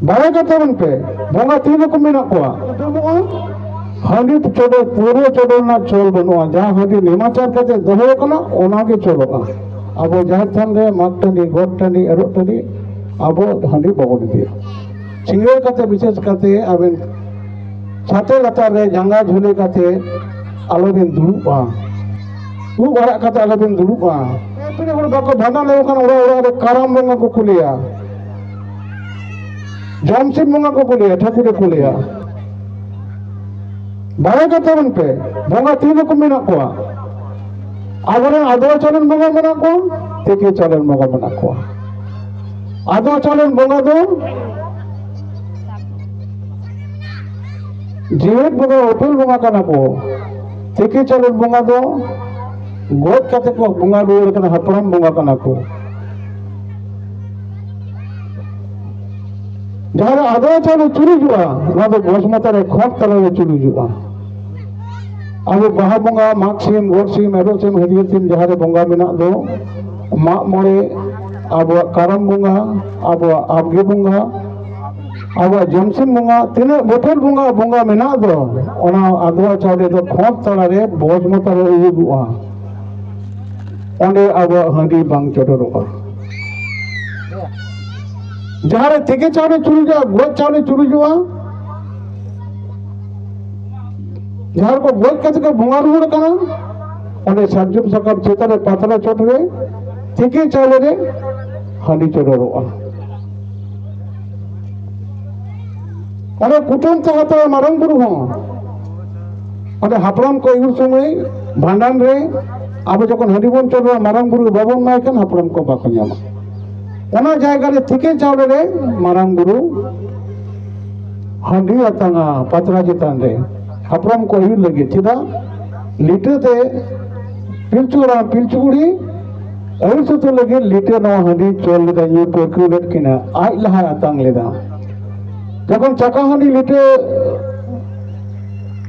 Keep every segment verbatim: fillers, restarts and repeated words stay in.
ᱵᱟᱲᱟᱭ ᱠᱟᱛᱮ ᱵᱚᱱ ᱯᱮ, ᱵᱚᱸᱜᱟ ᱛᱤᱱ ᱨᱚᱠᱚᱢ ᱢᱮᱱᱟᱜ ᱠᱚᱣᱟ? ᱰᱚᱵᱚᱜᱼᱟ᱾ ᱦᱟᱺᱰᱤ ᱪᱚᱰᱚᱨ, ᱯᱟᱹᱣᱨᱟᱹ ᱪᱚᱰᱚᱨ ᱨᱮᱱᱟᱜ ᱪᱚᱞ ᱵᱟᱹᱱᱩᱜᱼᱟ᱾ ᱡᱟᱦᱟᱸ ᱦᱟᱺᱰᱤ ᱱᱮᱢᱟᱪᱟᱨ ᱠᱟᱛᱮ ᱫᱚᱦᱚ ᱟᱠᱟᱱᱟ, ᱚᱱᱟ ᱜᱮ ᱪᱚᱞᱚᱜᱼᱟ᱾ ᱟᱵᱚ ᱡᱟᱦᱮᱨ ᱛᱷᱟᱱ ᱨᱮ, ᱢᱟᱜᱽ ᱴᱟᱺᱰᱤ, ᱜᱚᱴ ᱴᱟᱺᱰᱤ, ᱮᱨᱚᱜ ᱴᱟᱺᱰᱤ, ᱟᱵᱚ ᱦᱟᱺᱰᱤ ᱵᱟᱵᱚᱱ ᱤᱫᱤᱭᱟ᱾ ᱥᱤᱸᱜᱟᱹᱲ ᱠᱟᱛᱮ, ᱵᱤᱥᱮᱥ ᱠᱟᱛᱮ ᱟᱵᱮᱱ ᱪᱷᱟᱛᱮ ᱞᱟᱛᱟᱨ ᱨᱮ ᱡᱟᱸᱜᱟ ᱡᱷᱟᱹᱞᱟᱹ ᱠᱟᱛᱮ ᱟᱞᱚᱵᱮᱱ ᱫᱩᱲᱩᱵᱼᱟ᱾ ᱩᱵ ᱟᱲᱟᱜ ᱠᱟᱛᱮ ᱟᱞᱚᱵᱮᱱ ᱫᱩᱲᱩᱵᱼᱟ᱾ ᱯᱮᱲᱟ ᱦᱚᱲ ᱵᱟᱠᱚ ᱵᱷᱟᱸᱰᱟᱱ ᱞᱮᱠᱚ ᱠᱷᱟᱱ ᱚᱲᱟᱜ ᱚᱲᱟᱜ ᱨᱮ ᱠᱟᱨᱟᱢ ᱵᱚᱸᱜᱟ ᱠᱚ ᱠᱩᱞᱮᱭᱟ, ᱡᱚᱢᱥᱤᱢ ᱵᱚᱸᱜᱟ ᱠᱚ ᱠᱩᱞᱮᱭᱟ, ᱴᱷᱟᱹᱠᱩᱨ ᱠᱚ ᱠᱩᱞᱮᱭᱟ᱾ ᱵᱟᱲᱟᱭ ᱠᱟᱛᱮ ᱵᱚᱱ ᱯᱮ, ᱵᱚᱸᱜᱟ ᱛᱤᱱ ᱨᱚᱠᱚᱢ ᱢᱮᱱᱟᱜ ᱠᱚᱣᱟ? ᱟᱵᱚᱨᱮᱱ ᱟᱫᱣᱟ ᱪᱟᱣᱞᱮ ᱨᱮᱱ ᱵᱚᱸᱜᱟ ᱢᱮᱱᱟᱜ ᱠᱚᱣᱟ, ᱛᱤᱠᱤ ᱪᱟᱣᱞᱮ ᱨᱮᱱ ᱵᱚᱸᱜᱟ ᱢᱮᱱᱟᱜ ᱠᱚᱣᱟ᱾ ᱟᱫᱣᱟ ᱪᱟᱣᱞᱮ ᱨᱮᱱ ᱵᱚᱸᱜᱟ ᱫᱚ ᱡᱤᱣᱮᱫ ᱵᱚᱸᱜᱟ, ᱩᱯᱮᱞ ᱵᱚᱸᱜᱟ ᱠᱟᱱᱟ ᱠᱚ᱾ ᱛᱤᱠᱤ ᱪᱟᱣᱞᱮ ᱨᱮᱱ ᱵᱚᱸᱜᱟ ᱫᱚ ᱜᱚᱡ ᱠᱟᱛᱮ ᱠᱚ ᱵᱚᱸᱜᱟ ᱨᱩᱣᱟᱹᱲ ᱠᱟᱱᱟ, ᱦᱟᱯᱲᱟᱢ ᱵᱚᱸᱜᱟ ᱠᱟᱱᱟ ᱠᱚ᱾ ᱡᱟᱦᱟᱸ ᱨᱮ ᱟᱫᱣᱟ ᱪᱟᱣᱞᱮ ᱪᱩᱨᱩᱡᱚᱜᱼᱟ, ᱱᱚᱣᱟ ᱫᱚ ᱵᱚᱥᱢᱚᱛᱟ ᱨᱮ ᱠᱷᱚᱸᱰ ᱛᱟᱞᱟ ᱨᱮ ᱪᱩᱨᱩᱡᱚᱜᱼᱟ᱾ ᱟᱵᱚ ᱵᱟᱦᱟ ᱵᱚᱸᱜᱟ, ᱢᱟᱜᱽ ᱥᱤᱢ, ᱜᱚᱰ ᱥᱤᱢ, ᱮᱨᱚᱜ ᱥᱤᱢ, ᱦᱟᱹᱨᱭᱟᱹᱲ ᱥᱤᱢ ᱡᱟᱦᱟᱸ ᱨᱮ ᱵᱚᱸᱜᱟ ᱢᱮᱱᱟᱜ ᱫᱚ, ᱢᱟᱜ ᱢᱚᱬᱮ, ᱟᱵᱚᱣᱟᱜ ᱠᱟᱨᱟᱢ ᱵᱚᱸᱜᱟ, ᱟᱵᱚᱣᱟᱜ ᱟᱵᱜᱮ ᱵᱚᱸᱜᱟ, ᱟᱵᱚᱣᱟᱜ ᱡᱚᱢᱥᱤᱢ ᱵᱚᱸᱜᱟ, ᱛᱤᱱᱟᱹᱜ ᱵᱚᱛᱚᱨ ᱵᱚᱸᱜᱟ, ᱵᱚᱸᱜᱟ ᱢᱮᱱᱟᱜ ᱫᱚ, ᱚᱱᱟ ᱟᱫᱣᱟ ᱪᱟᱣᱞᱮ ᱫᱚ ᱠᱷᱚᱸᱰ ᱛᱟᱞᱟᱨᱮ ᱵᱚᱥᱢᱚᱛᱟ ᱨᱮ ᱩᱭᱩᱜᱚᱜᱼᱟ᱾ ᱚᱸᱰᱮ ᱟᱵᱚᱣᱟᱜ ᱦᱟᱺᱰᱤ ᱵᱟᱝ ᱪᱚᱰᱚᱨᱚᱜᱼᱟ᱾ ᱡᱟᱦᱟᱸ ᱨᱮ ᱛᱤᱠᱤ ᱪᱟᱣᱞᱮ ᱪᱩᱨᱩᱡᱚᱜᱼᱟ, ᱜᱚᱡ ᱪᱟᱣᱞᱮ ᱪᱩᱨᱩᱡᱚᱜᱼᱟ, ᱡᱟᱦᱟᱸ ᱨᱮᱠᱚ ᱜᱚᱡ ᱠᱟᱛᱮ ᱠᱚ ᱵᱚᱸᱜᱟ ᱨᱩᱣᱟᱹᱲ ᱠᱟᱱᱟ, ᱚᱸᱰᱮ ᱥᱟᱨᱡᱚᱢ ᱥᱟᱠᱟᱢ ᱪᱮᱛᱟᱱ ᱨᱮ ᱯᱟᱛᱲᱟ ᱪᱚᱴ ᱨᱮ ᱛᱤᱠᱤ ᱪᱟᱣᱞᱮ ᱨᱮ ᱦᱟᱺᱰᱤ ᱪᱚᱰᱚᱨᱚᱜᱼᱟ᱾ ᱚᱸᱰᱮ ᱠᱩᱴᱟᱹᱢ ᱛᱚ ᱦᱟᱛᱟᱣᱟ ᱢᱟᱨᱟᱝ ᱵᱩᱨᱩ ᱦᱚᱸ᱾ ᱚᱸᱰᱮ ᱦᱟᱯᱲᱟᱢ ᱠᱚ ᱟᱹᱭᱩᱨ ᱥᱚᱢᱚᱭ ᱵᱷᱟᱸᱰᱟᱱ ᱨᱮ ᱟᱵᱚ ᱡᱚᱠᱷᱚᱱ ᱦᱟᱺᱰᱤ ᱵᱚᱱ ᱪᱚᱰᱚᱨᱟ, ᱢᱟᱨᱟᱝ ᱵᱩᱨᱩ ᱵᱟᱵᱚᱱ ᱮᱢᱟᱭ ᱠᱷᱟᱱ ᱦᱟᱯᱲᱟᱢ ᱠᱚ ᱵᱟᱠᱚ ᱧᱟᱢᱟ᱾ ᱚᱱᱟ ᱡᱟᱭᱜᱟ ᱨᱮ ᱛᱤᱠᱤ ᱪᱟᱣᱞᱮ ᱨᱮ ᱢᱟᱨᱟᱝ ᱵᱩᱨᱩ ᱦᱟᱺᱰᱤ ᱟᱛᱟᱝᱟ ᱯᱟᱛᱲᱟ ᱪᱮᱛᱟᱱ ᱨᱮ, ᱦᱟᱯᱲᱟᱢ ᱠᱚ ᱟᱹᱭᱩᱨ ᱞᱟᱹᱜᱤᱫ᱾ ᱪᱮᱫᱟᱜ? ᱞᱤᱴᱟᱹ ᱛᱮ ᱯᱤᱞᱪᱩ ᱦᱟᱲᱟᱢ ᱯᱤᱞᱪᱩ ᱵᱩᱲᱦᱤ ᱟᱹᱭᱩᱨ ᱥᱩᱛᱩᱜ ᱞᱟᱹᱜᱤᱫ ᱞᱤᱴᱟᱹ ᱱᱚᱣᱟ ᱦᱟᱺᱰᱤ ᱪᱚᱞ ᱞᱮᱫᱟ, ᱧᱩ ᱯᱟᱹᱨᱠᱟᱹᱣ ᱞᱮᱫ ᱠᱤᱱᱟ, ᱟᱡ ᱞᱟᱦᱟᱭ ᱟᱛᱟᱝ ᱞᱮᱫᱟ᱾ ᱡᱚᱠᱷᱚᱱ ᱪᱟᱠᱟ ᱦᱟᱺᱰᱤ ᱞᱤᱴᱟᱹ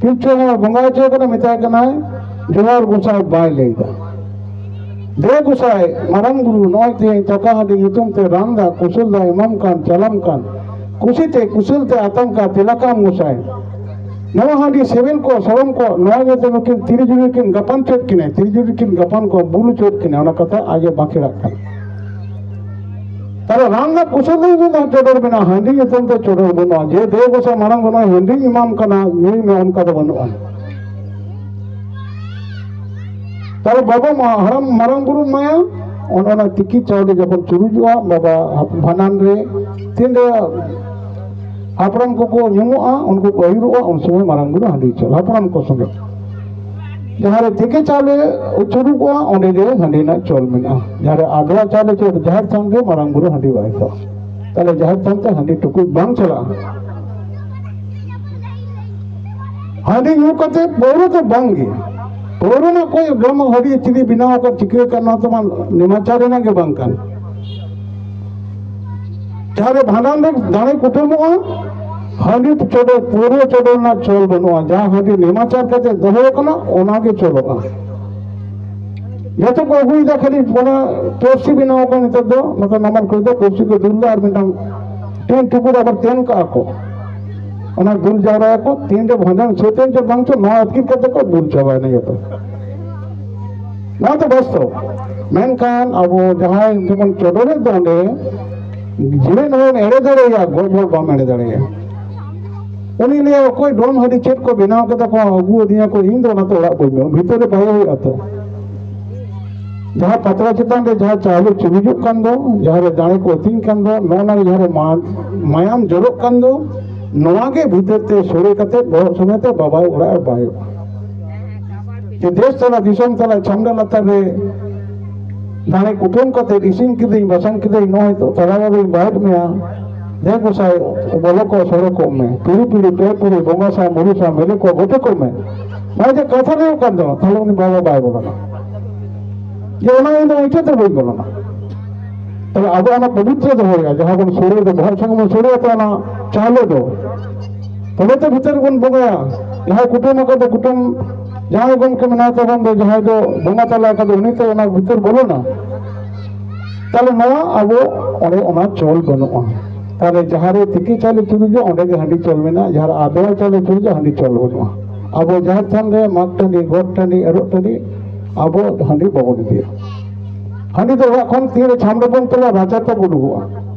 ᱯᱤᱞᱪᱩ ᱦᱟᱲᱟᱢᱮ ᱵᱚᱸᱜᱟ ᱦᱚᱪᱚ ᱠᱟᱱᱟ, ᱢᱮᱛᱟᱭ ᱠᱟᱱᱟᱭ, "ᱡᱚᱦᱟᱨ ᱜᱚᱸᱥᱟᱭ", ᱵᱟᱭ ᱞᱟᱹᱭ ᱫᱟ᱾ "ᱫᱮ ᱜᱚᱸᱥᱟᱭ, ᱢᱟᱨᱟᱝ ᱵᱩᱨᱩ ᱱᱚᱜᱼᱚᱭ ᱛᱮᱦᱮᱧ ᱪᱟᱠᱟ ᱦᱟᱺᱰᱤ ᱧᱩᱛᱩᱢ ᱛᱮ ᱨᱟᱱ ᱫᱟ, ᱠᱩᱥᱩᱞ ᱫᱟ, ᱮᱢᱟᱢ ᱠᱟᱱ, ᱪᱟᱞᱟᱢ ᱠᱟᱱ, ᱠᱩᱥᱤᱛᱮ, ᱠᱩᱥᱟᱹᱞ ᱛᱮ ᱟᱛᱟᱝ ᱠᱟ ᱛᱤᱞᱟᱠᱟᱢ ᱜᱚᱸᱥᱟᱭ᱾ ᱱᱚᱣᱟ ᱦᱟᱺᱰᱤ ᱥᱮᱵᱮᱞ ᱠᱚ, ᱥᱚᱲᱚᱢ ᱠᱚ, ᱱᱚᱣᱟ ᱧᱩᱛᱩᱢ ᱠᱤᱱ ᱛᱤᱨᱤ ᱡᱩᱨᱤ ᱠᱤᱱ ᱜᱟᱯᱟᱱ ᱪᱮᱫ ᱠᱤᱱᱟᱭ, ᱛᱤᱨᱤ ᱡᱩᱨᱤ ᱠᱤᱱ ᱜᱟᱯᱟᱱ ᱠᱚ ᱵᱩᱞᱩ ᱪᱮᱫ ᱠᱤᱱᱟᱭ, ᱚᱱᱟ ᱠᱟᱛᱷᱟ ᱟᱡ ᱮ ᱵᱟᱸᱠᱷᱮᱲᱟᱜ ᱠᱟᱱᱟ᱾ ᱛᱟᱦᱞᱮ ᱨᱟᱱ ᱨᱮᱱᱟᱜ ᱠᱩᱥᱟᱹᱞ ᱫᱚ ᱤᱧ ᱫᱚ ᱪᱚᱰᱚᱨ ᱢᱮᱱᱟᱜᱼᱟ, ᱦᱟᱺᱰᱤ ᱧᱩᱛᱩᱢ ᱛᱮ ᱪᱚᱰᱚᱨ ᱵᱟᱹᱱᱩᱜᱼᱟ᱾ ᱡᱮ ᱫᱮᱣ ᱜᱚᱸᱥᱟᱭ ᱢᱟᱨᱟᱝ ᱵᱩᱨᱩ ᱦᱟᱺᱰᱤᱧ ᱮᱢᱟᱢ ᱠᱟᱱᱟ, ᱧᱩᱭ ᱢᱮ, ᱚᱱᱠᱟ ᱫᱚ ᱵᱟᱹᱱᱩᱜᱼᱟ᱾ ᱛᱟᱦᱞᱮ ᱵᱟᱵᱟ ᱢᱟ-, ᱦᱟᱲᱟᱢ ᱢᱟᱨᱟᱝ ᱵᱩᱨᱩ ᱢᱟᱭᱟ, ᱚᱱ-, ᱚᱱᱟ ᱛᱤᱠᱤ ᱪᱟᱣᱞᱮ ᱡᱚᱠᱷᱚᱱ ᱪᱩᱨᱩᱡᱚᱜᱼᱟ, ᱵᱟᱵᱟ ᱵᱷᱟᱸᱰᱟᱱ ᱨᱮ, ᱛᱤᱱᱨᱮ ᱦᱟᱯᱲᱟᱢ ᱠᱚᱠᱚ ᱧᱩᱢᱚᱜᱼᱟ, ᱩᱱᱠᱩ ᱠᱚ ᱟᱹᱭᱩᱨᱚᱜᱼᱟ, ᱩᱱ ᱥᱚᱢᱚᱭ ᱢᱟᱨᱟᱝ ᱵᱩᱨᱩ ᱦᱟᱺᱰᱤ ᱪᱚᱞ, ᱦᱟᱯᱲᱟᱢ ᱠᱚ ᱥᱚᱸᱜᱮ᱾ ᱡᱟᱦᱟᱸ ᱨᱮ ᱛᱤᱠᱤ ᱪᱟᱣᱞᱮ ᱪᱩᱨᱩᱡᱚᱜᱼᱟ, ᱚᱸᱰᱮ ᱜᱮ ᱦᱟᱺᱰᱤ ᱨᱮᱱᱟᱜ ᱪᱚᱞ ᱢᱮᱱᱟᱜᱼᱟ᱾ ᱡᱟᱦᱟᱸ ᱨᱮ ᱟᱫᱽᱣᱟ ᱪᱟᱣᱞᱮ ᱪᱚᱞ, ᱡᱟᱦᱮᱨ ᱛᱷᱟᱱ ᱨᱮ ᱢᱟᱨᱟᱝ ᱵᱩᱨᱩ ᱦᱟᱺᱰᱤ ᱵᱟᱭ ᱦᱟᱛᱟᱣᱟ᱾ ᱛᱟᱦᱞᱮ ᱡᱟᱦᱮᱨ ᱛᱷᱟᱱ ᱛᱮ ᱦᱟᱺᱰᱤ ᱴᱩᱠᱩᱡ ᱵᱟᱝ ᱪᱟᱞᱟᱜᱼᱟ᱾ ᱦᱟᱺᱰᱤ ᱧᱩ ᱠᱟᱛᱮ ᱯᱟᱹᱣᱨᱟᱹ ᱫᱚ ᱵᱟᱝ ᱜᱮ᱾ ᱯᱟᱹᱣᱨᱟᱹ ᱨᱮᱱᱟᱜ ᱠᱚᱭ ᱡᱚᱢ ᱦᱟᱺᱰᱤ ᱪᱤᱞᱤ ᱵᱮᱱᱟᱣ ᱟᱠᱟᱫ, ᱪᱤᱠᱟᱹ ᱟᱠᱟᱫ, ᱱᱚᱣᱟ ᱛᱚ ᱵᱟᱝ, ᱱᱮᱢᱟᱪᱟᱨ ᱨᱮᱱᱟᱜ ᱜᱮ ᱵᱟᱝ ᱠᱟᱱ᱾ ᱡᱟᱦᱟᱸ ᱨᱮ ᱵᱷᱟᱸᱰᱟᱱ ᱨᱮ ᱫᱟᱲᱮ ᱠᱩᱴᱟᱹᱢᱚᱜᱼᱟ, ᱦᱟᱺᱰᱤ ᱪᱚᱰᱚᱨ, ᱯᱟᱹᱣᱨᱟᱹ ᱪᱚᱰᱚᱨ ᱨᱮᱱᱟᱜ ᱪᱚᱞ ᱵᱟᱹᱱᱩᱜᱼᱟ᱾ ᱡᱟᱦᱟᱸ ᱦᱟᱺᱰᱤ ᱱᱮᱢᱟᱪᱟᱨ ᱠᱟᱛᱮ ᱫᱚᱦᱚ ᱟᱠᱟᱱᱟ, ᱚᱱᱟ ᱜᱮ ᱪᱚᱞᱚᱜᱼᱟ᱾ ᱡᱚᱛᱚ ᱠᱚ ᱟᱹᱜᱩᱭᱮᱫᱟ, ᱠᱷᱟᱹᱞᱤ ᱚᱱᱟ ᱯᱟᱹᱨᱥᱤ ᱵᱮᱱᱟᱣ ᱟᱠᱟᱱ ᱱᱮᱛᱟᱨ ᱫᱚ, ᱱᱚᱛᱮ ᱱᱟᱢᱟᱞ ᱠᱚᱨᱮ ᱫᱚ ᱯᱟᱹᱨᱥᱤ ᱠᱚ ᱫᱩᱞ ᱮᱫᱟ, ᱟᱨ ᱢᱤᱫᱴᱟᱝ ᱴᱤᱱ ᱴᱩᱠᱩᱡ ᱟᱵᱟᱨ ᱛᱮᱱ ᱠᱟᱜᱼᱟ ᱠᱚ, ᱚᱱᱟ ᱫᱩᱞ ᱡᱟᱣᱨᱟᱭᱟᱠᱚ᱾ ᱛᱤᱱᱨᱮ ᱵᱷᱟᱸᱰᱟᱱ ᱥᱟᱹᱛ ᱮᱱ ᱪᱚ ᱵᱟᱝ ᱪᱚ, ᱱᱚᱣᱟ ᱟᱹᱛᱠᱤᱨ ᱠᱟᱛᱮ ᱠᱚ ᱫᱩᱞ ᱪᱟᱵᱟᱭᱮᱱᱟ ᱡᱚᱛᱚ᱾ ᱱᱚᱣᱟ ᱫᱚ ᱵᱟᱥᱛᱚᱵ᱾ ᱢᱮᱱᱠᱷᱟᱱ ᱟᱵᱚ ᱡᱟᱦᱟᱸᱭ ᱡᱮᱢᱚᱱ ᱪᱚᱰᱚᱨᱮᱫ ᱫᱚ ᱚᱸᱰᱮ, ᱡᱤᱣᱮᱫ ᱦᱚᱲᱮᱢ ᱮᱲᱮ ᱫᱟᱲᱮᱭᱟᱭᱟ, ᱜᱚᱡ ᱦᱚᱲ ᱵᱟᱢ ᱮᱲᱮ ᱫᱟᱲᱮᱭᱟᱭᱟ᱾ ᱩᱱᱤ ᱞᱟᱹᱭᱟ, "ᱚᱠᱚᱭ ᱰᱚᱢ ᱦᱟᱺᱰᱤ ᱪᱮᱫ ᱠᱚ ᱵᱮᱱᱟᱣ ᱠᱟᱫᱟ ᱠᱚ, ᱟᱹᱜᱩ ᱟᱹᱫᱤᱧᱟ ᱠᱚ, ᱤᱧ ᱫᱚ ᱚᱱᱟᱛᱮ ᱚᱲᱟᱜ ᱵᱟᱹᱧ ᱵᱚᱞᱚᱱᱟ, ᱵᱷᱤᱛᱟᱹᱨ ᱨᱮ ᱵᱟᱭ ᱦᱩᱭᱩᱜᱼᱟ ᱛᱚ?" ᱡᱟᱦᱟᱸ ᱯᱟᱛᱲᱟ ᱪᱮᱛᱟᱱ ᱨᱮ ᱡᱟᱦᱟᱸ ᱪᱟᱣᱞᱮ ᱪᱩᱨᱩᱡᱚᱜ ᱠᱟᱱ ᱫᱚ, ᱡᱟᱦᱟᱸ ᱨᱮ ᱫᱟᱲᱮ ᱠᱚ ᱟᱹᱛᱤᱧ ᱠᱟᱱ ᱫᱚ, ᱱᱚᱜᱼᱚ ᱱᱚᱣᱟ ᱡᱟᱦᱟᱸ ᱨᱮ ᱢᱟ-, ᱢᱟᱭᱟᱢ ᱡᱚᱨᱚᱜ ᱠᱟᱱ ᱫᱚ, ᱱᱚᱣᱟ ᱜᱮ ᱵᱷᱤᱛᱟᱹᱨ ᱛᱮ ᱥᱚᱲᱮ ᱠᱟᱛᱮ ᱵᱚᱦᱚᱜ ᱥᱚᱢᱮᱛ ᱛᱮ ᱵᱟᱵᱟᱭ ᱚᱲᱟᱜ ᱮ ᱵᱟᱭᱚᱜᱼᱟ᱾ ᱡᱮ ᱫᱮᱥ ᱛᱟᱞᱟ ᱫᱤᱥᱚᱢ ᱛᱟᱞᱟ ᱪᱷᱟᱢᱰᱟ ᱞᱟᱛᱟᱨ ᱨᱮ ᱫᱟᱲᱮ ᱠᱩᱴᱟᱹᱢ ᱠᱟᱛᱮ ᱤᱥᱤᱱ ᱠᱤᱫᱟᱹᱧ, ᱵᱟᱥᱟᱝ ᱠᱤᱫᱟᱹᱧ, ᱱᱚᱜᱼᱚᱭ ᱛᱚ ᱛᱟᱞᱟ ᱨᱮᱧ ᱵᱟᱭᱮᱫ ᱢᱮᱭᱟ, ᱫᱮ ᱜᱚᱸᱥᱟᱭ, ᱵᱚᱞᱚ ᱠᱚᱜ, ᱥᱚᱲᱮ ᱠᱚᱜ ᱢᱮ, ᱯᱤᱲᱤ ᱯᱤᱲᱤ, ᱯᱮ ᱯᱤᱲᱤ, ᱵᱚᱸᱜᱟ ᱥᱟᱶ, ᱵᱩᱨᱩ ᱥᱟᱶ, ᱢᱤᱞᱮ ᱠᱚ, ᱜᱚᱴᱮ ᱠᱚᱜ ᱢᱮ᱾ ᱱᱚᱜᱼᱚᱭ ᱡᱮ ᱠᱟᱛᱷᱟ ᱞᱟᱹᱭᱚᱜ ᱠᱟᱱ ᱫᱚ, ᱛᱟᱦᱞᱮ ᱩᱱᱤ ᱵᱟᱵᱟ ᱵᱟᱭ ᱵᱚᱞᱚᱱᱟ᱾ ᱡᱮ ᱚᱱᱟ ᱤᱧ ᱫᱚ ᱤᱪᱪᱷᱟᱹ ᱛᱮ ᱵᱟᱹᱧ ᱵᱚᱞᱚᱱᱟ᱾ ᱛᱟᱦᱞᱮ ᱟᱵᱚ ᱚᱱᱟ ᱯᱚᱵᱤᱛᱨᱚ ᱫᱚᱦᱚᱭᱟ, ᱡᱟᱦᱟᱸ ᱵᱚᱱ ᱥᱚᱲᱮ ᱫᱚ, ᱵᱚᱦᱚᱜ ᱥᱚᱸᱜᱮ ᱵᱚᱱ ᱥᱚᱲᱮᱭᱟ ᱛᱚ ᱚᱱᱟ ᱪᱟᱣᱞᱮ ᱫᱚ, ᱛᱚᱵᱮ ᱛᱚ ᱵᱷᱤᱛᱟᱹᱨ ᱵᱚᱱ ᱵᱚᱸᱜᱟᱭᱟ᱾ ᱡᱟᱦᱟᱸᱭ ᱠᱩᱴᱟᱹᱢ ᱟᱠᱟᱫ ᱫᱚ ᱠᱩᱴᱟᱹᱢ, ᱡᱟᱦᱟᱸᱭ ᱜᱚᱢᱠᱮ ᱢᱮᱱᱟᱭ ᱛᱟᱵᱚᱱ ᱫᱚ, ᱡᱟᱦᱟᱸᱭ ᱫᱚ ᱵᱚᱸᱜᱟ ᱛᱟᱞᱟ ᱟᱠᱟᱫ ᱫᱚ, ᱩᱱᱤ ᱛᱚ ᱚᱱᱟ ᱵᱷᱤᱛᱟᱹᱨ ᱵᱚᱞᱚᱱᱟ᱾ ᱛᱟᱦᱞᱮ ᱱᱚᱣᱟ ᱟᱵᱚ ᱚᱸᱰᱮ ᱚᱱᱟ ᱪᱚᱞ ᱵᱟᱹᱱᱩᱜᱼᱟ᱾ ᱛᱟᱦᱞᱮ ᱡᱟᱦᱟᱸ ᱨᱮ ᱛᱤᱠᱤ ᱪᱟᱣᱞᱮ ᱪᱩᱨᱩᱡᱚᱜ, ᱚᱸᱰᱮ ᱜᱮ ᱦᱟᱺᱰᱤ ᱪᱚᱞ ᱢᱮᱱᱟᱜᱼᱟ᱾ ᱡᱟᱦᱟᱸ ᱨᱮ ᱟᱫᱣᱟ ᱪᱟᱣᱞᱮ ᱪᱩᱨᱩᱡᱚᱜ, ᱦᱟᱺᱰᱤ ᱪᱚᱞ ᱵᱟᱹᱱᱩᱜᱼᱟ᱾ ᱟᱵᱚ ᱡᱟᱦᱮᱨ ᱛᱷᱟᱱ ᱨᱮ, ᱢᱟᱜᱽ ᱴᱟᱺᱰᱤ, ᱜᱚᱴ ᱴᱟᱺᱰᱤ, ᱮᱨᱚᱜ ᱴᱟᱺᱰᱤ, ᱟᱵᱚ ᱦᱟᱺᱰᱤ ᱵᱟᱵᱚᱱ ᱤᱫᱤᱭᱟ᱾ ᱦᱟᱺᱰᱤ ᱫᱚ ᱚᱲᱟᱜ ᱠᱷᱚᱱ ᱛᱤᱨᱮ ᱪᱷᱟᱢᱰᱟ ᱵᱚᱱ ᱛᱚᱞᱟ, ᱨᱟᱪᱟ ᱛᱚᱠ ᱩᱰᱩᱠᱚᱜᱼᱟ᱾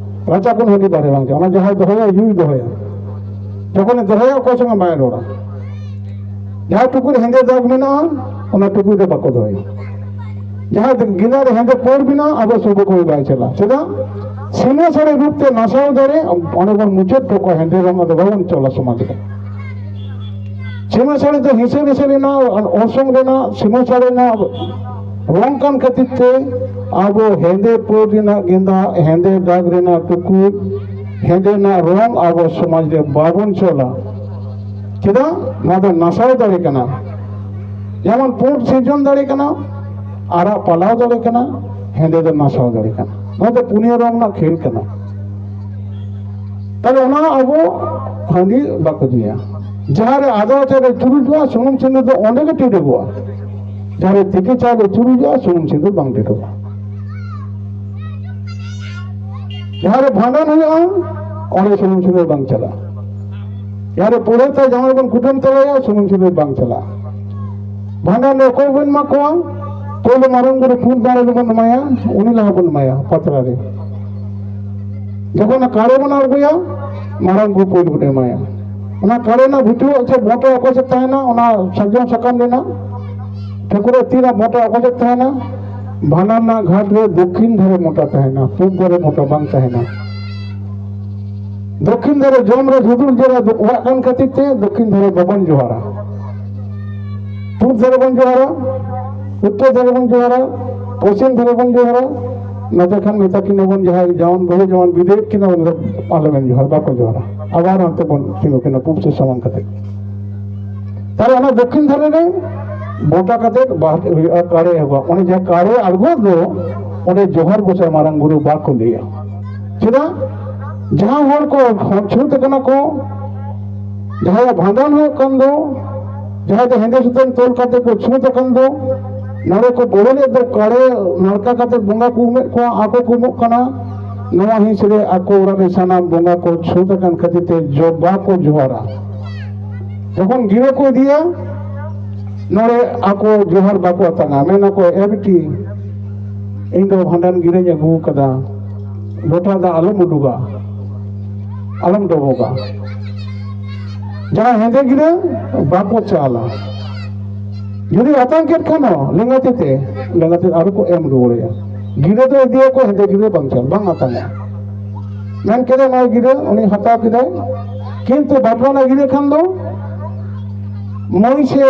ᱨᱟᱪᱟ ᱠᱷᱚᱱ ᱦᱟᱺᱰᱤ ᱵᱟᱦᱨᱮ ᱵᱟᱝ ᱪᱟᱞᱟᱜᱼᱟ᱾ ᱚᱱᱟ ᱡᱟᱦᱟᱸᱭ ᱫᱚᱦᱚᱭᱟ, ᱧᱩᱭ ᱫᱚᱦᱚᱭᱟ᱾ ᱡᱚᱠᱷᱚᱱᱮ ᱫᱚᱦᱚᱭᱟ, ᱚᱠᱚᱭ ᱥᱚᱸᱜᱮ ᱵᱟᱭ ᱨᱚᱲᱟ᱾ ᱡᱟᱦᱟᱸ ᱴᱩᱠᱩᱡ ᱨᱮ ᱦᱮᱸᱫᱮ ᱫᱟᱜᱽ ᱢᱮᱱᱟᱜᱼᱟ, ᱚᱱᱟ ᱴᱩᱠᱩᱡ ᱨᱮ ᱵᱟᱠᱚ ᱫᱚᱦᱚᱭᱟ᱾ ᱡᱟᱦᱟᱸ ᱜᱮᱸᱫᱟᱜ ᱨᱮ ᱦᱮᱸᱫᱮ ᱯᱟᱹᱲ ᱢᱮᱱᱟᱜᱼᱟ, ᱟᱵᱚ ᱥᱩᱵᱚ ᱠᱚ ᱵᱟᱭ ᱪᱟᱞᱟᱜᱼᱟ᱾ ᱪᱮᱫᱟᱜ? ᱥᱤᱢᱟᱹ ᱥᱟᱹᱲᱤ ᱨᱩᱯ ᱛᱮ ᱱᱟᱥᱟᱣ ᱫᱟᱲᱮ, ᱚᱸᱰᱮ ᱵᱚᱱ ᱢᱩᱪᱟᱹᱫ ᱦᱚᱴᱚ ᱠᱟᱜᱼᱟ, ᱦᱮᱸᱫᱮ ᱨᱚᱝ ᱟᱫᱚ ᱵᱟᱵᱚᱱ ᱪᱚᱞᱟ ᱥᱚᱢᱟᱡᱽ ᱨᱮ᱾ ᱥᱤᱢᱟᱹ ᱥᱟᱹᱲᱤ ᱫᱚ ᱦᱤᱥᱟᱹ ᱦᱤᱥᱟᱹ ᱨᱮᱱᱟᱜ, ᱚᱨᱥᱚᱝ ᱨᱮᱱᱟᱜ, ᱥᱤᱢᱟᱹ ᱥᱟᱹᱲᱤ ᱨᱮᱱᱟᱜ ᱨᱚᱝ ᱠᱟᱱ ᱠᱷᱟᱹᱛᱤᱨ ᱛᱮ ᱟᱵᱚ ᱦᱮᱸᱫᱮ ᱯᱟᱹᱲ ᱨᱮᱱᱟᱜ ᱜᱮᱸᱫᱟᱜ, ᱦᱮᱸᱫᱮ ᱫᱟᱜᱽ ᱨᱮᱱᱟᱜ ᱴᱩᱠᱩᱡ, ᱦᱮᱸᱫᱮ ᱨᱮᱱᱟᱜ ᱨᱚᱝ ᱟᱵᱚ ᱥᱚᱢᱟᱡᱽ ᱨᱮ ᱵᱟᱵᱚᱱ ᱪᱚᱞᱟ᱾ ᱪᱮᱫᱟᱜ? ᱱᱚᱣᱟ ᱫᱚ ᱱᱟᱥᱟᱣ ᱫᱟᱲᱮ ᱠᱟᱱᱟ᱾ ᱡᱮᱢᱚᱱ ᱯᱩᱸᱰ ᱥᱤᱨᱡᱚᱱ ᱫᱟᱲᱮ ᱠᱟᱱᱟ, ᱟᱨᱟᱜ ᱯᱟᱞᱟᱣ ᱫᱟᱲᱮ ᱠᱟᱱᱟ, ᱦᱮᱸᱫᱮ ᱫᱚ ᱱᱟᱥᱟᱣ ᱫᱟᱲᱮ ᱠᱟᱱᱟ᱾ ᱱᱚᱣᱟ ᱫᱚ ᱯᱩᱱᱭᱟᱹ ᱨᱚᱝ ᱨᱮᱱᱟᱜ ᱠᱷᱮᱞ ᱠᱟᱱᱟ᱾ ᱛᱟᱦᱞᱮ ᱚᱱᱟ ᱟᱵᱚ ᱦᱟᱺᱰᱤ ᱵᱟᱠᱚ ᱧᱩᱭᱟ᱾ ᱡᱟᱦᱟᱸ ᱨᱮ ᱟᱫᱣᱟ ᱪᱟᱣᱞᱮ ᱪᱩᱨᱩᱡᱚᱜᱼᱟ, ᱥᱩᱱᱩᱢ ᱥᱤᱸᱫᱩᱨ ᱫᱚ ᱚᱸᱰᱮ ᱜᱮ ᱴᱤᱰᱟᱹᱜᱚᱜᱼᱟ᱾ ᱡᱟᱦᱟᱸ ᱨᱮ ᱛᱤᱠᱤ ᱪᱟᱣᱞᱮ ᱪᱩᱨᱩᱡᱚᱜᱼᱟ, ᱥᱩᱱᱩᱢ ᱥᱤᱸᱫᱩᱨ ᱵᱟᱝ ᱴᱤᱰᱟᱹᱜᱚᱜᱼᱟ᱾ ᱡᱟᱦᱟᱸ ᱨᱮ ᱵᱷᱟᱸᱰᱟᱱ ᱦᱩᱭᱩᱜᱼᱟ, ᱚᱸᱰᱮ ᱥᱩᱱᱩᱢ ᱥᱤᱸᱫᱩᱨ ᱵᱟᱝ ᱪᱟᱞᱟᱜᱼᱟ᱾ ᱡᱟᱦᱟᱸ ᱨᱮ ᱯᱟᱹᱲᱦᱟᱹ ᱛᱮ ᱡᱟᱶᱟᱭ ᱵᱚᱱ ᱠᱩᱴᱟᱹᱢ ᱛᱚᱨᱟᱭᱟ, ᱥᱩᱱᱩᱢ ᱥᱤᱸᱫᱩᱨ ᱵᱟᱝ ᱪᱟᱞᱟᱜᱼᱟ᱾ ᱵᱷᱟᱸᱰᱟᱱ ᱨᱮ ᱚᱠᱚᱭ ᱵᱚᱱ ᱮᱢᱟ ᱠᱚᱣᱟ? ᱯᱳᱭᱞᱳ ᱢᱟᱨᱟᱝ ᱵᱩᱨᱩ ᱯᱩᱸᱰ ᱫᱟᱲᱮ ᱨᱮᱵᱚᱱ ᱮᱢᱟᱭᱟ, ᱩᱱᱤ ᱞᱟᱦᱟ ᱵᱚᱱ ᱮᱢᱟᱭᱟ ᱯᱟᱛᱲᱟ ᱨᱮ᱾ ᱡᱚᱠᱷᱚᱱ ᱠᱟᱲᱮ ᱵᱚᱱ ᱟᱬᱜᱚᱭᱟ, ᱢᱟᱨᱟᱝ ᱵᱩᱨᱩ ᱯᱳᱭᱞᱳ ᱵᱚᱱ ᱮᱢᱟᱭᱟ᱾ ᱚᱱᱟ ᱠᱟᱲᱮ ᱨᱮᱱᱟᱜ ᱵᱷᱩᱴᱩ ᱥᱮ ᱵᱚᱸᱴᱟ ᱚᱠᱟ ᱥᱮᱫ ᱛᱟᱦᱮᱱᱟ? ᱚᱱᱟ ᱥᱟᱨᱡᱚᱢ ᱥᱟᱠᱟᱢ ᱨᱮᱱᱟᱜ ᱴᱷᱟᱹᱠᱩᱨ ᱛᱤ ᱨᱮᱱᱟᱜ ᱵᱚᱸᱴᱟ ᱚᱠᱟ ᱥᱮᱫ ᱛᱟᱦᱮᱱᱟ? ᱵᱷᱟᱸᱰᱟᱱ ᱨᱮᱱᱟᱜ ᱜᱷᱟᱴ ᱨᱮ ᱫᱚᱠᱠᱷᱤᱱ ᱫᱷᱟᱨᱮ ᱵᱚᱸᱴᱟ ᱛᱟᱦᱮᱱᱟ, ᱯᱩᱵ ᱫᱷᱟᱨᱮ ᱵᱚᱸᱴᱟ ᱵᱟᱝ ᱛᱟᱦᱮᱱᱟ᱾ ᱫᱚᱠᱠᱷᱤᱱ ᱫᱷᱟᱨᱮ ᱡᱚᱢ ᱨᱮ ᱡᱷᱩᱫᱩᱲ ᱡᱮᱨᱟ ᱫᱚ ᱚᱲᱟᱜ ᱠᱟᱱ ᱠᱷᱟᱹᱛᱤᱨ ᱛᱮ ᱫᱚᱠᱠᱷᱤᱱ ᱫᱷᱟᱨᱮ ᱵᱟᱵᱚᱱ ᱡᱚᱦᱟᱨᱟ᱾ ᱯᱩᱵ ᱫᱷᱟᱨᱮ ᱵᱚᱱ ᱡᱚᱦᱟᱨᱟ, ᱩᱛᱛᱚᱨ ᱫᱷᱟᱨᱮ ᱵᱚᱱ ᱡᱚᱦᱟᱨᱟ, ᱯᱚᱪᱷᱤᱢ ᱫᱷᱟᱨᱮ ᱵᱚᱱ ᱡᱚᱦᱟᱨᱟ᱾ ᱱᱚᱛᱮ ᱠᱷᱟᱱ ᱢᱮᱛᱟ ᱠᱤᱱᱟ ᱵᱚᱱ, ᱡᱟᱦᱟᱸᱭ ᱡᱟᱶᱟᱭ ᱵᱟᱹᱦᱩ ᱡᱟᱶᱟᱭ ᱵᱤᱫᱟᱹᱭᱮᱫ ᱠᱤᱱᱟ, ᱩᱱᱤ ᱫᱚ ᱟᱞᱚᱵᱮᱱ ᱡᱚᱦᱟᱨ, ᱵᱟᱠᱚ ᱡᱚᱦᱟᱨᱟ᱾ ᱟᱵᱟᱨ ᱚᱱᱛᱮ ᱵᱚᱱ ᱛᱤᱸᱜᱩ ᱠᱤᱱᱟ ᱯᱩᱵ ᱥᱮᱫ ᱥᱟᱢᱟᱝ ᱠᱟᱛᱮ᱾ ᱛᱟᱦᱞᱮ ᱚᱱᱟ ᱫᱚᱠᱠᱷᱤᱱ ᱫᱷᱟᱨᱮ ᱨᱮ ᱵᱚᱸᱴᱟ ᱠᱟᱛᱮ ᱵᱟᱦᱟ ᱦᱩᱭᱩᱜᱼᱟ, ᱠᱟᱲᱮ ᱮᱦᱚᱵᱟ᱾ ᱚᱱᱮ ᱡᱟᱦᱟᱸ ᱠᱟᱲᱮ ᱟᱬᱜᱚ ᱫᱚ, ᱚᱸᱰᱮ ᱡᱚᱦᱟᱨ ᱜᱚᱸᱥᱟᱭ ᱢᱟᱨᱟᱝ ᱵᱩᱨᱩ ᱵᱟᱠᱚ ᱞᱟᱹᱭᱟ᱾ ᱪᱮᱫᱟᱜ? ᱡᱟᱦᱟᱸ ᱦᱚᱲ ᱠᱚ ᱪᱷᱩᱛ ᱟᱠᱟᱱᱟ ᱠᱚ, ᱡᱟᱦᱟᱸᱭᱟᱜ ᱵᱷᱟᱸᱰᱟᱱ ᱦᱩᱭᱩᱜ ᱠᱟᱱ ᱫᱚ, ᱡᱟᱦᱟᱸᱭ ᱫᱚ ᱦᱮᱸᱫᱮ ᱥᱩᱛᱟᱹᱢ ᱛᱚᱞ ᱠᱟᱛᱮ ᱠᱚ ᱪᱷᱩᱛ ᱟᱠᱟᱱ ᱫᱚ, ᱱᱚᱰᱮ ᱠᱚ ᱵᱚᱞᱚᱱᱮᱫ ᱫᱚ ᱠᱟᱲᱮ ᱱᱟᱲᱠᱟ ᱠᱟᱛᱮ ᱵᱚᱸᱜᱟ ᱠᱚ ᱩᱢᱮᱫ ᱠᱚᱣᱟ, ᱟᱠᱚ ᱠᱚ ᱩᱢᱚᱜ ᱠᱟᱱᱟ᱾ ᱱᱚᱣᱟ ᱦᱤᱸᱥ ᱨᱮ ᱟᱠᱚ ᱚᱲᱟᱜ ᱨᱮ ᱥᱟᱱᱟᱢ ᱵᱚᱸᱜᱟ ᱠᱚ ᱪᱷᱩᱸᱛ ᱟᱠᱟᱱ ᱠᱷᱟᱹᱛᱤᱨ ᱛᱮ ᱡᱚ ᱵᱟᱠᱚ ᱡᱚᱦᱟᱨᱟ᱾ ᱡᱚᱠᱷᱚᱱ ᱜᱤᱨᱟᱹ ᱠᱚ ᱤᱫᱤᱭᱟ, ᱱᱚᱰᱮ ᱟᱠᱚ ᱡᱚᱦᱟᱨ ᱵᱟᱠᱚ ᱟᱛᱟᱝᱟ, ᱢᱮᱱᱟᱠᱚ, "ᱮ ᱵᱤᱴᱤ, ᱤᱧ ᱫᱚ ᱵᱷᱟᱸᱰᱟᱱ ᱜᱤᱨᱟᱹᱧ ᱟᱹᱜᱩ ᱟᱠᱟᱫᱟ, ᱞᱚᱴᱟ ᱫᱟᱜ ᱟᱞᱚᱢ ᱩᱰᱩᱠᱟ, ᱟᱞᱚᱢ ᱰᱚᱵᱚᱜᱟ, ᱡᱟᱦᱟᱸ ᱦᱮᱸᱫᱮ ᱜᱤᱨᱟᱹ ᱵᱟᱠᱚ ᱪᱟᱞᱟ, ᱡᱩᱫᱤ ᱟᱛᱟᱝ ᱠᱮᱫ ᱠᱷᱟᱱ ᱦᱚᱸ ᱞᱮᱸᱜᱟ ᱛᱤ ᱛᱮ, ᱞᱮᱸᱜᱟ ᱛᱤ ᱟᱨᱚ ᱠᱚ ᱮᱢ ᱨᱩᱣᱟᱹᱲᱮᱭᱟ, ᱜᱤᱨᱟᱹ ᱫᱚ ᱤᱫᱤᱭᱟᱠᱚ, ᱦᱮᱸᱫᱮ ᱜᱤᱨᱟᱹ ᱵᱟᱝ ᱪᱟᱞ, ᱵᱟᱝ ᱟᱛᱟᱝᱟ᱾" ᱢᱮᱱ ᱠᱮᱫᱟ ᱱᱚᱣᱟ ᱜᱤᱨᱟᱹ, ᱩᱱᱤ ᱦᱟᱛᱟᱣ ᱠᱮᱫᱟᱭ, ᱠᱤᱱᱛᱩ ᱵᱟᱯᱞᱟ ᱨᱮᱱᱟᱜ ᱜᱤᱨᱟᱹ ᱠᱷᱟᱱ ᱫᱚ ᱢᱟᱹᱭ ᱥᱮ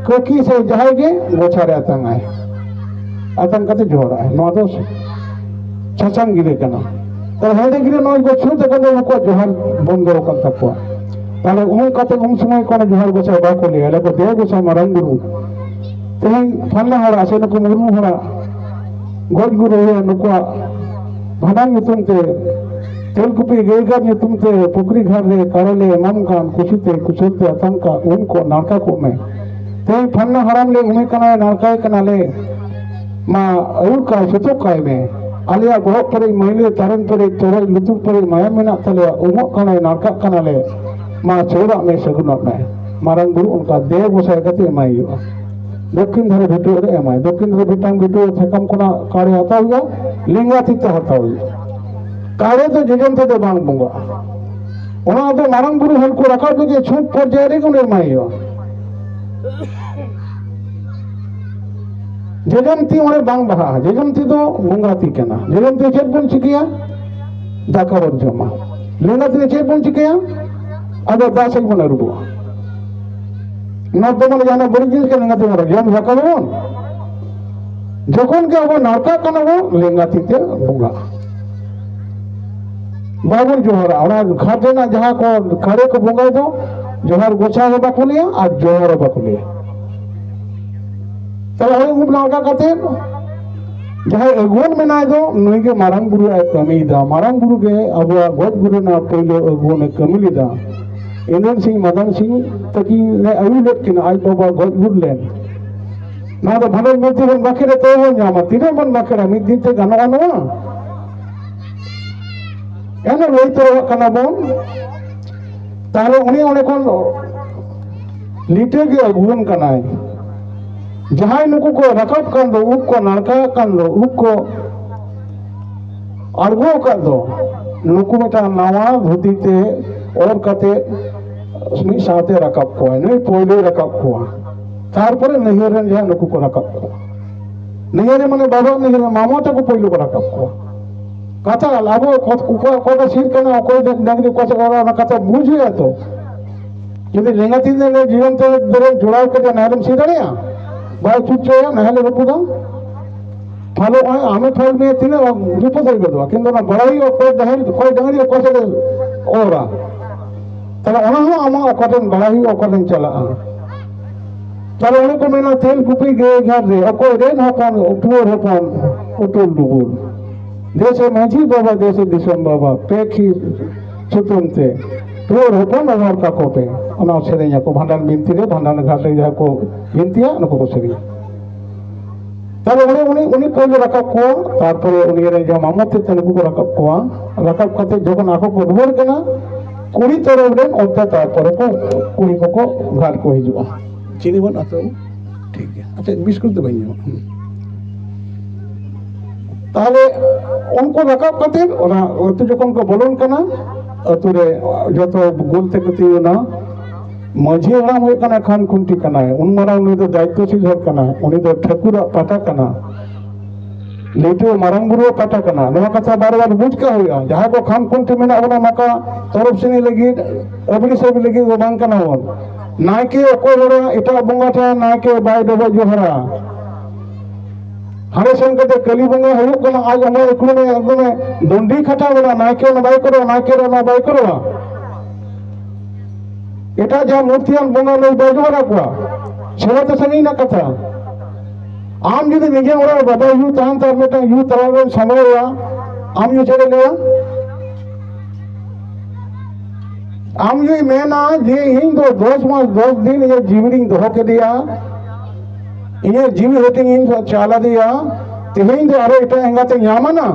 ᱠᱟᱹᱠᱤ ᱥᱮ ᱡᱟᱦᱟᱸᱭ ᱜᱮ ᱜᱚᱪᱷᱟ ᱨᱮ ᱟᱛᱟᱝᱟᱭ, ᱟᱛᱟᱝ ᱠᱟᱛᱮ ᱡᱚᱦᱟᱨᱟᱜᱼᱟᱭ᱾ ᱱᱚᱣᱟ ᱫᱚ ᱥᱟᱥᱟᱝ ᱜᱤᱨᱟᱹ ᱠᱟᱱᱟ᱾ ᱛᱟᱦᱞᱮ ᱦᱮᱸᱫᱮ ᱜᱤᱨᱟᱹ ᱱᱚᱜᱼᱚᱭ ᱠᱚ ᱪᱷᱩᱸᱛ ᱟᱠᱟᱱ ᱫᱚ ᱱᱩᱠᱩᱣᱟᱜ ᱡᱚᱦᱟᱨ ᱵᱚᱱᱫᱚ ᱟᱠᱟᱱ ᱛᱟᱠᱚᱣᱟ᱾ ᱛᱟᱦᱞᱮ ᱩᱱ ᱠᱟᱛᱮ ᱩᱱ ᱥᱚᱢᱚᱭ ᱠᱚ ᱚᱱᱟ ᱡᱚᱦᱟᱨ ᱜᱚᱸᱥᱟᱭ ᱵᱟᱠᱚ ᱞᱟᱹᱭᱟ, ᱞᱟᱹᱭᱟ ᱠᱚ, "ᱫᱮ ᱜᱚᱸᱥᱟᱭ ᱢᱟᱨᱟᱝ ᱵᱩᱨᱩ, ᱛᱮᱦᱮᱧ ᱯᱷᱟᱞᱱᱟ ᱦᱚᱲᱟᱜ ᱥᱮ ᱱᱩᱠᱩ ᱢᱩᱨᱢᱩ ᱦᱚᱲᱟᱜ ᱜᱚᱡ ᱜᱩᱨ ᱦᱩᱭᱩᱜᱼᱟ, ᱱᱩᱠᱩᱣᱟᱜ ᱵᱷᱟᱸᱰᱟᱱ ᱧᱩᱛᱩᱢ ᱛᱮ, ᱛᱮᱞᱠᱩᱯᱤ ᱜᱟᱹᱭᱜᱟᱲ ᱧᱩᱛᱩᱢ ᱛᱮ, ᱯᱩᱠᱷᱨᱤ ᱜᱷᱟᱴ ᱨᱮ ᱠᱟᱨᱚ ᱞᱮ ᱮᱢᱟᱢ ᱠᱟᱱ, ᱠᱩᱥᱤᱛᱮ ᱠᱩᱥᱟᱹᱞ ᱛᱮ ᱟᱛᱟᱝ ᱠᱟᱜ, ᱩᱢ ᱠᱚ ᱱᱟᱲᱠᱟ ᱠᱚᱜ ᱢᱮ᱾ ᱛᱮᱦᱮᱧ ᱯᱷᱟᱞᱱᱟ ᱦᱟᱲᱟᱢ ᱞᱮ ᱩᱢᱮ ᱠᱟᱱᱟᱭ, ᱱᱟᱲᱠᱟᱭ ᱠᱟᱱᱟᱞᱮ, ᱢᱟ ᱟᱹᱭᱩᱨ ᱠᱟᱭ, ᱥᱩᱛᱩᱜ ᱠᱟᱭ ᱢᱮ᱾ ᱟᱞᱮᱭᱟᱜ ᱵᱚᱦᱚᱜ ᱯᱮᱨᱮᱡ ᱢᱟᱹᱭᱞᱟᱹ, ᱛᱟᱨᱮᱱ ᱯᱮᱨᱮᱡ ᱛᱚᱨᱚᱡ, ᱞᱩᱛᱩᱨ ᱯᱮᱨᱮᱡ ᱢᱟᱭᱟᱢ ᱢᱮᱱᱟᱜ ᱛᱟᱞᱮᱭᱟ, ᱩᱢᱚᱜ ᱠᱟᱱᱟᱭ, ᱱᱟᱲᱠᱟᱜ ᱠᱟᱱᱟᱞᱮ, ᱢᱟ ᱪᱷᱟᱹᱣᱲᱟᱜ ᱢᱮ, ᱥᱟᱹᱜᱩᱱᱚᱜ ᱢᱮ᱾" ᱢᱟᱨᱟᱝ ᱵᱩᱨᱩ ᱚᱱᱠᱟ ᱫᱮ ᱜᱚᱸᱥᱟᱭ ᱠᱟᱛᱮ ᱮᱢᱟᱭ ᱦᱩᱭᱩᱜᱼᱟ᱾ ᱫᱚᱠᱠᱷᱤᱱ ᱫᱷᱟᱨᱮ ᱵᱷᱤᱴᱟᱹ ᱨᱮ ᱮᱢᱟᱭ, ᱫᱚᱠᱠᱷᱤᱱ ᱫᱷᱟᱨᱮ ᱵᱷᱤᱴᱟᱹ ᱵᱷᱤᱴᱟᱹ ᱥᱟᱠᱟᱢ ᱠᱷᱚᱱᱟᱜ ᱠᱟᱲᱮ ᱦᱟᱛᱟᱣ ᱦᱩᱭᱩᱜᱼᱟ, ᱞᱮᱸᱜᱟ ᱛᱤ ᱛᱮ ᱦᱟᱛᱟᱣ ᱦᱩᱭᱩᱜᱼᱟ᱾ ᱠᱟᱲᱮ ᱫᱚ ᱡᱚᱡᱚᱢ ᱛᱮᱫᱚ ᱵᱟᱝ ᱵᱚᱸᱜᱟᱜᱼᱟ᱾ ᱚᱱᱟ ᱫᱚ ᱢᱟᱨᱟᱝ ᱵᱩᱨᱩ ᱦᱟᱹᱱᱠᱩ ᱨᱟᱠᱟᱵ ᱞᱟᱹᱜᱤᱫ ᱪᱷᱩᱸᱛ ᱯᱚᱨᱡᱟᱭ ᱨᱮᱜᱮ ᱩᱱᱤ ᱮᱢᱟᱭ ᱦᱩᱭᱩᱜᱼᱟ᱾ ᱡᱚᱡᱚᱢ ᱛᱤ ᱚᱸᱰᱮ ᱵᱟᱝ ᱵᱟᱦᱟᱜᱼᱟ᱾ ᱡᱚᱡᱚᱢ ᱛᱤ ᱫᱚ ᱵᱚᱸᱜᱟ ᱛᱤ ᱠᱟᱱᱟ᱾ ᱡᱚᱡᱚᱢ ᱛᱤ ᱪᱮᱫ ᱵᱚᱱ ᱪᱤᱠᱟᱹᱭᱟ? ᱫᱟᱠᱟ ᱵᱚᱱ ᱡᱚᱢᱟ᱾ ᱞᱮᱸᱜᱟ ᱛᱤ ᱪᱮᱫ ᱵᱚᱱ ᱪᱤᱠᱟᱹᱭᱟ? ᱟᱫᱚ ᱫᱟᱜ ᱥᱮᱫ ᱵᱚᱱ ᱟᱹᱨᱩᱵᱚᱜᱼᱟ᱾ ᱱᱚᱣᱟ ᱫᱚ ᱢᱟᱱᱮ ᱡᱟᱦᱟᱸ ᱵᱟᱹᱲᱤᱡ ᱡᱤᱱᱤᱥ ᱠᱟᱱᱟ, ᱞᱮᱸᱜᱟ ᱛᱤ ᱵᱚᱱ ᱡᱚᱢ ᱨᱟᱠᱟᱵ ᱟᱵᱚᱱ᱾ ᱡᱚᱠᱷᱚᱱ ᱜᱮ ᱟᱵᱚ ᱱᱟᱲᱠᱟᱜ ᱠᱟᱱᱟ ᱵᱚᱱ, ᱞᱮᱸᱜᱟ ᱛᱤ ᱛᱮ ᱵᱚᱸᱜᱟ᱾ ᱵᱟᱵᱚᱱ ᱡᱚᱦᱟᱨᱟ᱾ ᱚᱱᱟ ᱜᱷᱟᱴ ᱨᱮᱱᱟᱜ ᱡᱟᱦᱟᱸ ᱠᱚ ᱠᱟᱲᱮ ᱠᱚ ᱵᱚᱸᱜᱟᱭ ᱫᱚ, ᱡᱚᱦᱟᱨ ᱜᱚᱪᱷᱟ ᱦᱚᱸ ᱵᱟᱠᱚ ᱞᱟᱹᱭᱟ ᱟᱨ ᱡᱚᱦᱟᱨ ᱦᱚᱸ ᱵᱟᱠᱚ ᱞᱟᱹᱭᱟ᱾ ᱛᱟᱦᱞᱮ ᱦᱚᱸᱜᱼᱚᱭ ᱩᱢ ᱱᱟᱲᱠᱟ ᱠᱟᱛᱮ ᱡᱟᱦᱟᱸᱭ ᱟᱹᱜᱩᱣᱟᱹᱱ ᱢᱮᱱᱟᱭ ᱫᱚ, ᱱᱩᱭ ᱜᱮ ᱢᱟᱨᱟᱝ ᱵᱩᱨᱩ ᱟᱡ ᱠᱟᱹᱢᱤᱭᱮᱫᱟ᱾ ᱢᱟᱨᱟᱝ ᱵᱩᱨᱩ ᱜᱮ ᱟᱵᱚᱣᱟᱜ ᱜᱚᱡ ᱜᱩᱨ ᱨᱮᱱᱟᱜ ᱯᱳᱭᱞᱳ ᱟᱹᱜᱩᱣᱟᱹᱱ ᱮ ᱠᱟᱹᱢᱤ ᱞᱮᱫᱟ᱾ ᱤᱱᱫᱚᱨ ᱥᱤᱝ ᱢᱟᱫᱟᱱ ᱥᱤᱝ ᱛᱟᱹᱠᱤᱱ ᱮ ᱟᱹᱭᱩᱨ ᱞᱮᱫ ᱠᱤᱱᱟ, ᱟᱡ ᱵᱟᱵᱟ ᱜᱚᱡ ᱜᱩᱨ ᱞᱮᱱ᱾ ᱱᱚᱣᱟ ᱫᱚ ᱵᱷᱟᱸᱰᱟᱱ ᱢᱩᱨᱛᱤ ᱵᱚᱱ ᱵᱟᱠᱷᱮᱲᱟ, ᱛᱚᱵᱮ ᱵᱚᱱ ᱧᱟᱢᱟ᱾ ᱛᱤᱱᱟᱹᱜ ᱵᱚᱱ ᱵᱟᱠᱷᱮᱲᱟ, ᱢᱤᱫ ᱫᱤᱱ ᱛᱮ ᱜᱟᱱᱚᱜᱼᱟ ᱱᱚᱣᱟ? ᱮᱱᱦᱚᱸ ᱞᱟᱹᱭ ᱛᱚᱨᱟᱣᱟᱜ ᱠᱟᱱᱟ ᱵᱚᱱ᱾ ᱛᱟᱦᱞᱮ ᱩᱱᱤ ᱚᱸᱰᱮ ᱠᱷᱚᱱ ᱞᱤᱴᱟᱹ ᱜᱮ ᱟᱹᱜᱩᱣᱟᱱ ᱠᱟᱱᱟᱭ᱾ ᱡᱟᱦᱟᱸᱭ ᱱᱩᱠᱩ ᱠᱚ ᱨᱟᱠᱟᱵ ᱠᱟᱱ ᱫᱚ, ᱩᱵ ᱠᱚ ᱱᱟᱲᱠᱟ ᱟᱠᱟᱱ ᱫᱚ, ᱩᱵ ᱠᱚ ᱟᱬᱜᱚ ᱟᱠᱟᱫ ᱫᱚ, ᱱᱩᱠᱩ ᱢᱤᱫᱴᱟᱝ ᱱᱟᱣᱟ ᱫᱷᱩᱛᱤ ᱛᱮ ᱚᱨ ᱠᱟᱛᱮ ᱢᱤᱫ ᱥᱟᱶᱛᱮ ᱨᱟᱠᱟᱵ ᱠᱚᱣᱟᱭ᱾ ᱱᱩᱭ ᱯᱳᱭᱞᱳᱭ ᱨᱟᱠᱟᱵ ᱠᱚᱣᱟ, ᱛᱟᱨᱯᱚᱨᱮ ᱱᱟᱹᱭᱦᱟᱹᱨ ᱨᱮᱱ ᱡᱟᱦᱟᱸᱭ ᱱᱩᱠᱩ ᱠᱚ ᱨᱟᱠᱟᱵ ᱠᱚᱣᱟ᱾ ᱱᱟᱹᱭᱦᱟᱹᱨ ᱨᱮ ᱢᱟᱱᱮ ᱵᱟᱵᱟ ᱱᱟᱹᱭᱦᱟᱹᱨ ᱨᱮ ᱢᱟᱢᱚ ᱛᱟᱠᱚ ᱯᱳᱭᱞᱳ ᱠᱚ ᱨᱟᱠᱟᱵ ᱠᱚᱣᱟ᱾ ᱠᱟᱛᱷᱟ ᱟᱞ-, ᱟᱵᱚ ᱚᱠᱚ-, ᱚᱠᱚ-, ᱚᱠᱚᱭᱴᱟᱜ ᱥᱤᱨ ᱠᱟᱱᱟ, ᱚᱠᱚᱭ ᱰᱟᱝ-, ᱰᱟᱝᱨᱤ ᱚᱠᱟ ᱥᱮᱫ ᱨᱟᱲᱟ, ᱚᱱᱟ ᱠᱟᱛᱷᱟ ᱵᱩᱡᱽ ᱦᱩᱭᱩᱜᱼᱟ ᱛᱚ᱾ ᱡᱩᱫᱤ ᱞᱮᱸᱜᱟ ᱛᱤ ᱨᱮ ᱡᱤᱭᱚᱱ ᱛᱮ ᱵᱮᱨᱮᱞ ᱡᱚᱲᱟᱣ ᱠᱟᱛᱮ ᱱᱟᱦᱮᱞᱮᱢ ᱥᱤ ᱫᱟᱲᱮᱭᱟᱜᱼᱟ? ᱵᱟᱭ ᱪᱩᱴ ᱦᱚᱪᱚᱭᱟ ᱱᱟᱦᱮᱞ ᱨᱟᱹᱯᱩᱫᱟ᱾ ᱯᱷᱟᱞᱚᱜᱼᱟ, ᱟᱢᱮ ᱯᱷᱟᱞ ᱢᱮᱭᱟ, ᱛᱤᱱᱟᱹᱜ ᱵᱤᱯᱚᱫ ᱦᱩᱭ ᱜᱚᱫᱚᱜᱼᱟ᱾ ᱠᱤᱱᱛᱩ ᱚᱱᱟ ᱵᱟᱲᱟᱭ ᱦᱩᱭᱩᱜᱼᱟ, ᱚᱠᱚᱭ ᱰᱟᱹᱦᱤ, ᱚᱠᱚᱭ ᱰᱟᱹᱝᱨᱤ ᱚᱠᱟ ᱥᱮᱫ ᱮ ᱚᱨᱟ᱾ ᱛᱟᱦᱞᱮ ᱚᱱᱟ ᱦᱚᱸ ᱟᱢᱟᱜ ᱚᱠᱟᱴᱷᱮᱱ ᱵᱟᱲᱟᱭ ᱦᱩᱭᱩᱜᱼᱟ, ᱚᱠᱟᱴᱷᱮᱱ ᱪᱟᱞᱟᱜᱼᱟ᱾ ᱛᱟᱦᱞᱮ ᱚᱱᱮ ᱠᱚ ᱢᱮᱱᱟ, "ᱛᱮᱞ ᱠᱩᱯᱤ ᱜᱟᱹᱭ ᱜᱷᱟᱴ ᱨᱮ, ᱚᱠᱚᱭ ᱨᱮᱱ ᱦᱚᱯᱚᱱ, ᱴᱩᱣᱟᱹᱨ ᱦᱚᱯᱚᱱ, ᱩᱴᱩᱞ ᱰᱩᱵᱩᱞ᱾ ᱫᱮᱥᱮ ᱢᱟᱹᱡᱷᱤ ᱵᱟᱵᱟ, ᱫᱮᱥᱮ ᱫᱤᱥᱚᱢ ᱵᱟᱵᱟ, ᱯᱮ ᱠᱷᱤᱨ ᱥᱩᱛᱟᱹᱢ ᱛᱮ, ᱴᱩᱣᱟᱹᱨ ᱦᱚᱯᱚᱱ ᱚᱢᱚᱨ ᱠᱟᱠᱚ ᱯᱮ᱾" ᱚᱱᱟ ᱥᱮᱨᱮᱧ ᱟᱠᱚ, ᱵᱷᱟᱸᱰᱟᱱ ᱵᱤᱱᱛᱤ ᱨᱮ, ᱵᱷᱟᱸᱰᱟᱱ ᱜᱷᱟᱴ ᱨᱮ ᱡᱟᱦᱟᱸ ᱠᱚ ᱵᱤᱱᱛᱤᱭᱟ, ᱚᱱᱟ ᱠᱚᱠᱚ ᱥᱮᱨᱮᱧᱟ᱾ ᱛᱟᱦᱞᱮ ᱩᱱᱤ, ᱩᱱᱤ, ᱩᱱᱤ ᱯᱳᱭᱞᱳ ᱨᱟᱠᱟᱵ ᱠᱚᱣᱟ, ᱛᱟᱨᱯᱚᱨᱮ ᱩᱱᱤ ᱨᱮᱱ ᱡᱟᱦᱟᱸ ᱢᱟᱢᱚ ᱛᱮᱫ ᱛᱟᱠᱚ ᱠᱚ ᱨᱟᱠᱟᱵ ᱠᱚᱣᱟ᱾ ᱨᱟᱠᱟᱵ ᱠᱟᱛᱮ ᱡᱚᱠᱷᱚᱱ ᱟᱠᱚ ᱠᱚ ᱨᱩᱣᱟᱹᱲ ᱠᱟᱱᱟ, ᱠᱩᱲᱤ ᱛᱚᱨᱚᱯ ᱨᱮᱱ ᱚᱱᱛᱮ ᱛᱟᱨᱯᱚᱨᱮ ᱠᱚ, ᱠᱩᱲᱤ ᱠᱚᱠᱚ ᱜᱷᱟᱴ ᱠᱚ ᱦᱤᱡᱩᱜᱼᱟ᱾ ᱪᱤᱱᱤ ᱵᱚᱱ ᱟᱛᱟᱣ, ᱴᱷᱤᱠ ᱜᱮᱭᱟ᱾ ᱟᱪᱪᱷᱟ, ᱵᱤᱥᱠᱩᱴ ᱫᱚ ᱵᱟᱹᱧ ᱧᱟᱢᱟ᱾ ᱦᱩᱸ᱾ ᱛᱟᱦᱞᱮ ᱩᱱᱠᱩ ᱨᱟᱠᱟᱵ ᱠᱟᱛᱮ ᱚᱱᱟ ᱟᱹᱛᱩ ᱡᱚᱠᱷᱚᱱ ᱠᱚ ᱵᱚᱞᱚᱱ ᱠᱟᱱᱟ, ᱟᱹᱛᱩ ᱨᱮ ᱡᱚᱛᱚ ᱜᱳᱞ ᱛᱮᱠᱚ ᱛᱤᱸᱜᱩᱱᱟ᱾ ᱢᱟᱹᱡᱷᱤ ᱦᱟᱲᱟᱢ ᱦᱩᱭᱩᱜ ᱠᱟᱱᱟ ᱠᱷᱟᱢ ᱠᱷᱩᱱᱴᱤ ᱠᱟᱱᱟᱭ, ᱩᱱ ᱢᱟᱨᱟᱝ ᱱᱩᱭ ᱫᱚ ᱫᱟᱭᱤᱛᱛᱚᱥᱤᱞ ᱦᱚᱲ ᱠᱟᱱᱟᱭ, ᱩᱱᱤ ᱫᱚ ᱴᱷᱟᱹᱠᱩᱨᱟᱜ ᱯᱟᱴᱟ ᱠᱟᱱᱟ, ᱞᱟᱹᱴᱩ ᱢᱟᱨᱟᱝ ᱵᱩᱨᱩᱣᱟᱜ ᱯᱟᱴᱟ ᱠᱟᱱᱟ᱾ ᱱᱚᱣᱟ ᱠᱟᱛᱷᱟ ᱵᱟᱨ ᱵᱟᱨ ᱵᱩᱡᱽ ᱠᱟᱜ ᱦᱩᱭᱩᱜᱼᱟ᱾ ᱡᱟᱦᱟᱸᱭ ᱠᱚ ᱠᱷᱟᱢ ᱠᱷᱩᱱᱴᱤ ᱢᱮᱱᱟᱜ ᱵᱚᱱᱟ, ᱱᱚᱝᱠᱟ ᱛᱚᱨᱚᱯ ᱥᱤᱱᱤ ᱞᱟᱹᱜᱤᱫ, ᱟᱹᱵᱲᱤ ᱥᱟᱹᱵᱤ ᱞᱟᱹᱜᱤᱫ ᱫᱚ ᱵᱟᱝ ᱠᱟᱱᱟ ᱵᱚᱱ᱾ ᱱᱟᱭᱠᱮ ᱚᱠᱚᱭ ᱦᱚᱲ ᱮᱴᱟᱜ ᱵᱚᱸᱜᱟ ᱴᱷᱮᱱ ᱱᱟᱭᱠᱮ ᱵᱟᱭ ᱰᱚᱵᱚᱜ ᱡᱚᱦᱟᱨᱟ᱾ ᱦᱟᱸᱰᱮ ᱥᱮᱱ ᱠᱟᱛᱮ ᱠᱟᱹᱞᱤ ᱵᱚᱸᱜᱟ ᱦᱩᱭᱩᱜ ᱠᱟᱱᱟ, ᱟᱡ ᱚᱸᱰᱮ ᱮᱠᱞᱚᱢᱮ ᱮᱠᱫᱚᱢᱮ ᱰᱚᱸᱰᱤ ᱠᱷᱟᱴᱟᱣ ᱮᱱᱟ, ᱱᱟᱭᱠᱮ ᱚᱱᱟ ᱵᱟᱭ ᱠᱚᱨᱟᱣᱟ, ᱱᱟᱭᱠᱮ ᱚᱱᱟ ᱵᱟᱭ ᱠᱚᱨᱟᱣᱟ᱾ ᱮᱴᱟᱜ ᱡᱟᱦᱟᱸ ᱢᱩᱨᱛᱤᱭᱟᱱ ᱵᱚᱸᱜᱟ ᱱᱩᱭ ᱵᱟᱭ ᱡᱚᱦᱟᱨ ᱟᱠᱚᱣᱟ, ᱥᱮᱵᱟ ᱛᱮ ᱥᱟᱺᱜᱤᱧ ᱨᱮᱱᱟᱜ ᱠᱟᱛᱷᱟ᱾ ᱟᱢ ᱡᱩᱫᱤ ᱱᱤᱡᱮ ᱚᱲᱟᱜ ᱨᱮ ᱵᱟᱵᱟ ᱭᱩ ᱛᱟᱦᱮᱱ ᱛᱟᱭ, ᱢᱤᱫᱴᱟᱝ ᱭᱩ ᱛᱟᱞᱟ ᱨᱮᱢ ᱥᱟᱢᱵᱲᱟᱣ ᱮᱭᱟ, ᱟᱢ ᱭᱩ ᱪᱮᱫ ᱮ ᱞᱟᱹᱭᱟ? ᱟᱢ ᱭᱩᱭ ᱢᱮᱱᱟ ᱡᱮ ᱤᱧ ᱫᱚ ᱫᱚᱥ ᱢᱟᱥ ᱫᱚᱥ ᱫᱤᱱ ᱤᱧᱟᱹᱜ ᱡᱤᱣᱤ ᱨᱤᱧ ᱫᱚᱦᱚ ᱠᱮᱫᱮᱭᱟ, ᱤᱧᱟᱹᱜ ᱡᱤᱣᱤ ᱦᱟᱹᱴᱤᱧ ᱤᱧ ᱪᱟᱞ ᱟᱫᱮᱭᱟ, ᱛᱮᱦᱮᱧ ᱫᱚ ᱟᱨᱚ ᱮᱴᱟᱜ ᱮᱸᱜᱟᱛᱮ ᱧᱟᱢ ᱟᱱᱟ?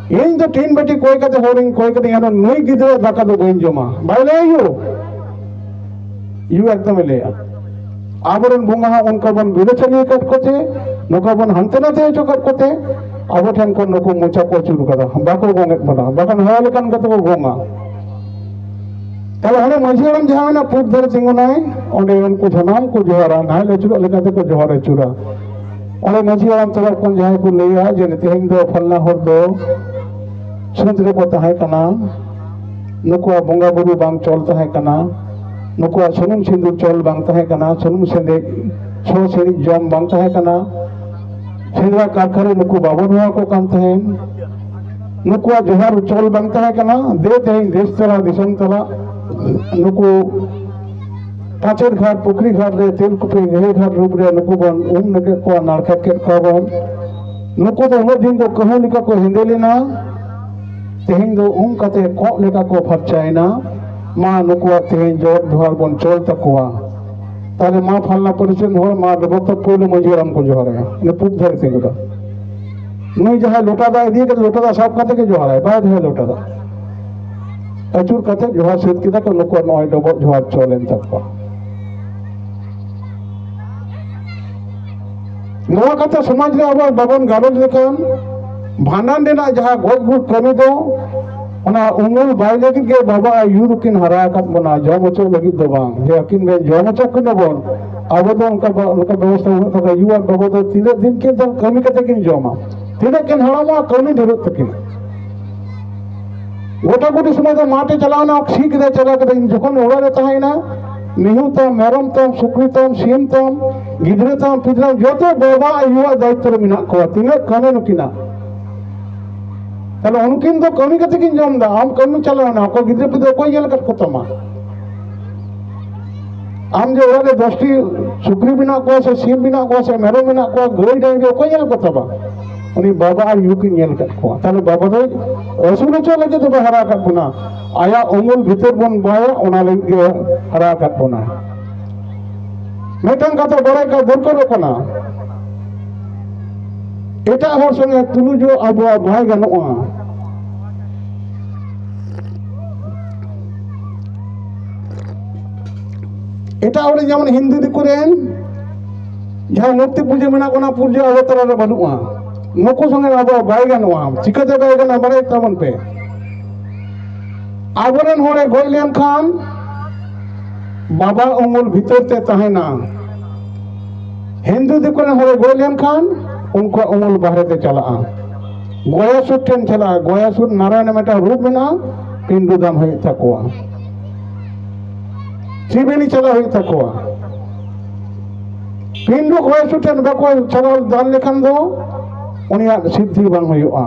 ᱤᱧ ᱫᱚ ᱴᱤᱱ ᱵᱟᱹᱴᱤ ᱠᱚᱭ ᱠᱟᱛᱮ ᱦᱚᱲᱤᱧ ᱠᱚᱭ ᱠᱟᱛᱮ ᱮᱱᱦᱚᱸ ᱱᱩᱭ ᱜᱤᱫᱽᱨᱟᱹ ᱫᱟᱠᱟ ᱫᱚ ᱵᱟᱹᱧ ᱡᱚᱢᱟ, ᱵᱟᱭ ᱞᱟᱹᱭᱟ ᱭᱩ᱾ ᱭᱩ ᱮᱠᱫᱚᱢᱮ ᱞᱟᱹᱭᱟ᱾ ᱟᱵᱚᱨᱮᱱ ᱵᱚᱸᱜᱟ ᱦᱚᱸ ᱚᱱᱠᱟ ᱵᱚᱱ ᱵᱤᱵᱮᱪᱚᱱᱤᱭᱟᱹ ᱠᱟᱫ ᱠᱚᱛᱮ, ᱱᱚᱝᱠᱟ ᱵᱚᱱ ᱦᱟᱱᱛᱮ ᱱᱟᱛᱮ ᱦᱚᱪᱚ ᱠᱟᱫ ᱠᱚᱛᱮ, ᱟᱵᱚ ᱴᱷᱮᱱ ᱠᱷᱚᱱ ᱱᱩᱠᱩ ᱢᱚᱪᱟ ᱠᱚ ᱟᱹᱪᱩᱨ ᱠᱟᱫᱟ, ᱵᱟᱠᱚ ᱜᱚᱝᱮᱫ ᱵᱚᱱᱟ, ᱵᱟᱠᱷᱟᱱ ᱦᱚᱲ ᱞᱮᱠᱟᱱ ᱠᱟᱛᱮ ᱠᱚ ᱜᱚᱝᱟ᱾ ᱛᱟᱦᱞᱮ ᱚᱸᱰᱮ ᱢᱟᱹᱡᱷᱤ ᱦᱟᱲᱟᱢ ᱡᱟᱦᱟᱸ ᱢᱮᱱᱟᱜ ᱯᱩᱨᱩᱵ ᱫᱷᱟᱨᱮ ᱛᱤᱸᱜᱩᱱᱟᱭ, ᱚᱸᱰᱮ ᱩᱱᱠᱩ ᱥᱟᱱᱟᱢ ᱠᱚ ᱡᱚᱦᱟᱨᱟ, ᱱᱟᱦᱮᱞ ᱟᱹᱪᱩᱨᱚᱜ ᱞᱮᱠᱟ ᱛᱮᱠᱚ ᱡᱚᱦᱟᱨ ᱟᱹᱪᱩᱨᱟ᱾ ᱚᱸᱰᱮ ᱢᱟᱹᱡᱷᱤ ᱦᱟᱲᱟᱢ ᱛᱚᱨᱚᱯ ᱠᱷᱚᱱ ᱡᱟᱦᱟᱸᱭ ᱠᱚ ᱞᱟᱹᱭᱟ ᱡᱮ ᱛᱮᱦᱮᱧ ᱫᱚ ᱯᱷᱟᱞᱱᱟ ᱦᱚᱲ ᱫᱚ ᱥᱩᱫ ᱨᱮᱠᱚ ᱛᱟᱦᱮᱸ ᱠᱟᱱᱟ, ᱱᱩᱠᱩᱣᱟᱜ ᱵᱚᱸᱜᱟ ᱵᱩᱨᱩ ᱵᱟᱝ ᱪᱚᱞ ᱛᱟᱦᱮᱸ ᱠᱟᱱᱟ, ᱱᱩᱠᱩᱣᱟᱜ ᱥᱩᱱᱩᱢ ᱥᱤᱸᱫᱩᱨ ᱪᱚᱞ ᱵᱟᱝ ᱛᱟᱦᱮᱸ ᱠᱟᱱᱟ, ᱥᱩᱱᱩᱢ ᱥᱮᱸᱫᱮᱡ ᱥᱚ ᱥᱤᱬᱤᱡ ᱡᱚᱢ ᱵᱟᱝ ᱛᱟᱦᱮᱸ ᱠᱟᱱᱟ, ᱥᱮᱸᱫᱽᱨᱟ ᱠᱟᱨᱠᱷᱟᱱᱟ ᱱᱩᱠᱩ ᱵᱟᱵᱚᱱ ᱦᱚᱦᱚ ᱟᱠᱚ ᱠᱟᱱ ᱛᱟᱦᱮᱸᱱ, ᱱᱩᱠᱩᱣᱟᱜ ᱡᱚᱦᱟᱨ ᱪᱚᱞ ᱵᱟᱝ ᱛᱟᱦᱮᱸ ᱠᱟᱱᱟ᱾ ᱫᱮ ᱛᱮᱦᱮᱧ ᱫᱮᱥ ᱛᱟᱞᱟ ᱫᱤᱥᱚᱢ ᱛᱟᱞᱟ ᱱᱩᱠᱩ ᱯᱟᱪᱮᱨ ᱜᱷᱟᱴ, ᱯᱩᱠᱷᱨᱤ ᱜᱷᱟᱴ ᱨᱮ ᱛᱮᱞ ᱠᱩᱯᱤ ᱜᱟᱹᱭ ᱜᱷᱟᱴ ᱨᱩᱯ ᱨᱮ ᱱᱩᱠᱩ ᱵᱚᱱ ᱩᱢ ᱱᱟᱹᱠᱮᱫ ᱠᱚᱣᱟ, ᱱᱟᱲᱠᱟ ᱠᱮᱫ ᱠᱚᱣᱟ ᱵᱚᱱ᱾ ᱱᱩᱠᱩ ᱫᱚ ᱩᱱᱟᱹᱜ ᱫᱤᱱ ᱫᱚ ᱠᱟᱹᱦᱩ ᱞᱮᱠᱟ ᱠᱚ ᱦᱮᱸᱫᱮ ᱞᱮᱱᱟ, ᱛᱮᱦᱮᱧ ᱫᱚ ᱩᱢ ᱠᱟᱛᱮ ᱠᱚᱸᱜ ᱞᱮᱠᱟ ᱠᱚ ᱯᱷᱟᱨᱪᱟᱭᱮᱱᱟ᱾ ᱢᱟ ᱱᱩᱠᱩᱣᱟᱜ ᱛᱮᱦᱮᱧ ᱡᱚᱦᱟᱨ ᱡᱚᱦᱟᱨ ᱵᱚᱱ ᱪᱚᱞ ᱛᱟᱠᱚᱣᱟ᱾ ᱛᱟᱦᱞᱮ ᱢᱟ ᱯᱷᱟᱞᱱᱟ ᱯᱟᱹᱨᱤᱥ ᱨᱮᱱ ᱦᱚᱲ, ᱢᱟ ᱰᱚᱵᱚᱜ ᱛᱚ ᱯᱳᱭᱞᱳ ᱢᱟᱹᱡᱷᱤ ᱦᱟᱲᱟᱢ ᱠᱚ ᱡᱚᱦᱟᱨᱟᱭᱟ, ᱩᱱᱤ ᱯᱩᱵ ᱫᱷᱟᱨᱮ ᱛᱤᱸᱜᱩ ᱫᱚ᱾ ᱱᱩᱭ ᱡᱟᱦᱟᱸᱭ ᱞᱚᱴᱟ ᱫᱟᱜ ᱤᱫᱤ ᱠᱟᱛᱮ, ᱞᱚᱴᱟ ᱫᱟᱜ ᱥᱟᱵ ᱠᱟᱛᱮ ᱜᱮ ᱡᱚᱦᱟᱨᱟᱭ, ᱵᱟᱭ ᱫᱚᱦᱚᱭᱟ ᱞᱚᱴᱟ ᱫᱟᱜ᱾ ᱟᱹᱪᱩᱨ ᱠᱟᱛᱮ ᱡᱚᱦᱟᱨ ᱥᱟᱹᱛ ᱠᱮᱫᱟ ᱠᱚ, ᱱᱩᱠᱩᱣᱟᱜ ᱱᱚᱜᱼᱚᱭ ᱰᱚᱵᱚᱜ ᱡᱚᱦᱟᱨ ᱪᱚᱞ ᱮᱱ ᱛᱟᱠᱚᱣᱟ᱾ ᱱᱚᱣᱟ ᱠᱟᱛᱷᱟ ᱥᱚᱢᱟᱡᱽ ᱨᱮ ᱟᱵᱚ ᱵᱟᱵᱚᱱ ᱜᱟᱞᱚᱪ ᱞᱮᱠᱷᱟᱱ, ᱵᱷᱟᱸᱰᱟᱱ ᱨᱮᱱᱟᱜ ᱡᱟᱦᱟᱸ ᱜᱚᱡ ᱜᱩᱨ ᱠᱟᱹᱢᱤ ᱫᱚ, ᱚᱱᱟ ᱩᱢᱩᱞ ᱵᱟᱭ ᱞᱟᱹᱜᱤᱫ ᱜᱮ ᱵᱟᱵᱟ ᱟᱨ ᱭᱩ ᱫᱚᱠᱤᱱ ᱦᱟᱨᱟ ᱟᱠᱟᱫ ᱵᱚᱱᱟ, ᱡᱚᱢ ᱦᱚᱪᱚ ᱞᱟᱹᱜᱤᱫ ᱫᱚ ᱵᱟᱝ᱾ ᱡᱮ ᱟᱹᱠᱤᱱ ᱵᱮᱱ ᱡᱚᱢ ᱦᱚᱪᱚ ᱠᱤᱱᱟ ᱵᱚᱱ, ᱟᱵᱚ ᱫᱚ ᱚᱱᱠᱟ ᱵᱟ-, ᱚᱱᱠᱟ ᱵᱮᱵᱚᱥᱛᱷᱟ ᱵᱟᱹᱱᱩᱜ ᱛᱟᱠᱚᱣᱟ᱾ ᱭᱩ ᱟᱨ ᱵᱟᱵᱟ ᱫᱚ ᱛᱤᱱᱟᱹᱜ ᱫᱤᱱ ᱠᱤᱱ ᱛᱟᱦᱮᱱ, ᱠᱟᱹᱢᱤ ᱠᱟᱛᱮ ᱠᱤᱱ ᱡᱚᱢᱟ, ᱛᱤᱱᱟᱹᱜ ᱠᱤᱱ ᱦᱟᱲᱟᱢᱚᱜᱼᱟ, ᱠᱟᱹᱢᱤ ᱰᱷᱮᱨᱚᱜ ᱛᱟᱹᱠᱤᱱᱟ᱾ ᱜᱚᱴᱟ ᱜᱩᱴᱤ ᱥᱚᱢᱚᱭ ᱫᱚ ᱢᱟᱴᱷᱮ ᱪᱟᱞᱟᱣ ᱮᱱᱟ, ᱥᱤ ᱠᱮᱫᱟ, ᱪᱟᱞᱟᱣ ᱠᱟᱛᱮ ᱡᱚᱠᱷᱚᱱ ᱚᱲᱟᱜ ᱨᱮ ᱛᱟᱦᱮᱸᱭᱮᱱᱟ, ᱢᱤᱦᱩ ᱛᱟᱢ, ᱢᱮᱨᱚᱢ ᱛᱟᱢ, ᱥᱩᱠᱨᱤ ᱛᱟᱢ, ᱥᱤᱢ ᱛᱟᱢ, ᱜᱤᱫᱽᱨᱟᱹ ᱛᱟᱢ, ᱯᱤᱫᱽᱨᱟᱹ ᱡᱚᱛᱚ ᱵᱟᱵᱟ ᱟᱨ ᱭᱩᱣᱟᱜ ᱫᱟᱭᱤᱛᱛᱚ ᱨᱮ ᱢᱮᱱᱟᱜ ᱠᱚᱣᱟ᱾ ᱛᱤᱱᱟᱹᱜ ᱠᱟᱹᱢᱤ ᱱᱩᱠᱤᱱᱟᱜ᱾ ᱛᱟᱦᱞᱮ ᱩᱱᱠᱤᱱ ᱫᱚ ᱠᱟᱹᱢᱤ ᱠᱟᱛᱮ ᱠᱤᱱ ᱡᱚᱢ ᱮᱫᱟ, ᱟᱢ ᱠᱟᱹᱢᱤ ᱪᱟᱞᱟᱣ ᱮᱱᱟ, ᱚᱠᱚᱭ ᱜᱤᱫᱽᱨᱟᱹ ᱯᱤᱫᱽᱨᱟᱹ ᱚᱠᱚᱭ ᱧᱮᱞ ᱟᱠᱟᱫ ᱠᱚ ᱛᱟᱢᱟ? ᱟᱢ ᱡᱮ ᱚᱲᱟᱜ ᱨᱮ ᱫᱚᱥᱴᱤ ᱥᱩᱠᱨᱤ ᱢᱮᱱᱟᱜ ᱠᱚᱣᱟ ᱥᱮ ᱥᱤᱢ ᱢᱮᱱᱟᱜ ᱠᱚᱣᱟ ᱥᱮ ᱢᱮᱨᱚᱢ ᱢᱮᱱᱟᱜ ᱠᱚᱣᱟ, ᱜᱟᱹᱭ ᱰᱟᱝᱨᱤ ᱚᱠᱚᱭ ᱧᱮᱞ ᱠᱚ ᱛᱟᱢᱟ? ᱩᱱᱤ ᱵᱟᱵᱟ ᱟᱨ ᱭᱩ ᱠᱤᱱ ᱧᱮᱞ ᱟᱠᱟᱫ ᱠᱚᱣᱟ᱾ ᱛᱟᱦᱞᱮ ᱵᱟᱵᱟ ᱫᱚ ᱟᱹᱥᱩᱞ ᱦᱚᱪᱚ ᱞᱟᱹᱜᱤᱫ ᱫᱚ ᱵᱟᱭ ᱦᱟᱨᱟ ᱟᱠᱟᱫ ᱵᱚᱱᱟ, ᱟᱭᱟᱜ ᱩᱢᱩᱞ ᱵᱷᱤᱛᱟᱹᱨ ᱵᱚᱱ ᱵᱟᱭᱟ, ᱚᱱᱟ ᱞᱟᱹᱜᱤᱫ ᱜᱮ ᱦᱟᱨᱟ ᱟᱠᱟᱫ ᱵᱚᱱᱟ᱾ ᱢᱤᱫᱴᱟᱝ ᱠᱟᱛᱷᱟ ᱵᱟᱲᱟᱭ ᱠᱟᱜ ᱫᱚᱨᱠᱟᱨᱚᱜ ᱠᱟᱱᱟ, ᱮᱴᱟᱜ ᱦᱚᱲ ᱥᱚᱸᱜᱮ ᱛᱩᱞᱩᱡᱚᱜ ᱟᱵᱚᱣᱟᱜ ᱵᱟᱭ ᱜᱟᱱᱚᱜᱼᱟ᱾ ᱮᱴᱟᱜ ᱦᱚᱲ ᱡᱮᱢᱚᱱ ᱦᱤᱱᱫᱩ ᱫᱤᱠᱩ ᱨᱮᱱ ᱡᱟᱦᱟᱸ ᱢᱩᱨᱛᱤ ᱯᱩᱡᱟᱹ ᱢᱮᱱᱟᱜ ᱠᱚ, ᱚᱱᱟ ᱯᱩᱡᱟᱹ ᱟᱵᱚ ᱛᱟᱞᱟ ᱨᱮ ᱵᱟᱹᱱᱩᱜᱼᱟ᱾ ᱱᱩᱠᱩ ᱥᱚᱸᱜᱮ ᱟᱵᱚ ᱵᱟᱭ ᱜᱟᱱᱚᱜᱼᱟ᱾ ᱪᱤᱠᱟᱹᱛᱮ ᱵᱟᱭ ᱜᱟᱱᱚᱜᱼᱟ? ᱵᱟᱲᱟᱭ ᱛᱟᱵᱚᱱ ᱯᱮ᱾ ᱟᱵᱚᱨᱮᱱ ᱦᱚᱲᱮ ᱜᱚᱡ ᱞᱮᱱᱠᱷᱟᱱ ᱵᱟᱵᱟ ᱩᱢᱩᱞ ᱵᱷᱤᱛᱟᱹᱨ ᱛᱮ ᱛᱟᱦᱮᱱᱟ᱾ ᱦᱤᱱᱫᱩ ᱫᱤᱠᱩ ᱨᱮᱱ ᱦᱚᱲᱮ ᱜᱚᱡ ᱞᱮᱱᱠᱷᱟᱱ ᱩᱱᱠᱩᱣᱟᱜ ᱩᱢᱩᱞ ᱵᱟᱦᱨᱮ ᱛᱮ ᱪᱟᱞᱟᱜᱼᱟ᱾ ᱜᱚᱭᱟᱥᱩᱨ ᱴᱷᱮᱱ ᱪᱟᱞᱟᱜᱼᱟ᱾ ᱜᱚᱭᱟᱥᱩᱨ ᱱᱟᱨᱟᱭᱚᱱ ᱢᱤᱫᱴᱟᱝ ᱨᱩᱯ ᱢᱮᱱᱟᱜᱼᱟ, ᱯᱤᱱᱰᱩ ᱫᱟᱱ ᱦᱩᱭᱩᱜ ᱛᱟᱠᱚᱣᱟ᱾ ᱛᱨᱤᱵᱮᱱᱤ ᱪᱟᱞᱟᱣ ᱦᱩᱭᱩᱜ ᱛᱟᱠᱚᱣᱟ᱾ ᱯᱤᱱᱰᱩ ᱜᱚᱭᱟᱥᱩᱨ ᱴᱷᱮᱱ ᱵᱟᱠᱚ ᱪᱟᱞᱟᱣ ᱫᱟᱱ ᱞᱮᱠᱷᱟᱱ ᱫᱚ ᱩᱱᱤᱭᱟᱜ ᱥᱤᱫᱽᱫᱷᱤ ᱵᱟᱝ ᱦᱩᱭᱩᱜᱼᱟ᱾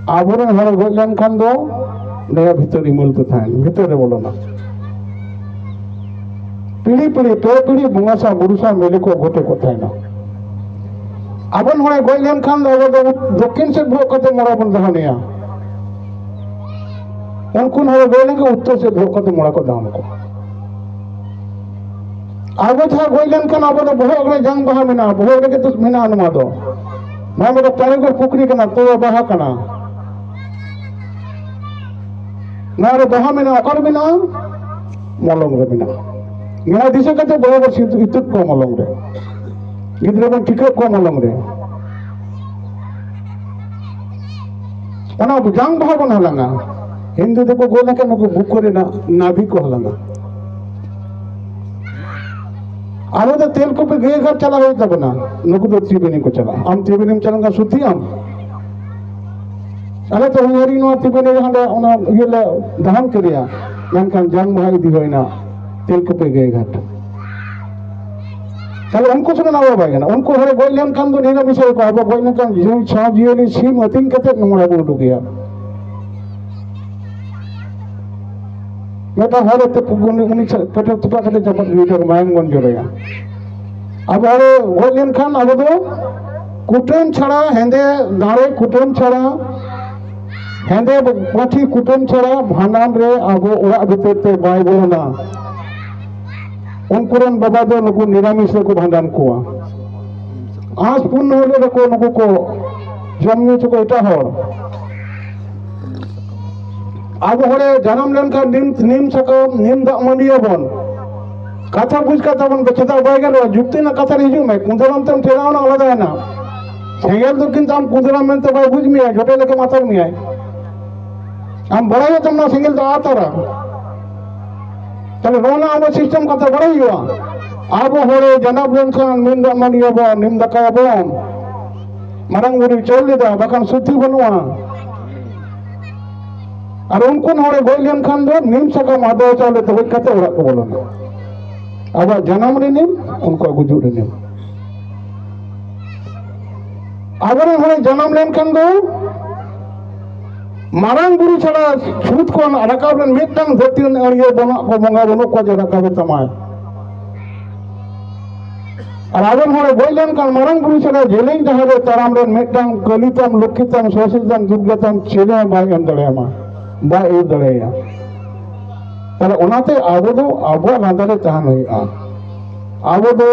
ᱟᱵᱚᱨᱮᱱ ᱦᱚᱲ ᱜᱚᱡ ᱞᱮᱱᱠᱷᱟᱱ ᱫᱚ ᱱᱚᱣᱟ ᱵᱷᱤᱛᱟᱹᱨ ᱤᱢᱟᱹᱞ ᱛᱮ ᱛᱟᱦᱮᱱ, ᱵᱷᱤᱛᱟᱹᱨ ᱨᱮ ᱵᱚᱞᱚᱱᱟ᱾ ᱯᱤᱲᱦᱤ ᱯᱤᱲᱦᱤ, ᱯᱮ ᱯᱤᱲᱦᱤ ᱵᱚᱸᱜᱟ ᱥᱟᱶ ᱵᱩᱨᱩ ᱥᱟᱶ ᱢᱤᱞᱮ ᱠᱚ ᱜᱚᱴᱮ ᱠᱚ ᱛᱟᱦᱮᱱᱟ᱾ ᱟᱵᱚᱨᱮᱱ ᱦᱚᱲᱮ ᱜᱚᱡ ᱞᱮᱱᱠᱷᱟᱱ ᱫᱚ ᱟᱵᱚ ᱫᱚ ᱫᱚᱠᱠᱷᱤᱱ ᱥᱮᱫ ᱵᱚᱦᱚᱜ ᱠᱟᱛᱮ ᱢᱚᱲᱟ ᱵᱚᱱ ᱫᱟᱦᱟᱱᱮᱭᱟ᱾ ᱩᱱᱠᱩ ᱦᱚᱲᱮ ᱜᱚᱡ ᱞᱮᱱᱠᱷᱟᱱ ᱩᱛᱛᱚᱨ ᱥᱮᱫ ᱵᱚᱦᱚᱜ ᱠᱟᱛᱮ ᱢᱚᱲᱟ ᱠᱚ ᱫᱟᱦᱟᱱ ᱠᱚᱣᱟ᱾ ᱟᱵᱚ ᱡᱟᱦᱟᱸ ᱜᱚᱡ ᱞᱮᱱᱠᱷᱟᱱ ᱟᱵᱚ ᱫᱚ ᱵᱚᱦᱚᱜ ᱨᱮ ᱡᱟᱝ ᱵᱟᱦᱟ ᱢᱮᱱᱟᱜᱼᱟ, ᱵᱚᱦᱚᱜ ᱨᱮᱜᱮ ᱫᱚ ᱢᱮᱱᱟᱜᱼᱟ ᱱᱚᱣᱟ ᱫᱚ᱾ ᱱᱚᱣᱟ ᱫᱚ ᱯᱟᱲᱮ ᱜᱚᱲ ᱯᱩᱠᱷᱨᱤ ᱠᱟᱱᱟ, ᱛᱚ ᱵᱟᱦᱟ ᱠᱟᱱᱟ᱾ ᱱᱚᱣᱟ ᱨᱮ ᱵᱟᱦᱟ ᱢᱮᱱᱟᱜᱼᱟ, ᱚᱠᱟᱨᱮ ᱢᱮᱱᱟᱜᱼᱟ? ᱢᱚᱞᱚᱝ ᱨᱮ ᱢᱮᱱᱟᱜᱼᱟ᱾ ᱱᱚᱣᱟ ᱫᱤᱥᱟᱹ ᱠᱟᱛᱮ ᱵᱚᱦᱚᱜ ᱨᱮ ᱥᱤᱸᱫᱩ-, ᱤᱛᱟᱹᱫ ᱠᱚ ᱢᱚᱞᱚᱝ ᱨᱮ᱾ ᱜᱤᱫᱽᱨᱟᱹ ᱵᱚᱱ ᱴᱷᱤᱠᱟᱹᱜ ᱠᱚᱣᱟ ᱢᱚᱞᱚᱝ ᱨᱮ᱾ ᱚᱱᱟ ᱡᱟᱝ ᱵᱟᱦᱟ ᱵᱚᱱ ᱦᱟᱞᱟᱝᱟ᱾ ᱦᱤᱱᱫᱩ ᱫᱚᱠᱚ ᱜᱚᱡ ᱞᱮᱱᱠᱷᱟᱱ ᱱᱩᱠᱩ ᱵᱩᱠᱟᱹ ᱨᱮᱱᱟᱜ ᱱᱟᱵᱷᱤ ᱠᱚ ᱦᱟᱞᱟᱝᱟ᱾ ᱟᱵᱚ ᱫᱚ ᱛᱮᱞᱠᱩᱯᱤ ᱜᱟᱹᱭ ᱜᱷᱟᱴ ᱪᱟᱞᱟᱣ ᱦᱩᱭᱩᱜ ᱛᱟᱵᱚᱱᱟ, ᱱᱩᱠᱩ ᱫᱚ ᱛᱨᱤᱵᱮᱱᱤ ᱠᱚ ᱪᱟᱞᱟᱜᱼᱟ᱾ ᱟᱢ ᱛᱨᱤᱵᱮᱱᱤᱢ ᱪᱟᱞᱟᱣ ᱞᱮᱱᱠᱷᱟᱱ ᱥᱩᱛᱷᱤ ᱟᱢ᱾ ᱟᱞᱮ ᱛᱚ ᱦᱩᱭᱟᱹᱨᱤ ᱱᱚᱣᱟ ᱛᱨᱤᱵᱮᱱᱤ ᱨᱮ ᱦᱟᱸᱰᱮ ᱚᱱᱟ ᱤᱭᱟᱹ ᱞᱮ ᱫᱟᱦᱟᱱ ᱠᱮᱫᱮᱭᱟ, ᱢᱮᱱᱠᱷᱟᱱ ᱡᱟᱝ ᱵᱟᱦᱟ ᱤᱫᱤ ᱦᱩᱭᱱᱟ ᱛᱮᱞᱠᱩᱯᱤ ᱜᱟᱹᱭ ᱜᱷᱟᱴ᱾ ᱛᱟᱦᱞᱮ ᱩᱱᱠᱩ ᱥᱚᱸᱜᱮ ᱱᱟᱣᱟ ᱵᱟᱭ ᱜᱟᱱᱚᱜᱼᱟ᱾ ᱩᱱᱠᱩ ᱦᱚᱲᱮ ᱜᱚᱡ ᱞᱮᱱᱠᱷᱟᱱ ᱫᱚ ᱱᱤᱨᱟᱢᱤᱥ ᱦᱩᱭᱩᱜᱼᱟ᱾ ᱟᱵᱚ ᱜᱚᱡ ᱞᱮᱱᱠᱷᱟᱱ ᱡᱤᱣᱤ ᱥᱟᱶ ᱡᱤᱭᱟᱹᱞᱤ ᱥᱤᱢ ᱟᱹᱛᱤᱧ ᱠᱟᱛᱮ ᱢᱚᱲᱟ ᱵᱚᱱ ᱩᱰᱩᱠᱮᱭᱟ᱾ ᱢᱤᱫᱴᱟᱝ ᱦᱚᱲ ᱮ ᱛᱩᱯᱩ-, ᱩᱱᱤ, ᱩᱱᱤ ᱥᱮ-, ᱯᱮᱴᱮᱨ ᱛᱚᱯᱟᱜ ᱠᱟᱛᱮ ᱪᱟᱯᱟᱫ ᱜᱤᱰᱤ ᱠᱟᱜ ᱢᱟᱭᱟᱝ ᱵᱚᱱ ᱡᱚᱨᱚᱭᱟ᱾ ᱟᱵᱚ ᱦᱚᱲ ᱮ ᱜᱚᱡ ᱞᱮᱱᱠᱷᱟᱱ ᱟᱵᱚ ᱫᱚ ᱠᱩᱴᱟᱹᱢ ᱪᱷᱟᱲᱟ, ᱦᱮᱸᱫᱮ ᱫᱟᱲᱮ ᱠᱩᱴᱟᱹᱢ ᱪᱷᱟᱲᱟ, ᱦᱮᱸᱫᱮ ᱯᱟᱹᱴᱷᱤ ᱠᱩᱴᱟᱹᱢ ᱪᱷᱟᱲᱟ ᱵᱷᱟᱸᱰᱟᱱ ᱨᱮ ᱟᱵᱚ ᱚᱲᱟᱜ ᱵᱷᱤᱛᱤᱨ ᱛᱮ ᱵᱟᱭ ᱵᱚᱞᱚᱱᱟ᱾ ᱩᱱᱠᱩ ᱨᱮᱱ ᱵᱟᱵᱟ ᱫᱚ ᱱᱩᱠᱩ ᱱᱤᱨᱟᱢᱤᱥ ᱨᱮᱠᱚ ᱵᱷᱟᱸᱰᱟᱱ ᱠᱚᱣᱟ᱾ ᱟᱸᱥ ᱯᱩᱨᱱᱚ ᱦᱚᱲ ᱨᱮᱠᱚ ᱱᱩᱠᱩ ᱠᱚ ᱡᱚᱢ ᱧᱩ ᱦᱚᱪᱚ ᱠᱚᱣᱟ ᱮᱴᱟᱜ ᱦᱚᱲ᱾ ᱟᱵᱚ ᱦᱚᱲᱮ ᱡᱟᱱᱟᱢ ᱞᱮᱱᱠᱷᱟᱱ ᱱᱤᱢ, ᱱᱤᱢ ᱥᱟᱠᱟᱢ, ᱱᱤᱢ ᱫᱟᱜ ᱢᱟᱹᱰᱤᱭᱟᱵᱚᱱ᱾ ᱠᱟᱛᱷᱟ ᱵᱩᱡᱽ ᱠᱟᱛᱮ ᱵᱚᱱ ᱪᱮᱫᱟᱜ ᱵᱟᱭ ᱜᱟᱱᱚᱜᱼᱟ? ᱡᱩᱠᱛᱤ ᱨᱮᱱᱟᱜ ᱠᱟᱛᱷᱟ ᱨᱮ ᱦᱤᱡᱩᱜ ᱢᱮ᱾ ᱠᱩᱸᱫᱟᱹᱨᱟᱢ ᱛᱮᱢ ᱴᱷᱮᱞᱟᱣ ᱮᱱᱟ, ᱟᱞᱟᱫᱟᱭᱮᱱᱟ᱾ ᱥᱮᱸᱜᱮᱞ ᱫᱚ ᱠᱤᱱᱛᱩ ᱟᱢ ᱠᱩᱸᱫᱟᱹᱨᱟᱢ ᱢᱮᱱᱛᱮ ᱵᱟᱭ ᱵᱩᱡᱽ ᱢᱮᱭᱟ, ᱡᱚᱴᱮᱫ ᱞᱮᱠᱟ ᱢᱟᱛᱟᱞ ᱢᱮᱭᱟᱭ᱾ ᱟᱢ ᱵᱟᱲᱟᱭ ᱦᱩᱭᱩᱜ ᱛᱟᱢᱟ ᱥᱮᱸᱜᱮᱞ ᱫᱚ ᱟᱛᱟᱨᱟ᱾ ᱛᱟᱦᱞᱮ ᱱᱚᱣᱟ ᱨᱮᱱᱟᱜ ᱟᱵᱚ system ᱠᱟᱛᱮ ᱵᱟᱲᱟᱭ ᱦᱩᱭᱩᱜᱼᱟ᱾ ᱟᱵᱚ ᱦᱚᱲᱮ ᱡᱟᱱᱟᱢ ᱞᱮᱱᱠᱷᱟᱱ ᱱᱤᱢ ᱫᱟᱜ ᱢᱟᱹᱰᱤᱭᱟᱵᱚᱱ, ᱱᱤᱢ ᱫᱟᱠᱟᱭᱟᱵᱚᱱ, ᱢᱟᱨᱟᱝ ᱵᱩᱨᱩᱭ ᱪᱚᱞ ᱞᱮᱫᱟ, ᱵᱟᱠᱷᱟᱱ ᱥᱩᱫᱷᱤ ᱵᱟᱹᱱᱩᱜᱼᱟ᱾ ᱟᱨ ᱩᱱᱠᱩ ᱦᱚᱲᱮ ᱜᱚᱡ ᱞᱮᱱᱠᱷᱟᱱ ᱫᱚ ᱱᱤᱢ ᱥᱟᱠᱟᱢ ᱟᱫᱣᱟ ᱪᱟᱣᱞᱮ ᱛᱮ ᱜᱚᱡ ᱠᱟᱛᱮ ᱚᱲᱟᱜ ᱠᱚ ᱵᱚᱞᱚᱱᱟ᱾ ᱟᱵᱚᱣᱟᱜ ᱡᱟᱱᱟᱢ ᱨᱮ ᱱᱤᱢ, ᱩᱱᱠᱩᱣᱟᱜ ᱜᱩᱡᱩᱜ ᱨᱮ ᱱᱤᱢ᱾ ᱟᱵᱚᱨᱮᱱ ᱦᱚᱲᱮ ᱡᱟᱱᱟᱢ ᱞᱮᱱᱠᱷᱟᱱ ᱫᱚ ᱢᱟᱨᱟᱝ ᱵᱩᱨᱩ ᱪᱷᱟᱲᱟ ᱪᱷᱩᱛ ᱠᱷᱚᱱ ᱨᱟᱠᱟᱵ ᱨᱮᱱ ᱢᱤᱫᱴᱟᱝ ᱫᱷᱟᱹᱨᱛᱤ ᱨᱮᱱ ᱟᱹᱲᱤᱭᱟᱹ ᱵᱚᱱᱟᱜ ᱠᱚ ᱵᱚᱸᱜᱟ ᱵᱟᱹᱱᱩᱜ ᱠᱚᱣᱟ ᱡᱮ ᱨᱟᱠᱟᱵᱮ ᱛᱟᱢᱟᱭ᱾ ᱟᱨ ᱟᱵᱚᱨᱮᱱ ᱦᱚᱲᱮ ᱜᱚᱡ ᱞᱮᱱᱠᱷᱟᱱ ᱢᱟᱨᱟᱝ ᱵᱩᱨᱩ ᱪᱷᱟᱲᱟ ᱡᱮᱞᱮᱧ ᱰᱟᱦᱟᱨ ᱨᱮ ᱛᱟᱲᱟᱢ ᱨᱮᱱ ᱢᱤᱫᱴᱟᱝ ᱠᱟᱹᱞᱤ ᱛᱟᱢ, ᱞᱚᱠᱠᱷᱤ ᱛᱟᱢ, ᱥᱚᱨᱚᱥᱚᱛᱤ ᱛᱟᱢ, ᱫᱩᱨᱜᱟ ᱛᱟᱢ ᱪᱮᱞᱮ ᱦᱚᱸ ᱵᱟᱭ ᱮᱢ ᱫᱟᱲᱮᱭᱟᱢᱟ, ᱵᱟᱭ ᱟᱹᱭᱩᱨ ᱫᱟᱲᱮᱭᱟᱭᱟ᱾ ᱛᱟᱦᱞᱮ ᱚᱱᱟᱛᱮ ᱟᱵᱚ ᱫᱚ ᱟᱵᱚᱣᱟᱜ ᱞᱟᱸᱫᱟ ᱨᱮ ᱛᱟᱦᱮᱱ ᱦᱩᱭᱩᱜᱼᱟ᱾ ᱟᱵᱚ ᱫᱚ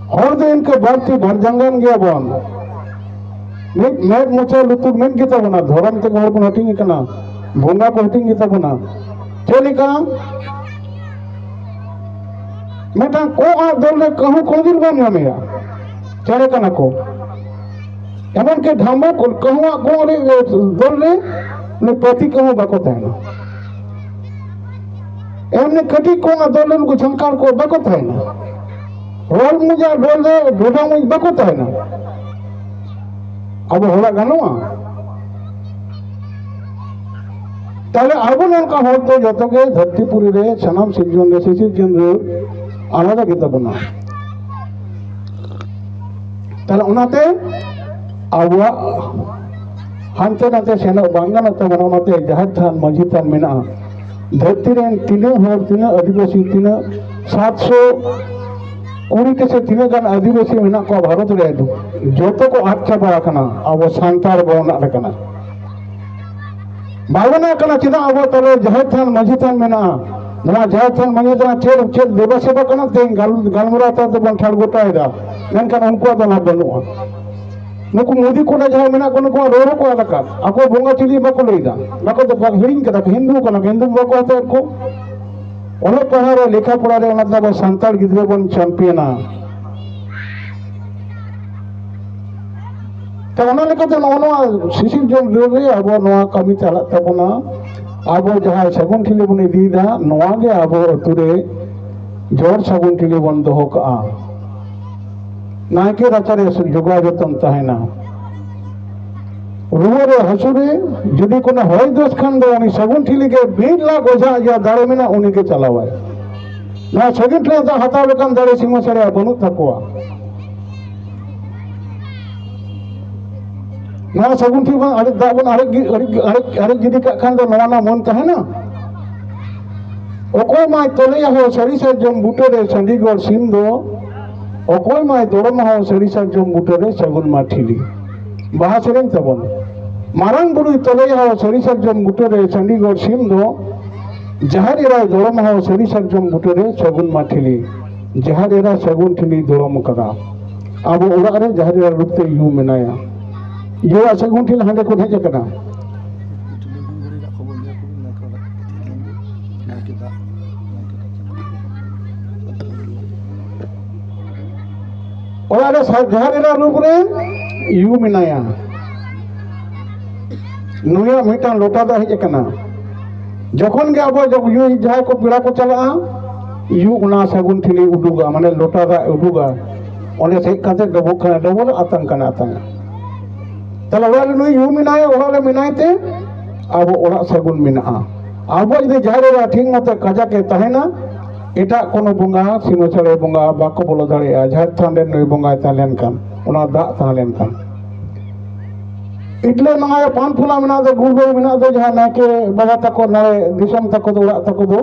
ᱦᱚᱲ ᱫᱚ ᱤᱱᱠᱟᱹ ᱵᱟᱹᱲᱛᱤ ᱵᱟᱨ ᱡᱟᱸᱜᱟᱱ ᱜᱮᱭᱟ ᱵᱚᱱ᱾ ᱢᱤᱫ ᱢᱮᱫ, ᱢᱚᱪᱟ, ᱞᱩᱛᱩᱨ, ᱢᱮᱫ ᱜᱮᱛᱟ ᱵᱚᱱᱟ᱾ ᱫᱷᱚᱨᱚᱢ ᱛᱮᱜᱮ ᱦᱚᱲ ᱵᱚᱱ ᱦᱟᱹᱴᱤᱧ ᱟᱠᱟᱱᱟ, ᱵᱚᱸᱜᱟ ᱠᱚ ᱦᱟᱹᱴᱤᱧ ᱜᱮᱛᱟ ᱵᱚᱱᱟ᱾ ᱪᱮᱫ ᱞᱮᱠᱟ? ᱢᱤᱫᱴᱟᱝ ᱠᱚᱸᱜ ᱟᱜ ᱫᱚᱞ ᱨᱮ ᱠᱟᱹᱦᱩ ᱠᱳᱱᱳ ᱫᱤᱱ ᱵᱟᱢ ᱧᱟᱢᱮᱭᱟ᱾ ᱪᱮᱬᱮ ᱠᱟᱱᱟ ᱠᱚ᱾ ᱮᱢᱚᱱ ᱠᱤ ᱰᱷᱟᱢᱵᱚ ᱠᱚ-, ᱠᱟᱹᱦᱩᱣᱟᱜ ᱠᱚᱸᱜ ᱨᱮ, ᱫᱚᱞ ᱨᱮ ᱩᱱᱤ ᱯᱟᱹᱛᱤ ᱠᱟᱹᱦᱩ ᱵᱟᱠᱚ ᱛᱟᱦᱮᱱᱟ᱾ ᱮᱢᱱᱤ ᱠᱟᱹᱴᱤᱡ ᱠᱚᱸᱜ ᱟᱜ ᱫᱚᱞ ᱨᱮ ᱱᱩᱠᱩ ᱡᱷᱟᱝᱠᱟᱲ ᱠᱚ ᱵᱟᱠᱚ ᱛᱟᱦᱮᱱᱟ᱾ ᱨᱚᱞ ᱢᱩᱡ ᱟᱨ ᱰᱚᱞ ᱨᱮ ᱰᱚᱰᱟ ᱢᱩᱡ ᱵᱟᱠᱚ ᱛᱟᱦᱮᱱᱟ᱾ ᱟᱵᱚ ᱦᱚᱲᱟᱜ ᱜᱟᱱᱚᱜᱼᱟ? ᱛᱟᱦᱞᱮ ᱟᱵᱚ ᱱᱚᱝᱠᱟ ᱦᱚᱲ ᱫᱚ ᱡᱚᱛᱚ ᱜᱮ ᱫᱷᱟᱹᱨᱛᱤ ᱯᱩᱨᱤ ᱨᱮ ᱥᱟᱱᱟᱢ ᱥᱤᱨᱡᱚᱱ ᱨᱮ ᱥᱤᱥᱤᱨ ᱡᱚᱱ ᱨᱮ ᱟᱞᱟᱫᱟ ᱜᱮᱛᱟ ᱵᱚᱱᱟ᱾ ᱛᱟᱦᱞᱮ ᱚᱱᱟᱛᱮ ᱟᱵᱚᱣᱟᱜ ᱦᱟᱱᱛᱮ ᱱᱟᱛᱮ ᱥᱮᱱᱚᱜ ᱵᱟᱝ ᱜᱟᱱᱚᱜ ᱛᱟᱵᱚᱱᱟ᱾ ᱚᱱᱟᱛᱮ ᱡᱟᱦᱮᱨ ᱛᱷᱟᱱ, ᱢᱟᱹᱡᱷᱤ ᱛᱷᱟᱱ ᱢᱮᱱᱟᱜᱼᱟ᱾ ᱫᱷᱟᱹᱨᱛᱤ ᱨᱮᱱ ᱛᱤᱱᱟᱹᱜ ᱦᱚᱲ, ᱛᱤᱱᱟᱹᱜ ᱟᱹᱫᱤᱵᱟᱹᱥᱤ, ᱛᱤᱱᱟᱹᱜ ᱥᱟᱛᱥᱚ ᱠᱩᱲᱤ ᱠᱚ ᱥᱮ ᱛᱤᱱᱟᱹᱜ ᱜᱟᱱ ᱟᱹᱫᱤᱵᱟᱹᱥᱤ ᱢᱮᱱᱟᱜ ᱠᱚᱣᱟ ᱵᱷᱟᱨᱚᱛ ᱨᱮ, ᱡᱚᱛᱚ ᱠᱚ ᱟᱫ ᱪᱟᱵᱟ ᱟᱠᱟᱱᱟ᱾ ᱟᱵᱚ ᱥᱟᱱᱛᱟᱲ ᱵᱚᱱ ᱟᱫ ᱟᱠᱟᱱᱟ᱾ ᱵᱟᱵᱚᱱ ᱟᱫ ᱟᱠᱟᱱᱟ, ᱪᱮᱫᱟᱜ ᱟᱵᱚ ᱛᱟᱦᱞᱮ ᱡᱟᱦᱮᱨ ᱛᱷᱟᱱ, ᱢᱟᱹᱡᱷᱤ ᱛᱷᱟᱱ ᱢᱮᱱᱟᱜᱼᱟ? ᱱᱚᱣᱟ ᱡᱟᱦᱮᱨ ᱛᱷᱟᱱ, ᱢᱟᱹᱡᱷᱤ ᱛᱷᱟᱱ ᱪᱮᱫ, ᱪᱮᱫ ᱫᱮᱵᱟ ᱥᱮᱵᱟ ᱠᱟᱱᱟ? ᱛᱮᱦᱮᱧ ᱜᱟᱞ-, ᱜᱟᱞᱢᱟᱨᱟᱣ ᱛᱟᱞᱟ ᱛᱮᱵᱚᱱ ᱴᱷᱟᱲ ᱜᱚᱴᱟᱭᱮᱫᱟ, ᱢᱮᱱᱠᱷᱟᱱ ᱩᱱᱠᱩᱣᱟᱜ ᱫᱚ ᱞᱟᱵᱷ ᱵᱟᱹᱱᱩᱜᱼᱟ᱾ ᱱᱩᱠᱩ ᱢᱩᱫᱤ ᱠᱚᱲᱟ ᱡᱟᱦᱟᱸᱭ ᱢᱮᱱᱟᱜ ᱠᱚ, ᱱᱩᱠᱩᱣᱟᱜ ᱨᱚᱲ ᱦᱚᱸᱠᱚ ᱟᱫ ᱟᱠᱟᱫ, ᱟᱠᱚ ᱵᱚᱸᱜᱟ ᱪᱤᱞᱤ ᱵᱟᱠᱚ ᱞᱟᱹᱭᱫᱟ, ᱵᱟᱠᱚ ᱫᱮᱵᱟ-, ᱦᱤᱲᱤᱧ ᱠᱟᱫᱟ ᱠᱚ, ᱦᱤᱱᱫᱩ ᱠᱟᱱᱟ ᱠᱚ, ᱦᱤᱱᱫᱩ ᱵᱟᱠᱚ ᱦᱟᱛᱟᱣᱮᱫ ᱠᱚ᱾ ᱚᱞᱚᱜ ᱯᱟᱲᱦᱟᱣ ᱨᱮ, ᱞᱮᱠᱷᱟ ᱯᱚᱲᱟ ᱨᱮ, ᱚᱱᱟᱛᱮ ᱟᱵᱚ ᱥᱟᱱᱛᱟᱲ ᱜᱤᱫᱽᱨᱟᱹ ᱵᱚᱱ ᱪᱟᱢᱯᱤᱭᱟᱱᱟ᱾ ᱛᱚ, ᱚᱱᱟ ᱞᱮᱠᱟᱛᱮ ᱱᱚᱜᱼᱚ ᱱᱚᱣᱟ ᱥᱤᱥᱤᱨ ᱡᱚᱢ ᱨᱮ ᱟᱵᱚ ᱱᱚᱣᱟ ᱠᱟᱹᱢᱤ ᱪᱟᱞᱟᱜ ᱛᱟᱵᱚᱱᱟ᱾ ᱟᱵᱚ ᱡᱟᱦᱟᱸ ᱥᱟᱹᱜᱩᱱ ᱴᱷᱤᱞᱤ ᱵᱚᱱ ᱤᱫᱤᱭᱮᱫᱟ, ᱱᱚᱣᱟ ᱜᱮ ᱟᱵᱚ ᱟᱹᱛᱩ ᱨᱮ ᱡᱚᱲ ᱥᱟᱹᱜᱩᱱ ᱴᱷᱤᱞᱤ ᱵᱚᱱ ᱫᱚᱦᱚ ᱠᱟᱜᱼᱟ᱾ ᱱᱟᱭᱠᱮ ᱨᱟᱪᱟᱨᱮ ᱡᱚᱜᱟᱣ ᱡᱚᱛᱚᱱ ᱛᱟᱦᱮᱱᱟ᱾ ᱨᱩᱣᱟᱹ ᱨᱮ, ᱦᱟᱹᱥᱩ ᱨᱮ ᱡᱩᱫᱤ ᱠᱳᱱᱳ ᱦᱚᱭ ᱫᱳᱥ ᱠᱷᱟᱱ ᱫᱚ, ᱩᱱᱤ ᱥᱟᱹᱜᱩᱱ ᱴᱷᱤᱞᱤ ᱜᱮ ᱢᱤᱫ ᱞᱟᱠᱷ ᱚᱡᱷᱟ ᱟᱡᱟᱜ ᱫᱟᱲᱮ ᱢᱮᱱᱟᱜ, ᱩᱱᱤ ᱜᱮ ᱪᱟᱞᱟᱣᱟᱭ᱾ ᱱᱚᱣᱟ ᱥᱟᱹᱜᱩᱱ ᱴᱷᱤᱞᱤ ᱫᱟᱜ ᱦᱟᱛᱟᱣ ᱞᱮᱠᱟᱱ ᱫᱟᱲᱮ ᱥᱤᱢᱟᱹ ᱥᱟᱹᱲᱤᱭᱟᱜ ᱵᱟᱹᱱᱩᱜ ᱛᱟᱠᱚᱣᱟ᱾ ᱱᱚᱣᱟ ᱥᱟᱹᱜᱩᱱ ᱴᱷᱤᱞᱤ ᱵᱟᱝ ᱟᱨᱮᱡ ᱫᱟᱜ ᱵᱚᱱ ᱟᱨᱮᱡ ᱜᱤ-, ᱟᱨᱮᱡ, ᱟᱨᱮᱡ, ᱟᱨᱮᱡ ᱜᱤᱰᱤ ᱠᱟᱜ ᱠᱷᱟᱱ ᱫᱚ ᱱᱚᱣᱟ ᱨᱮᱱᱟᱜ ᱢᱟᱹᱱ ᱛᱟᱦᱮᱱᱟ? ᱚᱠᱚᱭ ᱢᱟᱭ ᱛᱚᱞᱮᱭᱟ ᱦᱚᱸ ᱥᱟᱹᱨᱤ ᱥᱟᱨᱡᱚᱢ ᱵᱩᱴᱟᱹ ᱨᱮ ᱥᱟᱺᱰᱤ ᱜᱚᱲ ᱥᱤᱢ ᱫᱚ, ᱚᱠᱚᱭ ᱢᱟᱭ ᱫᱚᱲᱚᱢᱟ ᱦᱚᱸ ᱥᱟᱹᱨᱤ ᱥᱟᱨᱡᱚᱢ ᱵᱩᱴᱟᱹ ᱨᱮ ᱥᱟᱹᱜᱩᱱ ᱢᱟ ᱴᱷᱤᱞᱤ᱾ ᱵᱟᱦᱟ ᱥᱮᱨᱮᱧ ᱛᱟᱵᱚᱱ᱾ ᱢᱟᱨᱟᱝ ᱵᱩᱨᱩᱭ ᱛᱚᱞᱮᱭᱟ ᱦᱚᱸ ᱥᱟᱹᱨᱤ ᱥᱟᱨᱡᱚᱢ ᱵᱩᱴᱟᱹ ᱨᱮ ᱥᱟᱺᱰᱤ ᱜᱚᱲ ᱥᱤᱢ ᱫᱚ, ᱡᱟᱦᱮᱨ ᱮᱨᱟᱭ ᱫᱚᱲᱚᱢᱟ ᱦᱚᱸ ᱥᱟᱹᱨᱤ ᱥᱟᱨᱡᱚᱢ ᱵᱩᱴᱟᱹ ᱨᱮ ᱥᱟᱹᱜᱩᱱ ᱢᱟ ᱴᱷᱤᱞᱤ᱾ ᱡᱟᱦᱮᱨ ᱮᱨᱟ ᱥᱟᱹᱜᱩᱱ ᱴᱷᱤᱞᱤ ᱫᱚᱲᱚᱢ ᱠᱟᱫᱟ᱾ ᱟᱵᱚ ᱚᱲᱟᱜ ᱨᱮ ᱡᱟᱦᱮᱨ ᱮᱨᱟ ᱨᱩᱯ ᱛᱮ ᱭᱩ ᱢᱮᱱᱟᱭᱟ᱾ ᱭᱩᱣᱟᱜ ᱥᱟᱹᱜᱩᱱ ᱴᱷᱤᱞᱤ ᱦᱟᱸᱰᱮ ᱠᱷᱚᱱ ᱦᱮᱡ ᱟᱠᱟᱱᱟ᱾ ᱚᱲᱟᱜ ᱨᱮ ᱥᱟ-, ᱡᱟᱦᱮᱨ ᱮᱨᱟ ᱨᱩᱯ ᱨᱮ ᱭᱩ ᱢᱮᱱᱟᱭᱟ᱾ ᱱᱩᱭᱟᱜ ᱢᱤᱫᱴᱟᱝ ᱞᱚᱴᱟ ᱫᱟᱜ ᱦᱮᱡ ᱟᱠᱟᱱᱟ᱾ ᱡᱚᱠᱷᱚᱱ ᱜᱮ ᱟᱵᱚ ᱡᱚ-, ᱭᱩ, ᱡᱟᱦᱟᱸᱭ ᱠᱚ ᱯᱮᱲᱟ ᱠᱚ ᱪᱟᱞᱟᱜᱼᱟ, ᱭᱩ ᱚᱱᱟ ᱥᱟᱹᱜᱩᱱ ᱴᱷᱤᱞᱤ ᱩᱰᱩᱠᱟ, ᱢᱟᱱᱮ ᱞᱚᱴᱟ ᱫᱟᱜ ᱩᱰᱩᱠᱟ, ᱚᱸᱰᱮ ᱦᱮᱡ ᱠᱟᱛᱮ ᱰᱚᱵᱚᱜ ᱠᱟᱱᱟ, ᱰᱚᱵᱚᱜ ᱟᱛᱟᱝ ᱠᱟᱱᱟ, ᱟᱛᱟᱝ᱾ ᱛᱟᱦᱞᱮ ᱚᱲᱟᱜ ᱨᱮ ᱱᱩᱭ ᱭᱩ ᱢᱮᱱᱟᱭᱟ, ᱚᱲᱟᱜ ᱨᱮ ᱢᱮᱱᱟᱭ ᱛᱮ ᱟᱵᱚ ᱚᱲᱟᱜ ᱥᱟᱹᱜᱩᱱ ᱢᱮᱱᱟᱜᱼᱟ᱾ ᱟᱵᱚ ᱡᱩᱫᱤ ᱡᱟᱦᱮᱨ ᱮᱨᱟ ᱴᱷᱤᱠ ᱢᱚᱛᱚ ᱠᱟᱡᱟᱠ ᱮ ᱛᱟᱦᱮᱱᱟ, ᱮᱴᱟᱜ ᱠᱳᱱᱳ ᱵᱚᱸᱜᱟ, ᱥᱤᱢᱟᱹ ᱥᱟᱹᱲᱮ ᱵᱚᱸᱜᱟ ᱵᱟᱠᱚ ᱵᱚᱞᱚ ᱫᱟᱲᱮᱭᱟᱜᱼᱟ᱾ ᱡᱟᱦᱮᱨ ᱛᱷᱟᱱ ᱨᱮ ᱱᱩᱭ ᱵᱚᱸᱜᱟᱭ ᱛᱟᱦᱮᱸ ᱞᱮᱱᱠᱷᱟᱱ, ᱚᱱᱟ ᱫᱟᱜ ᱛᱟᱦᱮᱸ ᱞᱮᱱᱠᱷᱟᱱ᱾ ᱤᱰᱞᱟᱹ ᱱᱚᱜᱼᱚᱭ ᱯᱟᱱ ᱯᱷᱩᱞᱟ ᱢᱮᱱᱟᱜ ᱫᱚ, ᱜᱩᱲ ᱫᱚᱭ ᱢᱮᱱᱟᱜ ᱫᱚ, ᱡᱟᱦᱟᱸ ᱱᱟᱭᱠᱮ ᱵᱟᱵᱟ ᱛᱟᱠᱚ ᱱᱚᱰᱮ ᱫᱤᱥᱚᱢ ᱛᱟᱠᱚ ᱫᱚ, ᱚᱲᱟᱜ ᱛᱟᱠᱚ ᱫᱚ,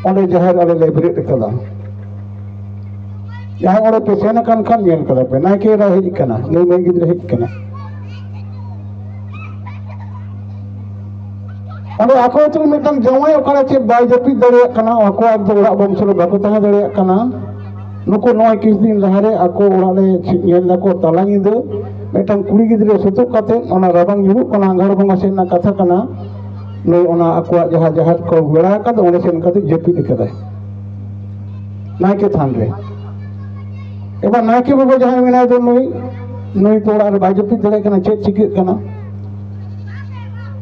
ᱚᱸᱰᱮ ᱡᱟᱦᱮᱨ ᱟᱞᱮ ᱞᱮ ᱵᱮᱨᱮᱫ ᱟᱠᱟᱫᱟ᱾ ᱡᱟᱦᱟᱸᱭ ᱚᱸᱰᱮ ᱯᱮ ᱥᱮᱱ ᱟᱠᱟᱱ ᱠᱷᱟᱱ ᱧᱮᱞ ᱠᱟᱫᱟ ᱯᱮ, ᱱᱟᱭᱠᱮ ᱮᱨᱟ ᱦᱮᱡ ᱟᱠᱟᱱᱟ, ᱱᱩᱭ ᱢᱟᱹᱭ ᱜᱤᱫᱽᱨᱟᱹ ᱦᱮᱡ ᱟᱠᱟᱱᱟ᱾ ᱚᱸᱰᱮ ᱟᱠᱚ ᱟᱹᱛᱩ ᱨᱮ ᱢᱤᱫᱴᱟᱝ ᱡᱟᱶᱟᱭ ᱚᱠᱟᱨᱮ ᱪᱮᱫ ᱵᱟᱭ ᱡᱟᱹᱯᱤᱫ ᱫᱟᱲᱮᱭᱟᱜ ᱠᱟᱱᱟ, ᱟᱠᱚᱣᱟᱜ ᱫᱚ ᱚᱲᱟᱜ ᱵᱚᱝᱥᱚ ᱨᱮ ᱵᱟᱠᱚ ᱛᱟᱦᱮᱸ ᱫᱟᱲᱮᱭᱟᱜ ᱠᱟᱱᱟ᱾ ᱱᱩᱠᱩ ᱱᱚᱜᱼᱚᱭ ᱠᱤᱪᱷᱩ ᱫᱤᱱ ᱞᱟᱦᱟᱨᱮ ᱟᱠᱚ ᱚᱲᱟᱜ ᱨᱮ ᱧᱮᱞ ᱫᱟᱠᱚ ᱛᱟᱞᱟ ᱧᱤᱫᱟᱹ ᱢᱤᱫᱴᱟᱝ ᱠᱩᱲᱤ ᱜᱤᱫᱽᱨᱟᱹ ᱥᱩᱛᱩᱜ ᱠᱟᱛᱮ, ᱚᱱᱟ ᱨᱟᱵᱟᱝ ᱧᱩᱨᱩᱜ ᱠᱟᱱᱟ, ᱟᱸᱜᱷᱟᱲ ᱵᱚᱸᱜᱟ ᱥᱮᱫ ᱨᱮᱱᱟᱜ ᱠᱟᱛᱷᱟ ᱠᱟᱱᱟ, ᱱᱩᱭ ᱚᱱᱟ ᱟᱠᱚᱣᱟᱜ ᱡᱟᱦᱟᱸ ᱡᱟᱦᱮᱨ ᱠᱚ ᱵᱮᱲᱟ ᱟᱠᱟᱫ, ᱚᱸᱰᱮ ᱥᱮᱱ ᱠᱟᱛᱮ ᱡᱟᱹᱯᱤᱫ ᱟᱠᱟᱫᱟᱭ ᱱᱟᱭᱠᱮ ᱛᱷᱟᱱ ᱨᱮ᱾ ᱮᱵᱟᱨ ᱱᱟᱭᱠᱮ ᱵᱟᱵᱟ ᱡᱟᱦᱟᱸᱭ ᱢᱮᱱᱟᱭ ᱫᱚ, ᱱᱩᱭ ᱱᱩᱭ ᱛᱚ ᱚᱲᱟᱜ ᱨᱮ ᱵᱟᱭ ᱡᱟᱹᱯᱤᱫ ᱫᱟᱲᱮᱭᱟᱜ ᱠᱟᱱᱟ, ᱪᱮᱫ ᱪᱤᱠᱟᱹᱜ ᱠᱟᱱᱟ?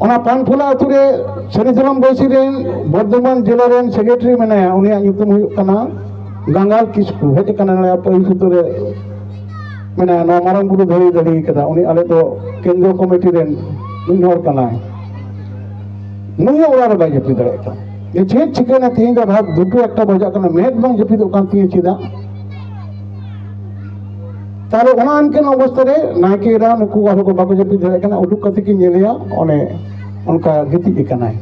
ᱚᱱᱟ ᱯᱟᱱᱯᱷᱩᱞᱟ ᱟᱹᱛᱩ ᱨᱮ ᱥᱟᱹᱨᱤ ᱥᱟᱞᱟᱢ ᱵᱟᱹᱭᱥᱤ ᱨᱮᱱ ᱵᱚᱨᱫᱷᱚᱢᱟᱱ ᱡᱮᱞᱟ ᱨᱮᱱ ᱥᱮᱠᱨᱮᱴᱟᱨᱤ ᱢᱮᱱᱟᱭᱟ, ᱩᱱᱤᱭᱟᱜ ᱧᱩᱛᱩᱢ ᱦᱩᱭᱩᱜ ᱠᱟᱱᱟ ᱜᱟᱸᱜᱟᱞ ᱠᱤᱥᱠᱩ᱾ ᱦᱮᱡ ᱟᱠᱟᱱᱟ ᱱᱚᱰᱮ ᱟᱯᱮ ᱟᱹᱭᱩᱨ ᱥᱩᱛᱩᱜ ᱨᱮ ᱢᱮᱱᱟᱭᱟ, ᱱᱚᱣᱟ ᱢᱟᱨᱟᱝ ᱵᱩᱨᱩ ᱫᱷᱟᱹᱨᱤ ᱫᱟᱲᱮ ᱠᱟᱫᱟ ᱩᱱᱤ, ᱟᱞᱮ ᱫᱚ ᱠᱮᱱᱫᱨᱚ ᱠᱚᱢᱤᱴᱤ ᱨᱮᱱ ᱢᱤᱫ ᱦᱚᱲ ᱠᱟᱱᱟᱭ᱾ ᱱᱩᱭ ᱦᱚᱸ ᱚᱲᱟᱜ ᱨᱮ ᱵᱟᱭ ᱡᱟᱹᱯᱤᱫ ᱫᱟᱲᱮᱭᱟᱜ ᱠᱟᱱᱟ᱾ ᱡᱮ ᱪᱮᱫ ᱪᱤᱠᱟᱹᱭᱮᱱᱟ, ᱛᱮᱦᱮᱧ ᱫᱚ ᱨᱟᱛ ᱫᱩᱴᱳ ᱮᱠᱴᱟ ᱵᱟᱡᱟᱜ ᱠᱟᱱᱟ, ᱢᱮᱫ ᱵᱟᱝ ᱡᱟᱹᱯᱤᱫᱚᱜ ᱠᱟᱱ ᱛᱤᱧᱟᱹ ᱪᱮᱫᱟᱜ? ᱛᱟᱦᱞᱮ ᱚᱱᱟ ᱚᱱᱠᱟᱱ ᱚᱵᱚᱥᱛᱟ ᱨᱮ ᱱᱟᱭᱠᱮ ᱮᱨᱟ ᱱᱩᱠᱩ ᱟᱨᱦᱚᱸ ᱠᱚ ᱵᱟᱠᱚ ᱡᱟᱹᱯᱤᱫ ᱫᱟᱲᱮᱭᱟᱜ ᱠᱟᱱᱟ, ᱩᱰᱩᱠ ᱠᱟᱛᱮ ᱠᱤᱱ ᱧᱮᱞᱮᱭᱟ ᱚᱱᱮ ᱚᱱᱠᱟ ᱜᱤᱛᱤᱡ ᱟᱠᱟᱱᱟᱭ᱾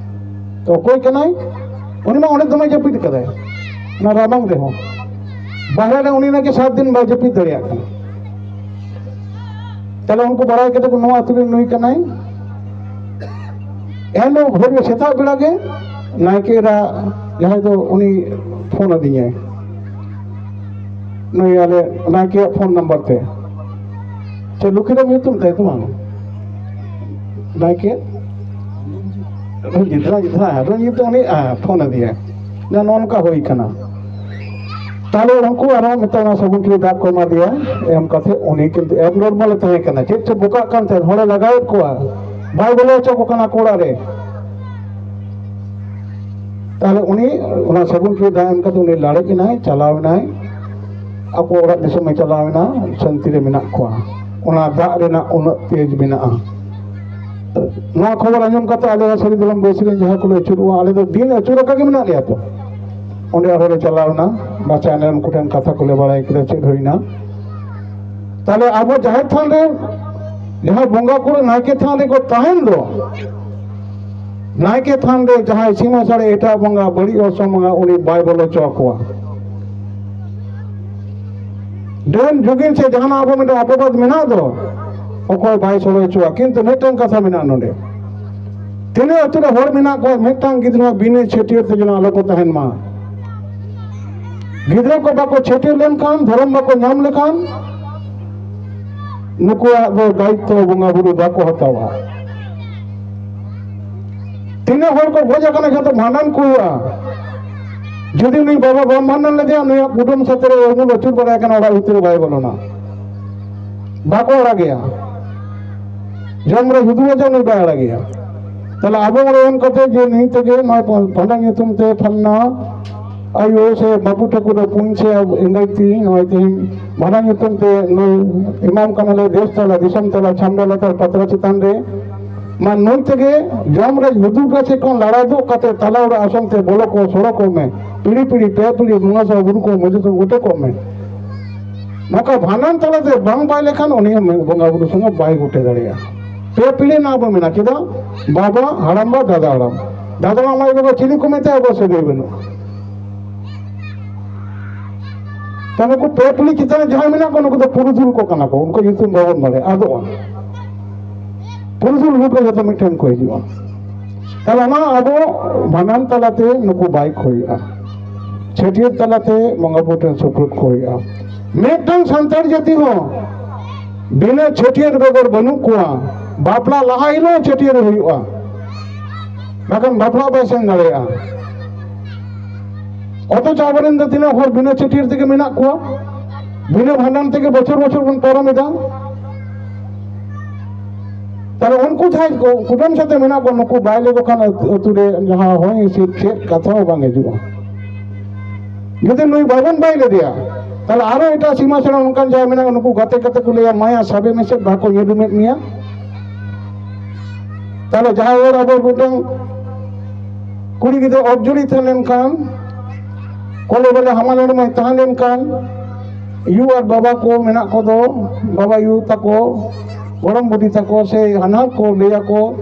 ᱛᱚ ᱚᱠᱚᱭ ᱠᱟᱱᱟᱭ? ᱩᱱᱤ ᱢᱟ ᱚᱸᱰᱮ ᱫᱚᱢᱮ ᱡᱟᱹᱯᱤᱫ ᱠᱟᱫᱟᱭ, ᱚᱱᱟ ᱨᱟᱵᱟᱝ ᱨᱮᱦᱚᱸ᱾ ᱵᱟᱦᱨᱮ ᱨᱮ ᱩᱱᱤ ᱱᱟᱠᱤ ᱥᱟᱛ ᱫᱤᱱ ᱵᱟᱭ ᱡᱟᱹᱯᱤᱫ ᱫᱟᱲᱮᱭᱟᱜ ᱠᱟᱱᱟ᱾ ᱛᱟᱦᱞᱮ ᱩᱱᱠᱩ ᱵᱟᱲᱟᱭ ᱠᱟᱛᱮ ᱠᱚ, ᱱᱚᱣᱟ ᱟᱹᱛᱩ ᱨᱮᱱ ᱱᱩᱭ ᱠᱟᱱᱟᱭ᱾ ᱮᱱᱦᱤᱞᱳᱜ ᱵᱷᱳᱨ ᱨᱮ ᱥᱮᱛᱟᱜ ᱵᱮᱲᱟ ᱜᱮ ᱱᱟᱭᱠᱮ ᱮᱨᱟ ᱡᱟᱦᱟᱸᱭ ᱫᱚ, ᱩᱱᱤ ᱯᱷᱳᱱ ᱟᱹᱫᱤᱧᱟᱭ, ᱱᱩᱭ ᱟᱞᱮ ᱱᱟᱭᱠᱮᱭᱟᱜ ᱯᱷᱳᱱ ᱱᱟᱢᱵᱟᱨ ᱛᱮ᱾ ᱪᱮᱫ ᱞᱚᱠᱠᱷᱤᱨᱟᱢ ᱧᱩᱛᱩᱢ ᱛᱟᱭ ᱛᱚ ᱵᱟᱝ? ᱱᱟᱭᱠᱮ ᱨᱚᱧᱡᱤᱛ, ᱨᱚᱧᱡᱤᱛ, ᱦᱮᱸ, ᱨᱚᱧᱡᱤᱛ ᱩᱱᱤ, ᱦᱮᱸ, ᱯᱷᱳᱱ ᱟᱫᱮᱭᱟ ᱡᱮ ᱱᱚᱜᱼᱚ ᱱᱚᱝᱠᱟ ᱦᱩᱭ ᱠᱟᱱᱟ᱾ ᱛᱟᱦᱞᱮ ᱩᱱᱠᱩ ᱟᱨᱦᱚᱸ ᱢᱤᱫᱴᱟᱝ ᱚᱱᱟ ᱥᱟᱹᱜᱩᱱ ᱴᱷᱤᱞᱤ ᱫᱟᱜ ᱠᱚ ᱮᱢᱟ ᱫᱮᱭᱟ᱾ ᱮᱢ ᱠᱟᱛᱮ ᱩᱱᱤ ᱠᱤᱱᱛᱩ ᱮᱵᱱᱚᱨᱢᱟᱞ ᱮ ᱛᱟᱦᱮᱸ ᱠᱟᱱᱟ, ᱪᱮᱫ ᱪᱚ ᱵᱚᱠᱟᱜ ᱠᱟᱱ ᱛᱟᱦᱮᱸᱫ, ᱦᱚᱲᱮ ᱞᱟᱜᱟᱣᱮᱫ ᱠᱚᱣᱟ, ᱵᱟᱭ ᱵᱚᱞᱚ ᱦᱚᱪᱚ ᱠᱚ ᱠᱟᱱᱟ ᱟᱠᱚ ᱚᱲᱟᱜ ᱨᱮ᱾ ᱛᱟᱦᱞᱮ ᱩᱱᱤ ᱚᱱᱟ ᱥᱟᱹᱜᱩᱱ ᱴᱷᱤᱞᱤ ᱫᱟᱜ ᱮᱢ ᱠᱟᱛᱮ ᱩᱱᱤ ᱞᱟᱲᱮᱡ ᱮᱱᱟᱭ, ᱪᱟᱞᱟᱣ ᱮᱱᱟᱭ, ᱟᱠᱚ ᱚᱲᱟᱜ ᱫᱤᱥᱚᱢᱮ ᱪᱟᱞᱟᱣ ᱮᱱᱟ, ᱥᱟᱱᱛᱤ ᱨᱮ ᱢᱮᱱᱟᱜ ᱠᱚᱣᱟ᱾ ᱚᱱᱟ ᱫᱟᱜ ᱨᱮᱱᱟᱜ ᱩᱱᱟᱹᱜ ᱛᱮᱡᱽ ᱢᱮᱱᱟᱜᱼᱟ᱾ ᱱᱚᱣᱟ ᱠᱷᱚᱵᱚᱨ ᱟᱸᱡᱚᱢ ᱠᱟᱛᱮ ᱟᱞᱮ ᱦᱚᱸ ᱥᱟᱹᱨᱤ ᱫᱚᱞᱟᱢ ᱵᱟᱹᱭᱥᱤ ᱨᱮᱱ ᱡᱟᱦᱟᱸ ᱠᱚᱞᱮ ᱟᱹᱪᱩᱨᱚᱜᱼᱟ, ᱟᱞᱮ ᱫᱚ ᱫᱤᱱ ᱟᱹᱪᱩᱨ ᱟᱠᱟ ᱜᱮ ᱢᱮᱱᱟᱜ ᱞᱮᱭᱟ ᱛᱚ᱾ ᱚᱸᱰᱮ ᱟᱨᱦᱚᱸ ᱞᱮ ᱪᱟᱞᱟᱣ ᱮᱱᱟ, ᱵᱟᱪᱟᱭᱱᱟ, ᱩᱱᱠᱩ ᱴᱷᱮᱱ ᱠᱟᱛᱷᱟ ᱠᱚᱞᱮ ᱵᱟᱲᱟᱭ ᱠᱮᱫᱟ ᱪᱮᱫ ᱦᱩᱭᱱᱟ᱾ ᱛᱟᱦᱞᱮ ᱟᱵᱚ ᱡᱟᱦᱮᱨ ᱛᱷᱟᱱ ᱨᱮ ᱡᱟᱦᱟᱸ ᱵᱚᱸᱜᱟ ᱠᱚ ᱱᱟᱭᱠᱮ ᱛᱷᱟᱱ ᱨᱮᱠᱚ ᱛᱟᱦᱮᱱ ᱫᱚ, ᱱᱟᱭᱠᱮ ᱛᱷᱟᱱ ᱨᱮ ᱡᱟᱦᱟᱸᱭ ᱥᱤᱢᱟᱹ ᱥᱟᱹᱲᱮ ᱮᱴᱟᱜ ᱵᱚᱸᱜᱟ, ᱵᱟᱹᱲᱤᱡ ᱚᱨᱥᱚᱝ ᱵᱚᱸᱜᱟ, ᱩᱱᱤ ᱵᱟᱭ ᱵᱚᱞᱚ ᱦᱚᱪᱚ ᱟᱠᱚᱣᱟ᱾ ᱰᱟᱹᱱ ᱡᱩᱜᱤᱱ ᱥᱮ ᱡᱟᱦᱟᱱᱟᱜ ᱟᱵᱚ ᱢᱤᱫᱴᱟᱝ ᱚᱯᱚᱵᱟᱫ ᱢᱮᱱᱟᱜ ᱫᱚ, ᱚᱠᱚᱭ ᱵᱟᱭ ᱥᱚᱲᱚ ᱦᱚᱪᱚᱣᱟ᱾ ᱠᱤᱱᱛᱩ ᱢᱤᱫᱴᱟᱝ ᱠᱟᱛᱷᱟ ᱢᱮᱱᱟᱜᱼᱟ ᱱᱚᱰᱮ, ᱛᱤᱱᱟᱹᱜ ᱟᱹᱛᱩ ᱨᱮ ᱦᱚᱲ ᱢᱮᱱᱟᱜ ᱠᱚᱣᱟ, ᱢᱤᱫᱴᱟᱝ ᱜᱤᱫᱽᱨᱟᱹ ᱵᱤᱱᱟᱹ ᱪᱷᱟᱹᱴᱭᱟᱹᱨ ᱛᱮ ᱡᱮᱱᱚ ᱟᱞᱚ ᱠᱚ ᱛᱟᱦᱮᱱ ᱢᱟ᱾ ᱜᱤᱫᱽᱨᱟᱹ ᱠᱚ ᱵᱟᱠᱚ ᱪᱷᱟᱹᱴᱭᱟᱹᱨ ᱞᱮᱱᱠᱷᱟᱱ, ᱫᱷᱚᱨᱚᱢ ᱵᱟᱠᱚ ᱧᱟᱢ ᱞᱮᱠᱷᱟᱱ, ᱱᱩᱠᱩᱣᱟᱜ ᱫᱚ ᱫᱟᱭᱤᱛᱛᱚ ᱵᱚᱸᱜᱟ ᱵᱩᱨᱩ ᱵᱟᱠᱚ ᱦᱟᱛᱟᱣᱟ᱾ ᱛᱤᱱᱟᱹᱜ ᱦᱚᱲ ᱠᱚ ᱜᱚᱡ ᱟᱠᱟᱱᱟ, ᱡᱚᱛᱚ ᱵᱷᱟᱸᱰᱟᱱ ᱠᱚ ᱦᱩᱭᱩᱜᱼᱟ᱾ ᱡᱩᱫᱤ ᱩᱱᱤ ᱵᱟᱵᱟ ᱵᱟᱢ ᱵᱷᱟᱸᱰᱟᱱ ᱞᱮᱫᱮᱭᱟ, ᱱᱩᱭᱟᱜ ᱠᱩᱰᱟᱹᱢ ᱥᱟᱛᱮ ᱨᱮ ᱩᱢᱩᱞ ᱟᱹᱪᱩᱨ ᱵᱟᱲᱟᱭ ᱠᱟᱱᱟ, ᱚᱲᱟᱜ ᱵᱷᱤᱛᱤᱨ ᱨᱮ ᱵᱟᱭ ᱵᱚᱞᱚᱱᱟ, ᱵᱟᱠᱚ ᱟᱲᱟᱜᱮᱭᱟ᱾ ᱡᱚᱢ ᱨᱮ ᱦᱩᱫᱩᱲ ᱟᱡᱟ ᱱᱩᱭ ᱵᱟᱭ ᱟᱲᱟᱜᱮᱭᱟ᱾ ᱛᱟᱦᱞᱮ ᱟᱵᱚ ᱚᱸᱰᱮ ᱮᱢ ᱠᱟᱛᱮ ᱡᱮ ᱱᱩᱭ ᱛᱮᱜᱮ ᱱᱚᱣᱟ ᱵᱷᱟᱸᱰᱟᱱ ᱧᱩᱛᱩᱢ ᱛᱮ ᱯᱷᱟᱞᱱᱟ ᱟᱭᱳ ᱥᱮ ᱵᱟᱹᱵᱩ ᱴᱷᱟᱹᱠᱩᱨ ᱦᱚᱯᱚᱱ ᱥᱮ ᱮᱸᱜᱟᱭ ᱛᱤᱧ, ᱱᱚᱜᱼᱚᱭ ᱛᱮᱦᱮᱧ ᱵᱷᱟᱸᱰᱟᱱ ᱧᱩᱛᱩᱢ ᱛᱮ ᱱᱩᱭ ᱮᱢᱟᱢ ᱠᱟᱱᱟᱞᱮ ᱫᱮᱥ ᱛᱟᱞᱟ, ᱫᱤᱥᱚᱢ ᱛᱟᱞᱟ, ᱪᱷᱟᱢᱰᱟ ᱞᱟᱛᱟᱨ ᱯᱟᱛᱲᱟ ᱪᱮᱛᱟᱱ ᱨᱮ᱾ ᱢᱟ ᱱᱩᱭ ᱛᱮᱜᱮ ᱡᱚᱢ ᱨᱮ ᱦᱩᱫᱩᱲ ᱜᱟᱪᱷᱮ ᱠᱷᱚᱱ ᱞᱟᱲᱟᱣ ᱫᱩᱜ ᱠᱟᱛᱮ ᱛᱟᱞᱟ ᱚᱲᱟᱜ ᱟᱥᱚᱱ ᱛᱮ ᱵᱚᱞᱚ ᱠᱚ, ᱥᱚᱲᱚ ᱠᱚᱜ ᱢᱮ᱾ ᱯᱤᱲᱤ ᱯᱤᱲᱤ, ᱯᱮ ᱯᱤᱲᱤ ᱵᱚᱸᱜᱟ ᱥᱟᱶ ᱵᱩᱨᱩ ᱠᱚ ᱢᱚᱡᱮ ᱥᱟᱶ ᱜᱚᱴᱮ ᱠᱚᱜ ᱢᱮ᱾ ᱱᱚᱝᱠᱟ ᱵᱷᱟᱸᱰᱟᱱ ᱛᱟᱞᱟᱛᱮ ᱵᱟᱝ ᱵᱟᱭ ᱞᱮᱠᱷᱟᱱ ᱩᱱᱤ ᱦᱚᱸ ᱵᱚᱸᱜᱟ ᱵᱩᱨᱩ ᱥᱚᱸᱜᱮ ᱵᱟᱭ ᱜᱚᱴᱮ ᱫᱟᱲᱮᱭᱟᱜᱼᱟ᱾ ᱯᱮ ᱯᱤᱲᱦᱤ ᱨᱮᱱᱟᱜ ᱵᱚ ᱢᱮᱱᱟ, ᱪᱮᱫᱟᱜ? ᱵᱟᱵᱟ, ᱦᱟᱲᱟᱢᱵᱟ, ᱫᱟᱫᱟ ᱦᱟᱲᱟᱢ᱾ ᱫᱟᱫᱟ ᱦᱟᱲᱟᱢ ᱟᱭᱳ ᱵᱟᱵᱟ ᱪᱤᱞᱤ ᱠᱚ ᱢᱮᱛᱟᱭᱟ? ᱟᱵᱚ ᱥᱟᱹᱜᱟᱹᱭ ᱵᱟᱹᱱᱩᱜᱼᱟ᱾ ᱛᱟᱦᱞᱮ ᱱᱩᱠᱩ ᱯᱮ ᱯᱤᱲᱦᱤ ᱪᱮᱛᱟᱱ ᱨᱮ ᱡᱟᱦᱟᱸᱭ ᱢᱮᱱᱟᱜ ᱠᱚᱣᱟ, ᱱᱩᱠᱩ ᱫᱚ ᱯᱩᱨᱩᱫᱷᱩᱞ ᱠᱚ ᱠᱟᱱᱟ ᱠᱚ, ᱩᱱᱠᱩ ᱧᱩᱛᱩᱢ ᱵᱟᱵᱚᱱ ᱵᱟᱲᱟᱭᱟ, ᱟᱫᱚᱜᱼᱟ᱾ ᱯᱩᱨᱩᱫᱷᱩᱞ ᱨᱩᱯ ᱨᱮ ᱡᱚᱛᱚ ᱢᱤᱫᱴᱷᱮᱱ ᱠᱚ ᱦᱤᱡᱩᱜᱼᱟ᱾ ᱛᱟᱦᱞᱮ ᱚᱱᱟ ᱟᱵᱚ ᱵᱷᱟᱸᱰᱟᱱ ᱛᱟᱞᱟᱛᱮ ᱱᱩᱠᱩ ᱵᱟᱭ ᱠᱚ ᱦᱩᱭᱩᱜᱼᱟ, ᱪᱷᱟᱹᱴᱭᱟᱹᱨ ᱛᱟᱞᱟᱛᱮ ᱵᱚᱸᱜᱟ ᱵᱩᱨᱩ ᱴᱷᱮᱱ ᱥᱩᱯᱨᱩᱫ ᱠᱚ ᱦᱩᱭᱩᱜᱼᱟ᱾ ᱢᱤᱫᱴᱟᱝ ᱥᱟᱱᱛᱟᱲ ᱡᱟᱹᱛᱤ ᱦᱚᱸ ᱵᱤᱱᱟᱹ ᱪᱷᱟᱹᱴᱭᱟᱹᱨ ᱵᱮᱜᱚᱨ ᱵᱟᱹᱱᱩᱜ ᱠᱚᱣᱟ᱾ ᱵᱟᱯᱞᱟ ᱞᱟᱦᱟ ᱦᱤᱞᱳᱜ ᱪᱷᱟᱹᱴᱭᱟᱹᱨ ᱦᱩᱭᱩᱜᱼᱟ, ᱵᱟᱠᱷᱟᱱ ᱵᱟᱯᱞᱟ ᱵᱟᱭ ᱥᱮᱱ ᱫᱟᱲᱮᱭᱟᱜᱼᱟ᱾ ᱚᱛᱷᱚᱪᱚ ᱟᱵᱚᱨᱮᱱ ᱫᱚ ᱛᱤᱱᱟᱹᱜ ᱦᱚᱲ ᱵᱤᱱᱟᱹ ᱪᱷᱟᱹᱴᱭᱟᱹᱨ ᱛᱮᱜᱮ ᱢᱮᱱᱟᱜ ᱠᱚᱣᱟ, ᱵᱤᱱᱟᱹ ᱵᱷᱟᱸᱰᱟᱱ ᱛᱮᱜᱮ ᱵᱚᱪᱷᱚᱨ ᱵᱚᱪᱷᱚᱨ ᱵᱚᱱ ᱯᱟᱨᱚᱢ ᱮᱫᱟ᱾ ᱛᱟᱦᱞᱮ ᱩᱱᱠᱩ ᱡᱟᱦᱟᱸᱭ ᱠᱚ ᱠᱩᱴᱟᱹᱢ ᱥᱟᱛᱮ ᱢᱮᱱᱟᱜ ᱠᱚᱣᱟ, ᱱᱩᱠᱩ ᱵᱟᱭ ᱞᱮᱠᱚ ᱠᱷᱟᱱ ᱟᱹᱛᱩ ᱨᱮ ᱡᱟᱦᱟᱸ ᱦᱚᱭ ᱦᱤᱸᱥᱤᱫ ᱪᱮᱫ ᱠᱟᱛᱷᱟ ᱦᱚᱸ ᱵᱟᱝ ᱦᱤᱡᱩᱜᱼᱟ᱾ ᱡᱩᱫᱤ ᱱᱩᱭ ᱵᱟᱵᱚᱱ ᱵᱟᱭ ᱞᱮᱫᱮᱭᱟ, ᱛᱟᱦᱞᱮ ᱟᱨᱚ ᱮᱴᱟᱜ ᱥᱤᱢᱟᱹ ᱥᱮᱬᱟ ᱚᱱᱠᱟᱱ ᱡᱟᱦᱟᱸᱭ ᱢᱮᱱᱟᱜ ᱠᱚ, ᱱᱩᱠᱩ ᱜᱟᱛᱮ ᱜᱟᱛᱮ ᱠᱚ ᱞᱟᱹᱭᱟ, "ᱢᱟᱭᱟ ᱥᱟᱵᱮ ᱢᱮᱥᱮ, ᱵᱟᱠᱚ ᱧᱮᱞᱩᱢᱮᱫ ᱢᱮᱭᱟ?" ᱛᱟᱦᱞᱮ ᱡᱟᱦᱟᱸᱭ ᱦᱚᱲ ᱟᱵᱚ ᱢᱤᱫᱴᱟᱝ ᱠᱩᱲᱤ ᱜᱤᱫᱽᱨᱟᱹ ᱚᱨᱡᱚᱱᱤ ᱛᱟᱦᱮᱸ ᱞᱮᱱᱠᱷᱟᱱ, ᱠᱚᱞᱮ ᱵᱚᱞᱮ ᱦᱟᱢᱟᱞ ᱦᱚᱲᱢᱚᱭ ᱛᱟᱦᱮᱸ ᱞᱮᱱᱠᱷᱟᱱ, ᱭᱩ ᱟᱨ ᱵᱟᱵᱟ ᱠᱚ ᱢᱮᱱᱟᱜ ᱠᱚᱫᱚ, ᱵᱟᱵᱟ ᱭᱩ ᱛᱟᱠᱚ, ᱜᱚᱲᱚᱢ ᱵᱩᱰᱷᱤ ᱛᱟᱠᱚ ᱥᱮ ᱦᱟᱱᱦᱟᱨ ᱠᱚ ᱞᱟᱹᱭ ᱟᱠᱚ,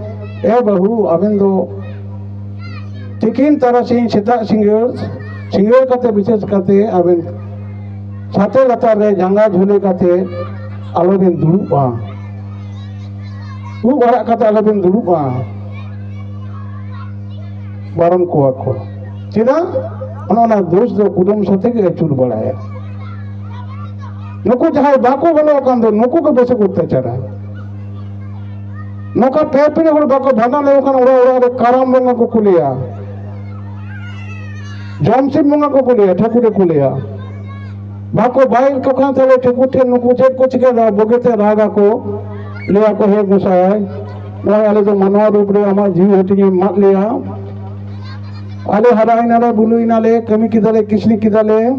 "ᱮ ᱵᱟᱹᱦᱩ, ᱟᱵᱮᱱ ᱫᱚ ᱛᱤᱠᱤᱱ ᱛᱟᱨᱟᱥᱤᱧ ᱥᱮᱛᱟᱜ ᱥᱤᱸᱜᱟᱹᱲ, ᱥᱤᱸᱜᱟᱹᱲ ᱠᱟᱛᱮ ᱵᱤᱥᱮᱥ ᱠᱟᱛᱮ ᱟᱵᱮᱱ ᱥᱟᱛᱮ ᱞᱟᱛᱟᱨ ᱨᱮ ᱡᱟᱸᱜᱟ ᱡᱷᱩᱞᱟᱹ ᱠᱟᱛᱮ ᱟᱞᱚᱵᱮᱱ ᱫᱩᱲᱩᱵᱼᱟ, ᱩᱵ ᱟᱲᱟᱜ ᱠᱟᱛᱮ ᱟᱞᱚᱵᱮᱱ ᱫᱩᱲᱩᱵᱼᱟ", ᱵᱟᱨᱚᱱ ᱠᱚᱣᱟ ᱠᱚ᱾ ᱪᱮᱫᱟᱜ? ᱚᱱᱟ, ᱚᱱᱟ ᱫᱳᱥ ᱫᱚ ᱠᱩᱰᱟᱹᱢ ᱥᱟᱛᱮ ᱜᱮ ᱟᱹᱪᱩᱨ ᱵᱟᱲᱟᱭᱟ᱾ ᱱᱩᱠᱩ ᱡᱟᱦᱟᱸᱭ ᱵᱟᱠᱚ ᱵᱚᱞᱚ ᱟᱠᱟᱱ ᱫᱚ, ᱱᱩᱠᱩ ᱜᱮ ᱵᱮᱥᱤ ᱠᱚ ᱚᱛᱛᱟᱪᱟᱨᱟ᱾ ᱱᱚᱝᱠᱟ ᱯᱮ ᱯᱤᱲᱦᱤ ᱦᱚᱲ ᱵᱟᱠᱚ ᱵᱷᱟᱸᱰᱟᱱ ᱞᱮᱠᱚ ᱠᱷᱟᱱ ᱚᱲᱟᱜ ᱚᱲᱟᱜ ᱨᱮ ᱠᱟᱨᱟᱢ ᱵᱚᱸᱜᱟ ᱠᱚ ᱠᱩᱞᱤᱭᱟ, ᱡᱚᱢᱥᱤᱢ ᱵᱚᱸᱜᱟ ᱠᱚ ᱠᱩᱞᱤᱭᱟ, ᱴᱷᱟᱹᱠᱩᱨ ᱠᱚ ᱠᱩᱞᱤᱭᱟ᱾ ᱵᱟᱠᱚ ᱵᱟᱭ ᱠᱚ ᱠᱷᱟᱱ ᱛᱟᱦᱞᱮ ᱴᱷᱟᱹᱠᱩᱨ ᱴᱷᱮᱱ ᱱᱩᱠᱩ ᱪᱮᱫ ᱠᱚ ᱪᱤᱠᱟᱹᱭᱟ? ᱵᱩᱜᱤᱛᱮ ᱨᱟᱜᱟ ᱠᱚ, ᱞᱟᱹᱭᱟ ᱠᱚ, "ᱦᱮ ᱜᱚᱸᱥᱟᱭ, ᱱᱚᱜᱼᱚᱭ ᱟᱞᱮ ᱫᱚ ᱢᱟᱱᱣᱟ ᱨᱩᱯ ᱨᱮ ᱟᱢᱟᱜ ᱡᱤᱣᱤ ᱦᱟᱹᱴᱤᱧ ᱮᱢ ᱮᱢᱟᱫ ᱞᱮᱭᱟ, ᱟᱞᱮ ᱦᱟᱨᱟᱭᱮᱱᱟᱞᱮ, ᱵᱩᱞᱩᱭᱮᱱᱟᱞᱮ, ᱠᱟᱹᱢᱤ ᱠᱮᱫᱟᱞᱮ, ᱠᱤᱥᱱᱤ ᱠᱮᱫᱟᱞᱮ,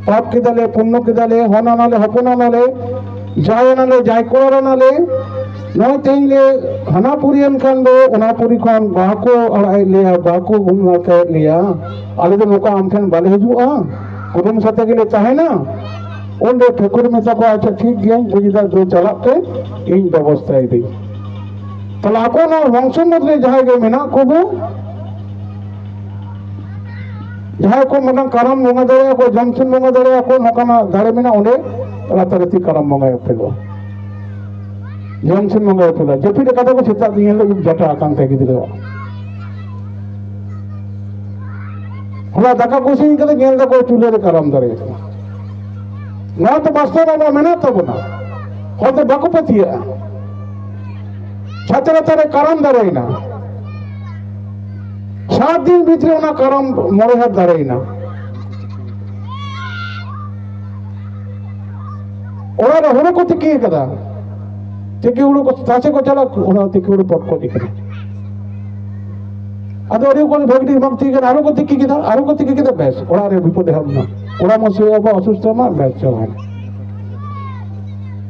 ᱯᱟᱯ ᱠᱮᱫᱟᱞᱮ, ᱯᱩᱱᱱᱚ ᱠᱮᱫᱟᱞᱮ, ᱦᱚᱱ ᱟᱱᱟᱞᱮ, ᱦᱚᱯᱚᱱ ᱟᱱᱟᱞᱮ, ᱡᱟᱭ ᱟᱱᱟᱞᱮ, ᱡᱟᱭ ᱠᱚᱲᱟ ᱟᱱᱟᱞᱮ, ᱱᱚᱜᱼᱚᱭ ᱛᱮᱦᱮᱧ ᱞᱮ ᱦᱟᱱᱟ ᱯᱩᱨᱤᱭᱮᱱ ᱠᱷᱟᱱ ᱫᱚ ᱚᱱᱟ ᱯᱩᱨᱤ ᱠᱷᱚᱱ ᱵᱟᱠᱚ ᱟᱲᱟᱜ ᱮᱫ ᱞᱮᱭᱟ, ᱵᱟᱠᱚ ᱩᱢ ᱱᱟᱲᱠᱟᱭᱮᱫ ᱞᱮᱭᱟ, ᱟᱞᱮ ᱫᱚ ᱱᱚᱝᱠᱟ ᱟᱢ ᱴᱷᱮᱱ ᱵᱟᱞᱮ ᱦᱤᱡᱩᱜᱼᱟ, ᱠᱩᱰᱩᱢ ᱥᱟᱛᱮ ᱜᱮᱞᱮ ᱛᱟᱦᱮᱱᱟ?" ᱚᱸᱰᱮ ᱴᱷᱟᱹᱠᱩᱨ ᱢᱮᱛᱟ ᱠᱚᱣᱟ, "ᱟᱪᱪᱷᱟ, ᱴᱷᱤᱠ ᱜᱮᱭᱟ, ᱵᱩᱡᱽ ᱫᱟ, ᱫᱩ ᱪᱟᱞᱟᱜ ᱯᱮ, ᱤᱧ ᱵᱮᱵᱚᱥᱛᱷᱟᱭ ᱫᱟᱹᱧ᱾" ᱛᱟᱦᱞᱮ ᱟᱠᱚ ᱱᱚᱣᱟ ᱵᱚᱝᱥᱚ ᱢᱩᱫᱽ ᱨᱮ ᱡᱟᱦᱟᱸᱭ ᱜᱮ ᱢᱮᱱᱟᱜ ᱠᱚᱵᱚ, ᱡᱟᱦᱟᱸᱭ ᱠᱚ ᱢᱤᱫᱴᱟᱝ ᱠᱟᱨᱟᱢ ᱵᱚᱸᱜᱟ ᱫᱟᱲᱮᱭᱟᱜᱼᱟ ᱠᱚ, ᱡᱚᱢᱥᱤᱢ ᱵᱚᱸᱜᱟ ᱫᱟᱲᱮᱭᱟᱜᱼᱟ ᱠᱚ, ᱱᱚᱝᱠᱟᱱᱟᱜ ᱫᱟᱲᱮ ᱢᱮᱱᱟᱜᱼᱟ, ᱚᱸᱰᱮ ᱨᱟᱛᱟᱨᱟᱛᱤ ᱠᱟᱨᱟᱢ ᱵᱚᱸᱜᱟᱭ ᱩᱯᱮᱞᱚᱜᱼᱟ, ᱡᱚᱢᱥᱤᱢ ᱵᱚᱸᱜᱟᱭ ᱩᱯᱮᱞᱟ᱾ ᱡᱟᱹᱯᱤᱫ ᱟᱠᱟᱫᱟ ᱠᱚ, ᱥᱮᱛᱟᱜ ᱫᱤᱱ ᱦᱤᱞᱳᱜ ᱡᱟᱴᱟ ᱟᱠᱟᱱ ᱛᱟᱭ ᱜᱤᱫᱽᱨᱟᱹᱣᱟᱜ᱾ ᱦᱚᱞᱟ ᱫᱟᱠᱟ ᱠᱚ ᱤᱥᱤᱱ ᱠᱟᱛᱮ ᱧᱮᱞ ᱫᱟᱠᱚ ᱪᱩᱞᱦᱟᱹ ᱨᱮ ᱠᱟᱨᱟᱢ ᱫᱟᱨᱮ ᱟᱠᱟᱱᱟ᱾ ᱱᱚᱣᱟ ᱫᱚ ᱵᱟᱥᱛᱚᱵ ᱟᱵᱚ ᱢᱮᱱᱟᱜ ᱛᱟᱵᱚᱱᱟ, ᱦᱚᱲ ᱫᱚ ᱵᱟᱠᱚ ᱯᱟᱹᱛᱭᱟᱹᱜᱼᱟ᱾ ᱪᱷᱟᱛᱟ ᱞᱟᱛᱟᱨ ᱨᱮ ᱠᱟᱨᱟᱢ ᱫᱟᱨᱮᱭᱮᱱᱟ, ᱥᱟᱛ ᱫᱤᱱ ᱵᱷᱤᱛᱨᱤ ᱚᱱᱟ ᱠᱟᱨᱟᱢ ᱢᱚᱬᱮ ᱦᱟᱛ ᱫᱟᱨᱮᱭᱮᱱᱟ᱾ ᱚᱲᱟᱜ ᱨᱮ ᱦᱩᱲᱩ ᱠᱚ ᱛᱤᱠᱤ ᱟᱠᱟᱫᱟ, ᱛᱤᱠᱤ ᱦᱩᱲᱩ ᱠᱚ ᱛᱟᱥᱮ ᱠᱚ ᱪᱟᱞᱟᱜ, ᱚᱱᱟ ᱛᱤᱠᱤ ᱦᱩᱲᱩ ᱯᱚᱴᱠᱚᱡ ᱟᱠᱟᱱᱟ᱾ ᱟᱫᱚ ᱟᱹᱰᱤ ᱠᱚ ᱵᱷᱟᱹᱜᱤ ᱴᱷᱤᱠ ᱵᱟᱝ ᱛᱤᱠᱤ ᱠᱟᱱᱟ, ᱟᱨᱚ ᱠᱚ ᱛᱤᱠᱤ ᱠᱮᱫᱟ, ᱟᱨᱚ ᱠᱚ ᱛᱤᱠᱤ ᱠᱮᱫᱟ, ᱵᱮᱥ, ᱚᱲᱟᱜ ᱨᱮ ᱵᱤᱯᱚᱫ ᱮᱦᱚᱵ ᱮᱱᱟ᱾ ᱠᱚᱲᱟ ᱢᱟᱹᱥᱤ ᱵᱟᱵᱟ ᱚᱥᱩᱥᱛᱷᱚ ᱮᱱᱟ, ᱵᱮᱥ, ᱪᱟᱵᱟᱭᱮᱱᱟ᱾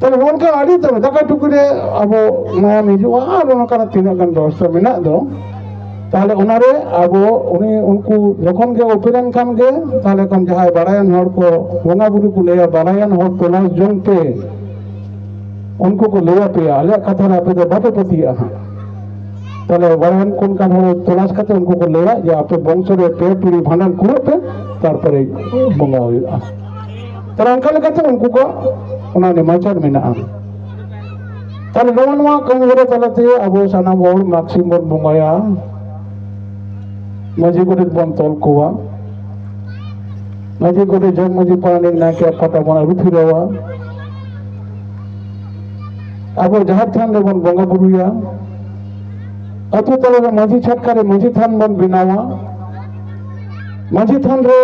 ᱛᱟᱦᱞᱮ ᱱᱚᱝᱠᱟ ᱟᱹᱰᱤ ᱩᱛᱟᱹᱨ ᱫᱟᱠᱟ ᱴᱩᱠᱩᱡ ᱨᱮ ᱟᱵᱚ ᱢᱟᱭᱟᱢ ᱦᱤᱡᱩᱜᱼᱟ, ᱟᱨ ᱚᱱᱠᱟᱱᱟᱜ ᱛᱤᱱᱟᱹᱜ ᱜᱟᱱ ᱵᱮᱵᱚᱥᱛᱷᱟ ᱢᱮᱱᱟᱜ ᱫᱚ, ᱛᱟᱦᱞᱮ ᱚᱱᱟᱨᱮ ᱟᱵᱚ ᱩᱱᱤ, ᱩᱱᱠᱩ ᱡᱚᱠᱷᱚᱱ ᱜᱮ ᱩᱯᱮᱞ ᱮᱱ ᱠᱷᱟᱱ ᱜᱮ, ᱛᱟᱦᱞᱮ ᱠᱷᱟᱱ ᱡᱟᱦᱟᱸᱭ ᱵᱟᱲᱟᱭᱟᱱ ᱦᱚᱲ ᱠᱚ, ᱵᱚᱸᱜᱟ ᱵᱩᱨᱩ ᱠᱚ ᱞᱟᱹᱭᱟ, "ᱵᱟᱲᱟᱭᱟᱱ ᱦᱚᱲ ᱛᱚᱞᱟᱥ ᱡᱚᱝ ᱯᱮ, ᱩᱱᱠᱩ ᱠᱚ ᱞᱟᱹᱭ ᱟᱯᱮᱭᱟ, ᱟᱞᱮᱭᱟᱜ ᱠᱟᱛᱷᱟ ᱨᱮ ᱟᱯᱮ ᱫᱚ ᱵᱟᱯᱮ ᱯᱟᱹᱛᱭᱟᱹᱜᱼᱟ ᱦᱟᱸᱜ᱾" ᱛᱟᱦᱞᱮ ᱵᱟᱲᱟᱭᱟᱱ ᱠᱚ ᱚᱱᱠᱟᱱ ᱦᱚᱲ ᱛᱚᱞᱟᱥ ᱠᱟᱛᱮ ᱩᱱᱠᱩ ᱠᱚ ᱞᱟᱹᱭᱟ ᱡᱮ, "ᱟᱯᱮ ᱵᱚᱝᱥᱚ ᱨᱮ ᱯᱮ ᱯᱤᱲᱦᱤ ᱵᱷᱟᱸᱰᱟᱱ ᱠᱩᱲᱟᱹᱜ ᱯᱮ, ᱛᱟᱨᱯᱚᱨᱮ ᱵᱚᱸᱜᱟ ᱦᱩᱭᱩᱜᱼᱟ᱾" ᱛᱟᱦᱞᱮ ᱚᱱᱠᱟ ᱞᱮᱠᱟᱛᱮ ᱩᱱᱠᱩ ᱠᱚ ᱚᱱᱟ ᱱᱮᱢᱟᱪᱟᱨ ᱢᱮᱱᱟᱜᱼᱟ᱾ ᱛᱟᱦᱞᱮ ᱱᱚᱜᱼᱚ ᱱᱚᱣᱟ ᱠᱟᱹᱢᱤ ᱦᱚᱨᱟ ᱛᱟᱞᱟᱛᱮ ᱟᱵᱚ ᱥᱟᱱᱟᱢ ᱦᱚᱲ ᱢᱟᱜᱽ ᱥᱤᱢ ᱵᱚᱱ ᱵᱚᱸᱜᱟᱭᱟ, ᱢᱟᱹᱡᱷᱤ ᱜᱚᱰᱮᱛ ᱵᱚᱱ ᱛᱚᱞ ᱠᱚᱣᱟ, ᱢᱟᱹᱡᱷᱤ ᱜᱚᱰᱮᱛ, ᱡᱚᱜᱽ ᱢᱟᱹᱡᱷᱤ, ᱯᱟᱨᱟᱱᱤᱠ, ᱱᱟᱭᱠᱮ ᱯᱟᱛᱟ ᱵᱚᱱ ᱟᱹᱨᱩ ᱯᱷᱮᱨᱟᱣᱟ᱾ ᱟᱵᱚ ᱡᱟᱦᱮᱨ ᱛᱷᱟᱱ ᱨᱮᱵᱚᱱ ᱵᱚᱸᱜᱟ ᱵᱩᱨᱩᱭᱟ, ᱟᱹᱛᱩ ᱛᱟᱞᱟ ᱨᱮ ᱢᱟᱹᱡᱷᱤ ᱪᱷᱟᱴᱠᱟ ᱨᱮ ᱢᱟᱹᱡᱷᱤ ᱛᱷᱟᱱ ᱵᱚᱱ ᱵᱮᱱᱟᱣᱟ, ᱢᱟᱹᱡᱷᱤ ᱛᱷᱟᱱ ᱨᱮ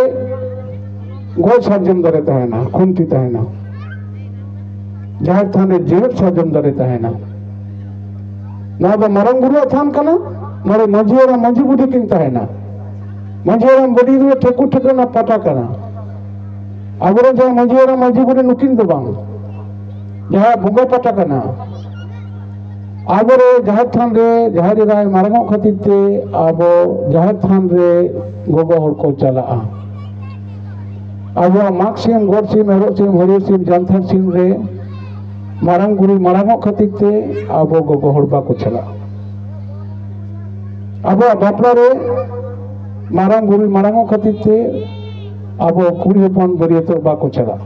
ᱜᱚᱡ ᱥᱟᱨᱡᱚᱢ ᱫᱟᱨᱮ ᱛᱟᱦᱮᱱᱟ, ᱠᱷᱩᱱᱴᱤ ᱛᱟᱦᱮᱱᱟ, ᱡᱟᱦᱮᱨ ᱛᱷᱟᱱ ᱨᱮ ᱡᱮᱣᱮᱫ ᱥᱟᱨᱡᱚᱢ ᱫᱟᱨᱮ ᱛᱟᱦᱮᱱᱟ᱾ ᱱᱚᱣᱟ ᱫᱚ ᱢᱟᱨᱟᱝ ᱵᱩᱨᱩᱣᱟᱜ ᱛᱷᱟᱱ ᱠᱟᱱᱟ᱾ ᱱᱚᱰᱮ ᱢᱟᱹᱡᱷᱤ ᱦᱟᱲᱟᱢ ᱢᱟᱹᱡᱷᱤ ᱵᱩᱰᱷᱤ ᱠᱤᱱ ᱛᱟᱦᱮᱱᱟ᱾ ᱢᱟᱹᱡᱷᱤ ᱦᱟᱲᱟᱢ ᱵᱩᱰᱷᱤ ᱫᱚ ᱴᱷᱟᱹᱠᱩᱨ ᱴᱷᱟᱹᱠᱩᱨ ᱨᱮᱱᱟᱜ ᱯᱟᱴᱟ ᱠᱟᱱᱟ᱾ ᱟᱵᱚᱨᱮᱱ ᱡᱟᱦᱟᱸ ᱢᱟᱹᱡᱷᱤ ᱦᱟᱲᱟᱢ ᱢᱟᱹᱡᱷᱤ ᱵᱩᱰᱷᱤ ᱱᱩᱠᱤᱱ ᱫᱚ ᱵᱟᱝ, ᱡᱟᱦᱟᱸ ᱵᱚᱸᱜᱟ ᱯᱟᱴᱟ ᱠᱟᱱᱟ᱾ ᱟᱵᱚᱨᱮ ᱡᱟᱦᱮᱨ ᱛᱷᱟᱱ ᱨᱮ ᱡᱟᱦᱮᱨ ᱮᱨᱟᱭ ᱢᱟᱨᱟᱝᱚᱜ ᱠᱷᱟᱹᱛᱤᱨ ᱛᱮ ᱟᱵᱚ ᱡᱟᱦᱮᱨ ᱛᱷᱟᱱ ᱨᱮ ᱜᱚᱜᱚ ᱦᱚᱲ ᱠᱚ ᱪᱟᱞᱟᱜᱼᱟ᱾ ᱟᱵᱚᱣᱟᱜ ᱢᱟᱜᱽ ᱥᱤᱢ, ᱜᱚᱰ ᱥᱤᱢ, ᱮᱨᱚᱜ ᱥᱤᱢ, ᱦᱟᱹᱨᱭᱟᱹᱲ ᱥᱤᱢ, ᱡᱟᱱᱛᱷᱟᱲ ᱥᱤᱢ ᱨᱮ ᱢᱟᱨᱟᱝ ᱵᱩᱨᱩ ᱢᱟᱨᱟᱝᱚᱜ ᱠᱷᱟᱹᱛᱤᱨ ᱛᱮ ᱟᱵᱚ ᱜᱚᱜᱚ ᱦᱚᱲ ᱵᱟᱠᱚ ᱪᱟᱞᱟᱜᱼᱟ᱾ ᱟᱵᱚᱣᱟᱜ ᱵᱟᱯᱞᱟ ᱨᱮ ᱢᱟᱨᱟᱝ ᱵᱩᱨᱩ ᱢᱟᱨᱟᱝᱚᱜ ᱠᱷᱟᱹᱛᱤᱨ ᱛᱮ ᱟᱵᱚ ᱠᱩᱲᱤ ᱦᱚᱯᱚᱱ ᱵᱟᱹᱨᱭᱟᱹᱛᱚᱜ ᱵᱟᱠᱚ ᱪᱟᱞᱟᱜᱼᱟ᱾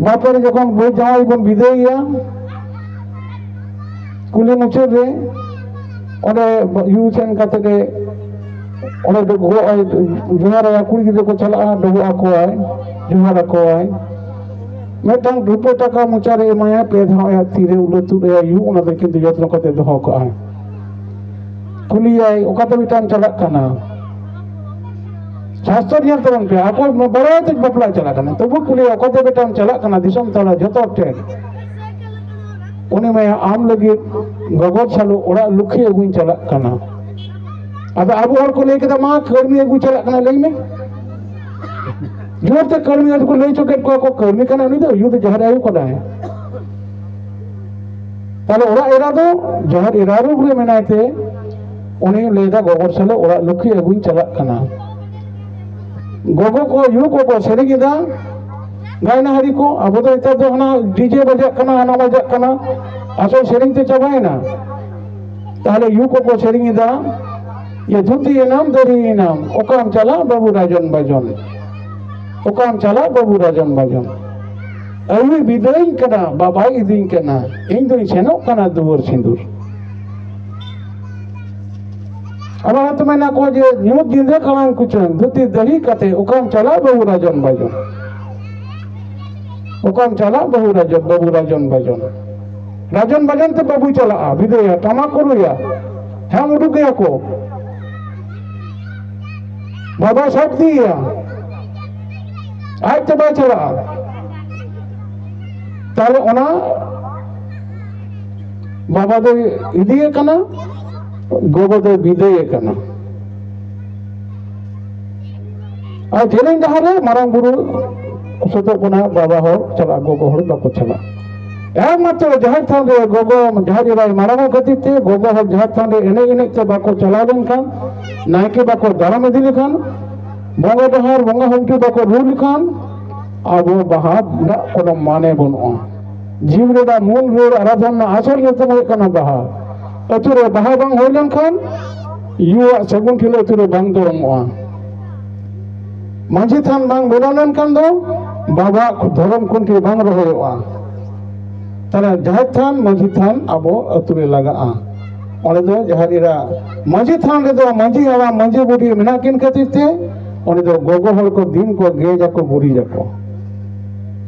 ᱵᱟᱯᱞᱟ ᱨᱮ ᱡᱚᱠᱷᱚᱱ ᱵᱟᱹᱦᱩ ᱡᱟᱶᱟᱭ ᱵᱚᱱ ᱵᱤᱫᱟᱹᱭᱮᱭᱟ, ᱠᱩᱞᱦᱤ ᱢᱩᱪᱟᱹᱫ ᱨᱮ ᱚᱸᱰᱮ ᱭᱩ ᱥᱮᱱ ᱠᱟᱛᱮ ᱜᱮ ᱚᱸᱰᱮ ᱫᱚ ᱜᱚᱜ ᱟᱭ, ᱡᱚᱦᱟᱨ ᱟᱭᱟ, ᱠᱩᱲᱤ ᱜᱤᱫᱽᱨᱟᱹ ᱠᱚ ᱪᱟᱞᱟᱜᱼᱟ, ᱰᱚᱵᱚᱜ ᱟᱠᱚᱣᱟᱭ, ᱡᱚᱦᱟᱨ ᱟᱠᱚᱣᱟᱭ᱾ ᱢᱤᱫᱴᱟᱝ ᱨᱩᱯᱟᱹ ᱴᱟᱠᱟ ᱢᱚᱪᱟ ᱨᱮ ᱮᱢᱟᱭᱟ, ᱯᱮ ᱫᱷᱟᱣ ᱟᱭᱟᱜ ᱛᱤᱨᱮ ᱩᱞᱟᱹ ᱛᱩᱫ ᱟᱭᱟ, ᱭᱩ ᱚᱱᱟ ᱫᱚ ᱠᱤᱱᱛᱩ ᱡᱚᱛᱱᱚ ᱠᱟᱛᱮ ᱫᱚᱦᱚ ᱠᱟᱜᱼᱟᱭ᱾ ᱠᱩᱞᱤᱭᱟᱭ, "ᱚᱠᱟᱛᱮ ᱵᱮᱴᱟᱢ ᱪᱟᱞᱟᱜ ᱠᱟᱱᱟ?" ᱥᱟᱥᱛᱚᱨ ᱧᱮᱞ ᱛᱟᱵᱚᱱ ᱯᱮ, ᱟᱠᱚ ᱵᱟᱲᱟᱭ ᱛᱮ ᱵᱟᱯᱞᱟ ᱪᱟᱞᱟᱜ ᱠᱟᱱᱟ, ᱛᱚᱵᱩ ᱠᱩᱞᱤᱭᱟᱭ, "ᱚᱠᱟᱛᱮ ᱵᱮᱴᱟᱢ ᱪᱟᱞᱟᱜ ᱠᱟᱱᱟ ᱫᱤᱥᱚᱢ ᱛᱟᱞᱟ ᱡᱚᱛᱚ ᱦᱚᱲ ᱴᱷᱮᱱ?" ᱩᱱᱤ ᱢᱮᱱᱟ, "ᱟᱢ ᱞᱟᱹᱜᱤᱫ ᱜᱚᱜᱚ ᱥᱟᱞᱚ ᱚᱲᱟᱜ ᱞᱩᱠᱷᱤ ᱟᱹᱜᱩᱧ ᱪᱟᱞᱟᱜ ᱠᱟᱱᱟ᱾" ᱟᱫᱚ ᱟᱵᱚ ᱦᱚᱲ ᱠᱚ ᱞᱟᱹᱭ ᱠᱮᱫᱟ, "ᱢᱟ ᱠᱟᱹᱲᱢᱤ ᱟᱹᱜᱩ ᱪᱟᱞᱟᱜ ᱠᱟᱱᱟ, ᱞᱟᱹᱭ ᱢᱮ᱾" ᱡᱳᱨ ᱛᱮ ᱠᱟᱹᱲᱢᱤ ᱟᱹᱜᱩ ᱠᱚ ᱞᱟᱹᱭ ᱦᱚᱪᱚ ᱠᱮᱫ ᱠᱚᱣᱟ, ᱠᱚ ᱠᱟᱹᱲᱢᱤ ᱠᱟᱱᱟ ᱩᱱᱤ ᱫᱚ, ᱭᱩ ᱫᱚ ᱡᱟᱦᱮᱨ ᱟᱭᱳ ᱠᱟᱱᱟᱭ᱾ ᱛᱟᱦᱞᱮ ᱚᱲᱟᱜ ᱮᱨᱟ ᱫᱚ ᱡᱟᱦᱮᱨ ᱮᱨᱟ ᱨᱩᱯ ᱨᱮ ᱢᱮᱱᱟᱭ ᱛᱮ ᱩᱱᱤ ᱞᱟᱹᱭ ᱮᱫᱟ, "ᱜᱚᱜᱚ ᱥᱟᱞᱚ ᱚᱲᱟᱜ ᱞᱩᱠᱷᱤ ᱟᱹᱜᱩᱧ ᱪᱟᱞᱟᱜ ᱠᱟᱱᱟ᱾" ᱜᱚᱜᱚ ᱠᱚ, ᱭᱩ ᱠᱚᱠᱚ ᱥᱮᱨᱮᱧ ᱮᱫᱟ, ᱜᱟᱭᱱᱟᱦᱟᱨᱤ ᱠᱚ᱾ ᱟᱵᱚ ᱫᱚ ᱱᱮᱛᱟᱨ ᱫᱚ ᱦᱟᱱᱟ ᱰᱤᱡᱮ ᱵᱟᱡᱟᱜ ᱠᱟᱱᱟ, ᱦᱟᱱᱟ ᱵᱟᱡᱟᱜ ᱠᱟᱱᱟ, ᱟᱥᱚᱞ ᱥᱮᱨᱮᱧ ᱛᱮ ᱪᱟᱵᱟᱭᱮᱱᱟ᱾ ᱛᱟᱦᱞᱮ ᱭᱩ ᱠᱚᱠᱚ ᱥᱮᱨᱮᱧ ᱮᱫᱟ, "ᱭᱟ ᱫᱷᱩᱛᱤ ᱮᱱᱟᱢ, ᱫᱟᱹᱨᱤ ᱮᱱᱟᱢ, ᱚᱠᱟᱢ ᱪᱟᱞᱟᱜ ᱵᱟᱹᱵᱩ ᱨᱟᱡᱚᱱ ᱵᱟᱡᱚᱱ, ᱚᱠᱟᱢ ᱪᱟᱞᱟᱜ ᱵᱟᱹᱵᱩ ᱨᱟᱡᱚᱱ ᱵᱟᱡᱚᱱ, ᱟᱹᱭᱩᱭ ᱵᱤᱫᱟᱹᱭᱤᱧ ᱠᱟᱱᱟ, ᱵᱟᱵᱟᱭ ᱤᱫᱤᱧ ᱠᱟᱱᱟ, ᱤᱧ ᱫᱩᱧ ᱥᱮᱱᱚᱜ ᱠᱟᱱᱟ ᱫᱩᱣᱟᱹᱨ ᱥᱤᱸᱫᱩᱨ᱾" ᱟᱵᱟᱨ ᱦᱚᱸᱛᱚ ᱢᱮᱱᱟᱜ ᱠᱚᱣᱟ ᱡᱮ, "ᱧᱩᱛ ᱧᱤᱫᱟᱹ ᱠᱟᱲᱟᱝ ᱠᱩᱪᱟᱹᱝ, ᱫᱷᱩᱛᱤ ᱫᱟᱹᱦᱤ ᱠᱟᱛᱮ, ᱚᱠᱟᱢ ᱪᱟᱞᱟᱜ ᱵᱟᱹᱵᱩ ᱨᱟᱡᱚᱱ ᱵᱟᱡᱚᱱ?" ᱚᱠᱟᱢ ᱪᱟᱞᱟᱜ ᱵᱟᱹᱦᱩ ᱨᱟᱡᱚᱱ, ᱵᱟᱹᱵᱩ ᱨᱟᱡᱚᱱ ᱵᱟᱡᱚᱱ? ᱨᱟᱡᱚᱱ ᱵᱟᱡᱚᱱ ᱛᱮ ᱵᱟᱹᱵᱩᱭ ᱪᱟᱞᱟᱜᱼᱟ, ᱵᱤᱫᱟᱹᱭᱟ, ᱴᱟᱢᱟᱠ ᱠᱚ ᱨᱩᱭᱟ, ᱦᱮᱸ ᱩᱰᱩᱠᱮᱭᱟ ᱠᱚ᱾ ᱵᱟᱵᱟᱭ ᱥᱟᱵ ᱤᱫᱤᱭᱮᱭᱟ, ᱟᱡ ᱛᱮ ᱵᱟᱭ ᱪᱟᱞᱟᱜᱼᱟ᱾ ᱛᱟᱦᱞᱮ ᱚᱱᱟ ᱵᱟᱵᱟ ᱫᱚᱭ ᱤᱫᱤᱭᱮ ᱠᱟᱱᱟ, ᱜᱚᱜᱚ ᱫᱚᱭ ᱵᱤᱫᱟᱹᱭᱮ ᱠᱟᱱᱟ᱾ ᱟᱨ ᱡᱮᱞᱮᱧ ᱰᱟᱦᱟᱨ ᱨᱮ ᱢᱟᱨᱟᱝ ᱵᱩᱨᱩ ᱥᱚᱛᱚᱜ ᱠᱟᱱᱟ, ᱵᱟᱵᱟ ᱦᱚᱲ ᱪᱟᱞᱟᱜ, ᱜᱚᱜᱚ ᱦᱚᱲ ᱵᱟᱠᱚ ᱪᱟᱞᱟᱜ᱾ ᱮᱠᱢᱟᱛᱨᱚ ᱡᱟᱦᱮᱨ ᱛᱷᱟᱱ ᱨᱮ ᱜᱚᱜᱚ, ᱡᱟᱦᱮᱨ ᱮᱨᱟᱭ ᱢᱟᱨᱟᱝ ᱠᱷᱟᱹᱛᱤᱨ ᱛᱮ ᱜᱚᱜᱚ ᱦᱚᱲ ᱡᱟᱦᱮᱨ ᱛᱷᱟᱱ ᱨᱮ ᱮᱱᱮᱡ ᱮᱱᱮᱡ ᱛᱮ ᱵᱟᱠᱚ ᱪᱟᱞᱟᱣ ᱞᱮᱱᱠᱷᱟᱱ, ᱱᱟᱭᱠᱮ ᱵᱟᱠᱚ ᱫᱟᱨᱟᱢ ᱤᱫᱤ ᱞᱮᱠᱷᱟᱱ, ᱵᱚᱸᱜᱟ ᱰᱟᱦᱟᱨ ᱵᱚᱸᱜᱟ ᱦᱚᱱᱴᱤ ᱵᱟᱠᱚ ᱨᱩ ᱞᱮᱠᱷᱟᱱ, ᱟᱵᱚ ᱵᱟᱦᱟ ᱨᱮᱱᱟᱜ ᱠᱳᱱᱳ ᱢᱟᱱᱮ ᱵᱟᱹᱱᱩᱜᱼᱟ᱾ ᱡᱤᱣᱤ ᱨᱮᱱᱟᱜ ᱢᱩᱞ ᱨᱩᱣᱟᱹᱲ ᱟᱨᱟᱫᱷᱚᱱ ᱨᱮᱱᱟᱜ ᱟᱥᱚᱞ ᱧᱩᱛᱩᱢ ᱦᱩᱭᱩᱜ ᱠᱟᱱᱟ ᱵᱟᱦᱟ᱾ ᱟᱹᱛᱩ ᱨᱮ ᱵᱟᱦᱟ ᱵᱟᱝ ᱦᱩᱭ ᱞᱮᱱᱠᱷᱟᱱ, ᱭᱩᱣᱟᱜ ᱥᱟᱹᱜᱩᱱ ᱴᱷᱤᱞᱤ ᱟᱹᱛᱩ ᱨᱮ ᱵᱟᱝ ᱫᱚᱨᱚᱢᱚᱜᱼᱟ᱾ ᱢᱟᱹᱡᱷᱤ ᱛᱷᱟᱱ ᱵᱟᱝ ᱵᱮᱱᱟᱣ ᱞᱮᱱᱠᱷᱟᱱ ᱫᱚ, ᱵᱟᱵᱟᱣᱟᱜ ᱫᱷᱚᱨᱚᱢ ᱠᱷᱩᱱᱴᱤ ᱵᱟᱝ ᱨᱚᱦᱚᱭᱚᱜᱼᱟ᱾ ᱛᱟᱦᱞᱮ ᱡᱟᱦᱮᱨ ᱛᱷᱟᱱ, ᱢᱟᱹᱡᱷᱤ ᱛᱷᱟᱱ ᱟᱵᱚ ᱟᱹᱛᱩ ᱨᱮ ᱞᱟᱜᱟᱜᱼᱟ᱾ ᱚᱸᱰᱮ ᱫᱚ ᱡᱟᱦᱮᱨ ᱮᱨᱟ, ᱢᱟᱹᱡᱷᱤ ᱛᱷᱟᱱ ᱨᱮᱫᱚ ᱢᱟᱹᱡᱷᱤ ᱦᱟᱲᱟᱢ, ᱢᱟᱹᱡᱷᱤ ᱵᱩᱰᱷᱤ ᱢᱮᱱᱟᱜ ᱠᱤᱱ ᱠᱷᱟᱹᱛᱤᱨ ᱛᱮ, ᱚᱸᱰᱮ ᱫᱚ ᱜᱚᱜᱚ ᱦᱚᱲ ᱠᱚ ᱫᱤᱱ ᱠᱚ ᱜᱮᱡ ᱟᱠᱚ, ᱜᱩᱨᱤᱡ ᱟᱠᱚ᱾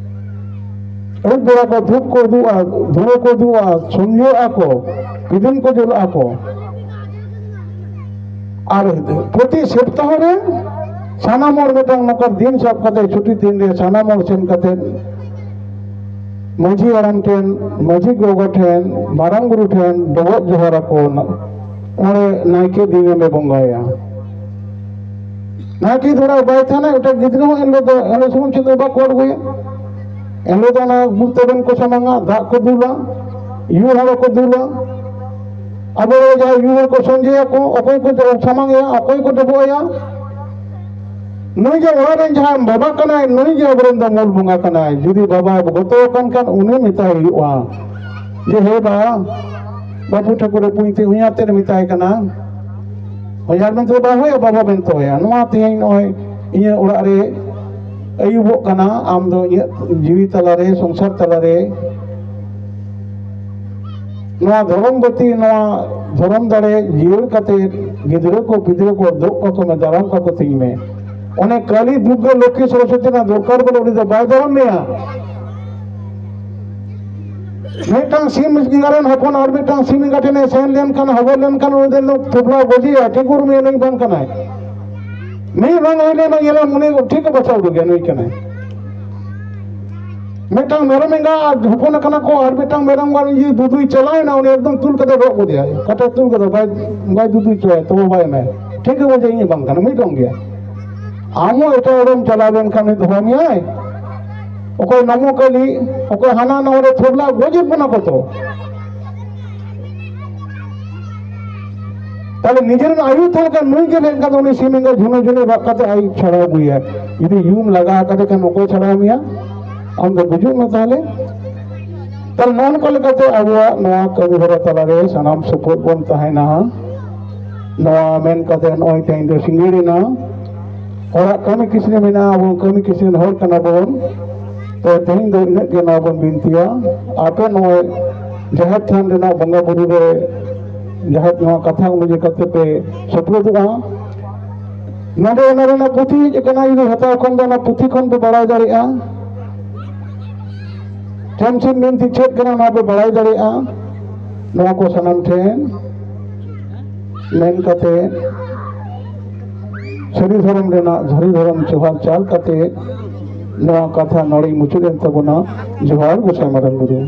ᱟᱹᱭᱩᱵ ᱵᱮᱲᱟ ᱠᱚ ᱫᱷᱩᱯ ᱠᱚ ᱩᱫᱩᱜᱼᱟ, ᱫᱷᱩᱬᱟᱹ ᱠᱚ ᱩᱫᱩᱜᱼᱟ, ᱥᱩᱧᱡᱟᱹᱜ ᱟᱠᱚ, ᱯᱤᱫᱤᱢ ᱠᱚ ᱡᱩᱞ ᱟᱠᱚ᱾ ᱟᱨ ᱯᱨᱚᱛᱤ ᱥᱚᱯᱛᱟᱦᱚ ᱨᱮ ᱥᱟᱱᱟᱢ ᱦᱚᱲ ᱢᱤᱫᱴᱟᱝ ᱱᱚᱝᱠᱟ ᱫᱤᱱ ᱥᱟᱵ ᱠᱟᱛᱮ, ᱪᱷᱩᱴᱤ ᱫᱤᱱ ᱨᱮ ᱥᱟᱱᱟᱢ ᱦᱚᱲ ᱥᱮᱱ ᱠᱟᱛᱮ ᱢᱟᱹᱡᱷᱤ ᱦᱟᱲᱟᱢ ᱴᱷᱮᱱ, ᱢᱟᱹᱡᱷᱤ ᱜᱚᱜᱚ ᱴᱷᱮᱱ, ᱢᱟᱨᱟᱝ ᱵᱩᱨᱩ ᱴᱷᱮᱱ ᱰᱚᱵᱚᱜ ᱡᱚᱦᱟᱨ ᱟᱠᱚ᱾ ᱚᱸᱰᱮ ᱱᱟᱭᱠᱮ ᱫᱤᱱᱟᱹᱢᱮ ᱵᱚᱸᱜᱟᱭᱟ᱾ ᱱᱟᱭᱠᱮ ᱫᱚ ᱚᱲᱟᱜ ᱵᱟᱭ ᱛᱟᱦᱮᱱᱟ, ᱮᱴᱟᱜ ᱜᱤᱫᱽᱨᱟᱹ ᱦᱚᱸ ᱮᱱᱦᱤᱞᱳᱜ ᱫᱚ, ᱮᱱᱦᱤᱞᱳᱜ ᱥᱚᱢᱚᱭ ᱪᱮᱫ ᱦᱚᱸ ᱵᱟᱠᱚ ᱟᱬᱜᱚᱭᱟ᱾ ᱮᱱᱦᱤᱞᱳᱜ ᱫᱚ ᱚᱱᱟ ᱵᱩᱠ ᱛᱟᱵᱮᱱ ᱠᱚ ᱥᱟᱢᱟᱝᱟ, ᱫᱟᱜ ᱠᱚ ᱫᱩᱞᱟ, ᱭᱩ ᱦᱚᱲ ᱠᱚ ᱫᱩᱞᱟ᱾ ᱟᱵᱚ ᱡᱟᱦᱟᱸᱭ ᱭᱩ ᱦᱚᱲ ᱠᱚ ᱥᱚᱧᱡᱚᱭᱟᱠᱚ, ᱚᱠᱚᱭ ᱠᱚ ᱥᱟᱢᱟᱝᱮᱭᱟ, ᱚᱠᱚᱭ ᱠᱚ ᱰᱚᱵᱚᱜ ᱟᱭᱟ᱾ ᱱᱩᱭ ᱡᱮ ᱚᱲᱟᱜ ᱨᱮᱱ ᱡᱟᱦᱟᱸᱭ ᱵᱟᱵᱟ ᱠᱟᱱᱟᱭ, ᱱᱩᱭ ᱜᱮ ᱟᱵᱚᱨᱮᱱ ᱫᱚ ᱢᱩᱞ ᱵᱚᱸᱜᱟ ᱠᱟᱱᱟᱭ᱾ ᱡᱩᱫᱤ ᱵᱟᱵᱟ ᱜᱚᱛᱚ ᱟᱠᱟᱱ ᱠᱷᱟᱱ, ᱩᱱᱤ ᱢᱮᱛᱟᱭ ᱦᱩᱭᱩᱜᱼᱟ ᱡᱮ, "ᱦᱮ ᱵᱟ, ᱵᱟᱹᱵᱩ ᱴᱷᱟᱹᱠᱩᱨ ᱯᱩᱭᱛᱮ ᱩᱭᱟᱹᱨ ᱛᱮᱫ ᱢᱮᱛᱟᱭ ᱠᱟᱱᱟ, ᱩᱭᱟᱹᱨ ᱢᱮᱱᱛᱮ ᱵᱟᱝ ᱦᱩᱭᱩᱜᱼᱟ, ᱵᱟᱵᱟ ᱢᱮᱱᱛᱮ ᱦᱩᱭᱩᱜᱼᱟ᱾ ᱱᱚᱣᱟ ᱛᱮᱦᱮᱧ ᱱᱚᱜᱼᱚᱭ ᱤᱧᱟᱹᱜ ᱚᱲᱟᱜ ᱨᱮ ᱟᱹᱭᱩᱵᱚᱜ ᱠᱟᱱᱟ, ᱟᱢ ᱫᱚ ᱤᱧᱟᱹᱜ ᱡᱤᱣᱤ ᱛᱟᱞᱟᱨᱮ, ᱥᱚᱝᱥᱟᱨ ᱛᱟᱞᱟᱨᱮ ᱱᱚᱣᱟ ᱫᱷᱚᱨᱚᱢ ᱵᱟᱹᱛᱤ, ᱱᱚᱣᱟ ᱫᱷᱚᱨᱚᱢ ᱫᱟᱲᱮ ᱡᱤᱭᱟᱹᱲ ᱠᱟᱛᱮ ᱜᱤᱫᱽᱨᱟᱹ ᱠᱚ, ᱯᱤᱫᱽᱨᱟᱹ ᱠᱚ ᱫᱚᱜ ᱠᱟᱠᱚ ᱢᱮ, ᱫᱟᱨᱟᱢ ᱠᱟᱠᱚ ᱛᱤᱧ ᱢᱮ᱾ ᱚᱱᱮ ᱠᱟᱹᱞᱤ ᱫᱩᱨᱜᱟᱹ ᱞᱚᱠᱠᱷᱤ ᱥᱚᱨᱚᱥᱚᱛᱤ ᱨᱮᱱᱟᱜ ᱫᱚᱨᱠᱟᱨ ᱵᱚᱞᱮ ᱩᱱᱤ ᱫᱚ ᱵᱟᱭ ᱫᱟᱨᱟᱢ ᱢᱮᱭᱟ᱾ ᱢᱤᱫᱴᱟᱝ ᱥᱤᱢ ᱮᱸᱜᱟ ᱨᱮᱱ ᱦᱚᱯᱚᱱ ᱟᱨ ᱢᱤᱫᱴᱟᱝ ᱥᱤᱢ ᱮᱸᱜᱟ ᱴᱷᱮᱱᱮ ᱥᱮᱱ ᱞᱮᱱᱠᱷᱟᱱ, ᱦᱚᱵᱚᱨ ᱞᱮᱱᱠᱷᱟᱱ, ᱩᱱᱤ ᱫᱚ ᱛᱷᱚᱯᱞᱟ ᱜᱚᱡᱮᱭᱟ, ᱴᱷᱤᱠ ᱩᱨᱩᱢᱮᱭᱟ, ᱱᱩᱭ ᱵᱟᱝ ᱠᱟᱱᱟᱭ᱾ ᱢᱤᱫ ᱨᱚᱝ ᱦᱩᱭ ᱞᱮᱱᱟ, ᱧᱮᱞᱟᱢ ᱩᱱᱤ ᱴᱷᱤᱠ ᱠᱚ ᱵᱟᱪᱷᱟᱣ ᱩᱰᱩᱠᱮᱭᱟ, ᱱᱩᱭ ᱠᱟᱱᱟᱭ᱾ ᱢᱤᱫᱴᱟᱝ ᱢᱮᱨᱚᱢ ᱮᱸᱜᱟ ᱟᱨ ᱦᱚᱯᱚᱱ ᱟᱠᱟᱱᱟ ᱠᱚ, ᱟᱨ ᱢᱤᱫᱴᱟᱝ ᱢᱮᱨᱚᱢ ᱮᱸᱜᱟ ᱡᱩᱫᱤ ᱫᱩᱫᱩᱭ ᱪᱟᱞᱟᱣᱮᱱᱟ, ᱩᱱᱤ ᱮᱠᱫᱚᱢ ᱛᱩᱞ ᱠᱟᱛᱮ ᱨᱚᱜ ᱜᱚᱫᱮᱭᱟᱭ, ᱠᱟᱴᱟ ᱛᱩᱞ ᱠᱟᱛᱮ, ᱵᱟᱭ, ᱵᱟᱭ ᱫᱩᱫᱩ ᱦᱚᱪᱚᱭᱟ, ᱛᱚᱵᱮ ᱵᱟᱭ ᱮᱢᱟᱭᱟ᱾ ᱴᱷᱤᱠ ᱜᱮ ᱵᱩᱡᱷᱟᱹᱣᱟ, ᱤᱧ ᱵᱟᱝ ᱠᱟᱱᱟ, ᱢᱤᱫ ᱨᱚᱝ ᱜᱮᱭᱟ᱾ ᱟᱢ ᱦᱚᱸ ᱮᱴᱟᱜ ᱦᱚᱲᱮᱢ ᱪᱟᱞᱟᱣ ᱞᱮᱱᱠᱷᱟᱱ ᱩᱱᱤ ᱫᱚᱦᱚ ᱢᱮᱭᱟᱭ? ᱚᱠᱚᱭ ᱱᱟᱢᱚ ᱠᱟᱹᱞᱤ, ᱚᱠᱚᱭ ᱦᱟᱱᱟ ᱱᱟᱣᱟ ᱨᱮ ᱛᱷᱚᱵᱞᱟ ᱜᱚᱡᱮᱫ ᱵᱚᱱᱟ ᱠᱚ ᱛᱚ᱾ ᱛᱟᱦᱞᱮ ᱱᱤᱡᱮᱨᱮᱱ ᱟᱭᱩ ᱛᱟᱦᱮᱸ ᱞᱮᱱᱠᱷᱟᱱ ᱱᱩᱭ ᱜᱮ ᱞᱮᱱᱠᱷᱟᱱ ᱩᱱᱤ ᱥᱤᱢ ᱮᱸᱜᱟ ᱡᱷᱩᱱᱟᱹ ᱡᱷᱩᱱᱟᱹ ᱨᱟᱜ ᱠᱟᱛᱮ ᱟᱭᱩᱵ ᱪᱷᱟᱲᱟᱣ ᱟᱹᱜᱩᱭᱟ᱾ ᱡᱩᱫᱤ ᱭᱩᱢ ᱞᱟᱜᱟ ᱠᱟᱛᱮ ᱠᱷᱟᱱ ᱚᱠᱚᱭ ᱪᱷᱟᱲᱟᱣ ᱢᱮᱭᱟ? ᱟᱢ ᱫᱚ ᱜᱩᱡᱩᱜ ᱢᱮ ᱛᱟᱦᱞᱮ᱾ ᱛᱟᱦᱞᱮ ᱱᱚᱜᱼᱚ ᱱᱚᱝᱠᱟ ᱞᱮᱠᱟᱛᱮ ᱟᱵᱚᱣᱟᱜ ᱱᱚᱣᱟ ᱠᱟᱹᱢᱤ ᱦᱚᱨᱟ ᱛᱟᱞᱟᱨᱮ ᱥᱟᱱᱟᱢ ᱥᱚᱯᱚᱦᱚᱫ ᱵᱚᱱ ᱛᱟᱦᱮᱱᱟ᱾ ᱱᱚᱣᱟ ᱢᱮᱱ ᱠᱟᱛᱮ ᱱᱚᱜᱼᱚᱭ ᱛᱮᱦᱮᱧ ᱫᱚ ᱥᱤᱸᱜᱟᱹᱲ ᱮᱱᱟ᱾ ᱦᱚᱲᱟᱜ ᱠᱟᱹᱢᱤ ᱠᱤᱥᱱᱤ ᱢᱮᱱᱟᱜᱼᱟ, ᱟᱵᱚ ᱠᱟᱹᱢᱤ ᱠᱤᱥᱱᱤ ᱦᱚᱲ ᱠᱟᱱᱟ ᱵᱚᱱ᱾ ᱛᱚ ᱛᱮᱦᱮᱧ ᱫᱚ ᱤᱱᱟᱹᱜ ᱜᱮ ᱱᱚᱣᱟ ᱵᱚᱱ ᱵᱤᱱᱛᱤᱭᱟ᱾ ᱟᱯᱮ ᱱᱚᱜᱼᱚᱭ ᱡᱟᱦᱮᱨ ᱛᱷᱟᱱ ᱨᱮᱱᱟᱜ ᱵᱚᱸᱜᱟ ᱵᱩᱨᱩ ᱨᱮ ᱡᱟᱦᱮᱨ ᱱᱚᱣᱟ ᱠᱟᱛᱷᱟ ᱚᱱᱩᱡᱟᱭᱤ ᱠᱟᱛᱮ ᱯᱮ ᱥᱚᱯᱨᱚᱫᱚᱜᱼᱟ᱾ ᱱᱚᱰᱮ ᱚᱱᱟ ᱨᱮᱱᱟᱜ ᱯᱩᱛᱷᱤ ᱦᱮᱡ ᱟᱠᱟᱱᱟ, ᱡᱩᱫᱤ ᱦᱟᱛᱟᱣ ᱠᱷᱟᱱ ᱫᱚ ᱚᱱᱟ ᱯᱩᱛᱷᱤ ᱠᱷᱚᱱ ᱯᱮ ᱵᱟᱲᱟᱭ ᱫᱟᱲᱮᱭᱟᱜᱼᱟ᱾ ᱴᱷᱮᱱ ᱥᱮᱱ ᱢᱮᱱᱛᱮ ᱪᱮᱫ ᱠᱟᱱᱟ, ᱱᱚᱣᱟ ᱯᱮ ᱵᱟᱲᱟᱭ ᱫᱟᱲᱮᱭᱟᱜᱼᱟ᱾ ᱱᱚᱣᱟ ᱠᱚ ᱥᱟᱱᱟᱢ ᱴᱷᱮᱱ ᱢᱮᱱ ᱠᱟᱛᱮ, ᱥᱟᱹᱨᱤ ᱫᱷᱚᱨᱚᱢ ᱨᱮᱱᱟᱜ ᱥᱟᱹᱨᱤ ᱫᱷᱚᱨᱚᱢ ᱡᱚᱦᱟᱨ ᱪᱟᱞ ᱠᱟᱛᱮ, ᱱᱚᱣᱟ ᱠᱟᱛᱷᱟ ᱱᱚᱰᱮᱧ ᱢᱩᱪᱟᱹᱫ ᱮᱱ ᱛᱟᱵᱚᱱᱟ᱾ ᱡᱚᱦᱟᱨ ᱜᱚᱸᱥᱟᱭ ᱢᱟᱨᱟᱝ ᱵᱩᱨᱩ᱾